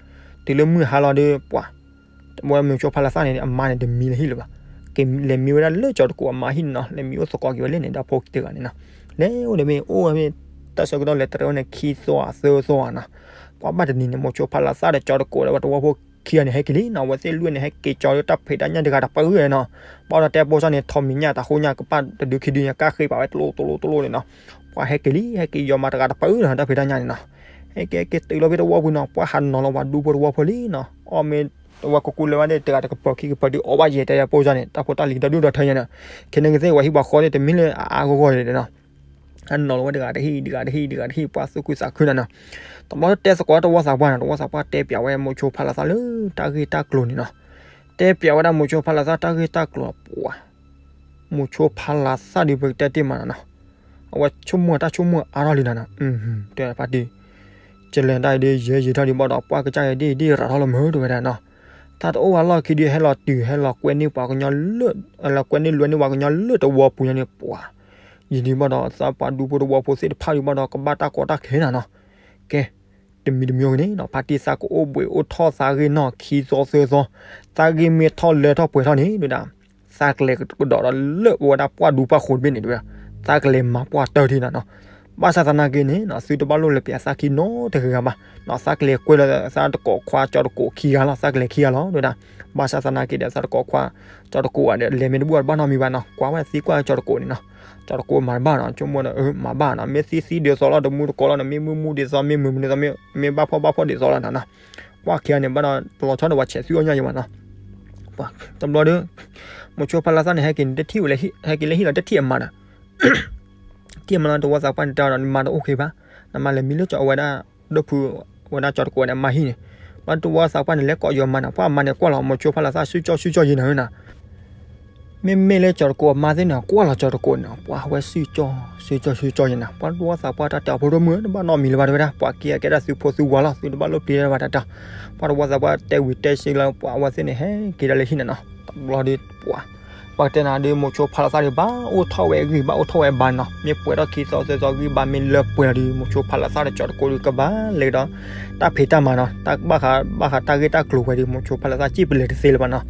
ဒီး တုၤလၢမုၢ်ဟါလီၤဒီး ပှၤ ဝဲမိၤဆိဖးလးသၣ်န့ၣ် အမါန့ၣ် တမံလၢဟံၣ်လၢၤဘၣ်, ကလဲၤမံဝဲဒၣ်လၢကၠီတကိးအမါဟံၣ်နီၤနီၤ, လဲၤမံအိၣ်သကိးက့ၤဝဲလဲၣ်န့ၣ် ဒီဖိတဂၤန့ၣ်နီၤ, လဲၤအိၣ်ဒီးမ့ၢ်အိၣ်ဝဲမ့ၢ် တၢ်ဆၢကတီၢ်လဲၤတရံးဝဲန့ၣ် ခံသီသၢသီနီၤ, ပှၤဘၣ်တနံၤန့ၣ် မိၤဆိဖးလးသၣ်ဒီးကၠီတကိးဒီး ပှၤတဝီဖိခံဂၤန့ၣ် ဟဲက့ၤလံနီၤ, ဝဲသ့ၣ်လွံၢ်န့ၣ် ဟဲက့ၤကၠီလၢတၢ်ဖံးတၢ်ညၣ်တဂၤတပၢၢ်နီၤ, ဘၣ်ဒီးတဲပိစၢ်န့ၣ် ထိးမံၤညၣ်တၢ်ဃိညၣ်ကပၣ်တဒုခံဒုညါ ကၣ်ဃ့ပာ်ဝဲတလိၣ်တလိၣ်တလိၣ်န့ၣ်နီၤ, ပှၤဟဲက့ၤလံ ဟဲက့ၤယီၤမးတဂၤတပၢၢ်နီၤ တၢ်ဖံးတၢ်ညၣ်န့ၣ်နီၤ, ဟဲက့ၤဟဲက့ၤတုၤလီၤဖဲတဝီပူၤနီၤ, ပှၤဟးနီၤလီၤပှၤဒူဖိတဝီဖိလံနီၤ, အီၣ်မ့ၢ်တဝီကိးကိးလၢၤဘၣ်ဒီး တဂၤတကပၤခံကပၤဒုးအီၣ်ဘၣ်ယဲၢ်တဲပိစၢ်န့ၣ် တၢ်ဖိတၢ်လံၤဒီဒုၣ်ဒီထၢညါန့ၣ်, ခဲန့ၣ်ကသ့ၣ်ဝဲဟံၣ်ပှၤဃီန့ၣ် တမ့ၢ်လၢအအါဂီၢ်ဂီၢ်န့ၣ်နီၤ, အနီၤလီၤဝဲတဂၤတဟံၣ် တဂၤတဟံၣ် တဂၤတဟံၣ် ပှၤသူၣ်ခုသးခုနီၤနီၤ, တဘျီတဲသကိးတဝီသးပှၢ်နီၤ, တဝီသးပှၢ်တဲပၠးဝဲမိၤဆိဖးလးသၣ်လၢတၢ်ဂ့ၢ်တၢ်ကျိၤန့ၣ်နီၤ, တဲပၠးဝဲဒၣ်မိၤဆိဖးလးသၣ်တၢ်ဂ့ၢ်တၢ်ကျိၤပှၤ မိၤဆိဖးလးသၣ်ဒုး ပကတဲတ့ၢ်မးနီၤနီၤ, အဝဲဆိကမိၣ်တၢ်ဆိကမိၣ်အါထီၣ်လံနီၤနီၤ, တဲဖါတံၢ် ကလဲၤတၢ်အံၤဒုး ယဲယံာ်ထီၣ်ဒံးဘၣ်ဒီး ပှၢ်ကစၢ်ယဲဒ်အံၤဒ်ရၤထီၣ်လၢမုာ်တဲဝဲဒၣ်နီၤ, တၢ်တအိၣ်ဝဲလီၢ်ခံဒုး ဟဲလီၤတုၤ ဟဲလီၤကွဲန့ၢ်ပှၤကညီလၢ ဟဲလီၤကွဲန့ၢ်လွဲန့ၢ်ပှၤကညီလၢတဝီပူၤညါန့ၣ် ပှၤ ယံာ်ဒံးဘၣ်ဒီးသးပှၢ်ဒူဖိတဝီဖိသ့ၣ်တဖၣ်ဒံးဘၣ်ဒီး ကဘၣ်တၢ်ကီတၢ်ခဲနီၤနီၤ, ကဲ တမံၤတမံၤဂ့ၤန့ၣ်နီၤ ဖါတံၢ်သးကအိၣ်ဘှံးအိၣ်ထီၣ်သးဂ့ၢ်နီၢ်ခံသီသၢသီ, သးဂ့ၢ်မ့ၢ်ထီၣ်လၢထီၣ်ပှဲၤထီၣ်န့ၣ် ဒဝဲဒၣ် သးကလဲၤကဒီးဒီးလၢပဝဲဒၣ်ပှၢ်ဒူပှၢ်ဃိတဘ့ၣ်န့ၣ် ဒဝဲဒၣ် သးကလဲၤမၤပှၢ်တၢၢ်ထံနီၤနီၤ. ဘၣ်ဆၣ်သနာ်က့န့ၣ်နီၤ သုတဘၣ်လိၣ်လဲၤပျးသးခံနီတဂၤဂၤဘၣ်နီၤ. သးကလဲၤကွဲလၢသးတကိးခွါကၠီတကိးခံဂၤလီၤ, သးကလဲၤခံဂၤလီၤ ဒဝဲဒၣ်. ဘၣ်ဆၣ်သနာ်က့ဒီး သးတကိးခွါကၠီတကိးဂၤဒီး လဲၤမ့ၢ်တဘူၣ်ဘၣ်နီတမံၤဘၣ်နီၤ, ကွၢ်ဝဲသံကွၢ်ကၠီတကိးန့ၣ်နီၤ. ကၠီတကိးမၤတဘၣ်နီၤ, ဆိကမိၣ်ဒီး မၤဘၣ်နီၤ, မ့ၢ်သံသံဒ်သိးလီၤ, တမူတကိးလီၤန့ၣ် မ့ၢ်မူမူဒ်သိး, မ့ၢ်မုာ်မုာ်ဒ်သိး, မ့ၢ်ဘၣ်ဖှီၣ်ဘၣ်ဖှီၣ်ဒ်သိးလီၤနီၤနီၤ. ကွၢ်ခံဂၤန့ၣ်ဘၣ်ဒီး တလီၤဆီဒီးပှၤဆဲးသွံၣ်အီၣ်ညၣ်ယံၤဘၣ်နီၤ. ပှၤတဘျီဒီး မိၤဆိဖါလၢသၣ်န့ၣ် ဟဲက့ၤန့ၣ်တထံၣ်ဝဲလၢ ဟဲက့ၤလၢဟံၣ်လီၤ တထံၣ်အမါဒီး ထံၣ်အမါလီၤ, တဝီသးပှၢ်န့ၣ်တဲအီၤဒီး နမါတအိၣ်ဃ့ဘၣ်, နမါလဲၤမံလၢကၠီအဝဲဒၣ် ဒိၣ်ဖု ဝဲဒၣ်ကၠီတကိးန့ၣ် အမါဟံၣ်န့ၣ်. ဘၣ်တဝီသးပှၢ်န့ၣ် လဲၤကိးယီၤမါန့ၣ်, ပှၤအမါန့ၣ်ကွၢ်လီၤ မိၤဆိဖါလၢသၣ် စုကၠီစုကၠီယံၤနီၤနီၤ. မ့မ့ၢ်လၢကၠီတကိးအမါသ့ၣ်န့ၣ် ကွၢ်လီၤကၠီတကိးန့ၣ် ပှၤဝဲစုကၠီ စုကၠီစုကၠီယံၤနီၤ. ပှၤတဝီသးပှၢ်တၢ်တဲအီၤ ဖိဒိၣ်မုၣ် တဘၣ်နီတမံၤလၢၤဘၣ် တဲဝဲဒၣ်, ပှၤက့ၤအကဲဒၣ်သုဖိသုဝၤလီၤ, သုတဘၣ်လိၣ်ပျံၤတၢ်ဘၣ်တၢ်တၢ်. ပှၤတဝီသးပှၢ်တဲဝံၤတဲစ့လၢ ပှၤအဝဲသ့ၣ်န့ၣ် ဟဲက့ၤဒၣ်လၢဟံၣ်နီၤနီၤ. တဘျီဒီးပှၤ ပှၤတဲနၤဒီး မိၤဆိဖါလၢသၣ်ဒီး ဘၣ်အိၣ်ထီၣ်ဝဲအဂံၢ် ဘၣ်အိၣ်ထီၣ်ဝဲအဘါနီၤ, မ့ၢ်ပှဲၤထီၣ်ခံသီသၢသီ ဂံၢ်ဘါမ့ၢ်လၢပှဲၤလီၤဒီး မိၤဆိဖါလၢသၣ်ဒီးကၠီတကိးဒီး ကဘၣ်လဲၤဒီး တၢ်ဖံးတၢ်မၤနီၤ, တၢ်ဘၣ်ဃး ဘၣ်ဃးတၢ်ဂ့ၢ်တၢ်ကျိၤဝဲဒီး မိၤဆိဖါလၢသၣ် စံၣ်ပလဲၤတသ့လၢၤဘၣ်နီၤ.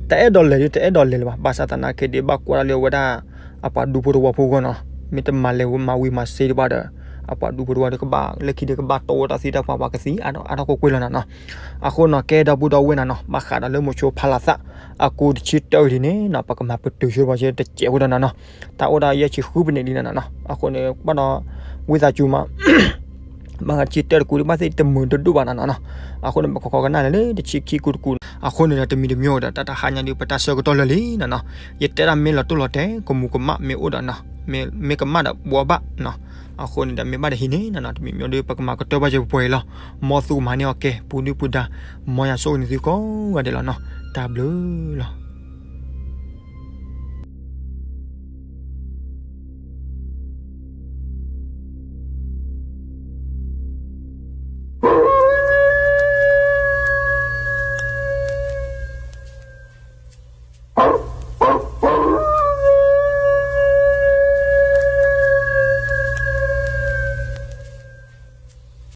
တအဲၣ်ဒိးလဲၤဒီး တအဲၣ်ဒိးလဲၤလၢၤဘၣ်, ဘၣ်ဆၣ်သနာ်က့ဒီး ဘၣ်ကွၢ်ဒၣ်လၢအဝဲဒၣ် အပှၤဒူဖိတဝီဖိအဂီၢ်နီၤ, မ့ၢ်တမၤလဲၤမၤဝံၤမၤစ့ဒံးဘၣ်ဒီး အပှၤဒူဖိတဝီဒီး ကဘၣ်လၢခံဒီး ကဘၣ်တီဝဲတၢ်သံတၢ်ပှၢ် ပှၤကသံအါထီၣ်ကွ့ၢ်ကွ့ၢ်လီၤနီၤနီၤ. အဃိနီၤ ကဲဒီပုၢ်ဒီဝဲၢ်နီၤနီၤ, ဘၣ်ဃးဒီးလၢမိၤဆိဖါလၢသၣ် အကူတဆံတၢအံၤန့ၣ်နီၤ, ပကမၤပတုာ်ဆိပှၤစ့တစဲးဖိဒီးနီၤနီၤ, တၢ်အိၣ်ဒၣ်ယဲၢ်ဆံဃုပနံးဒံးနီၤနီၤ. အဃိန့ၣ် ဘၣ်ဒီး ဝံသးစူၤမး ဘၣ်ဃးတဆံတၢတကူဒီး ဘၣ်သ့ၣ်တမုာ်တဒိၣ်ဘၣ်နီၤနီၤနီၤ. အဃိန့ၣ် ပကခိးကနၣ်လၢတဆံခံကူတကူနီၤ. အဃိန့ၣ်ဒီး တမံၤတမံၤအိၣ်ဒီး တၢ်တဟါညါဒီး ပတၢ်ဆၢကတီၢ်လၢာ်လံနီၤနီၤ. ယတဲဒၣ်မ့ၢ်လီၤတိၢ်လီၤတဲာ် ကမူၤကမၣ်မ့ၢ်အိၣ်ဒီးနီၤ, မ့ၢ်ကမၣ်ဒီးဘှီဘၣ်နီၤ. အဃိန့ၣ်ဒီး မ့ၢ်ဘၣ်တဟံးန့ၣ်နီၤနီၤ, တမံၤမံၤဒီး ပကမၤကတၢၢ်ဘၣ်စ့ပှဲၤအံၤလီၤ. မ်သုကမၤန့ၢ်အီၤကဲ ပူၤဒုၣ်ပူၤဒါ, မ်ယွၤဆိၣ်ဂ့ၤန့ၢ်သုကိးဂၤဒဲးလီၤနီၤ. တၢ်ဘျုးလီၤ.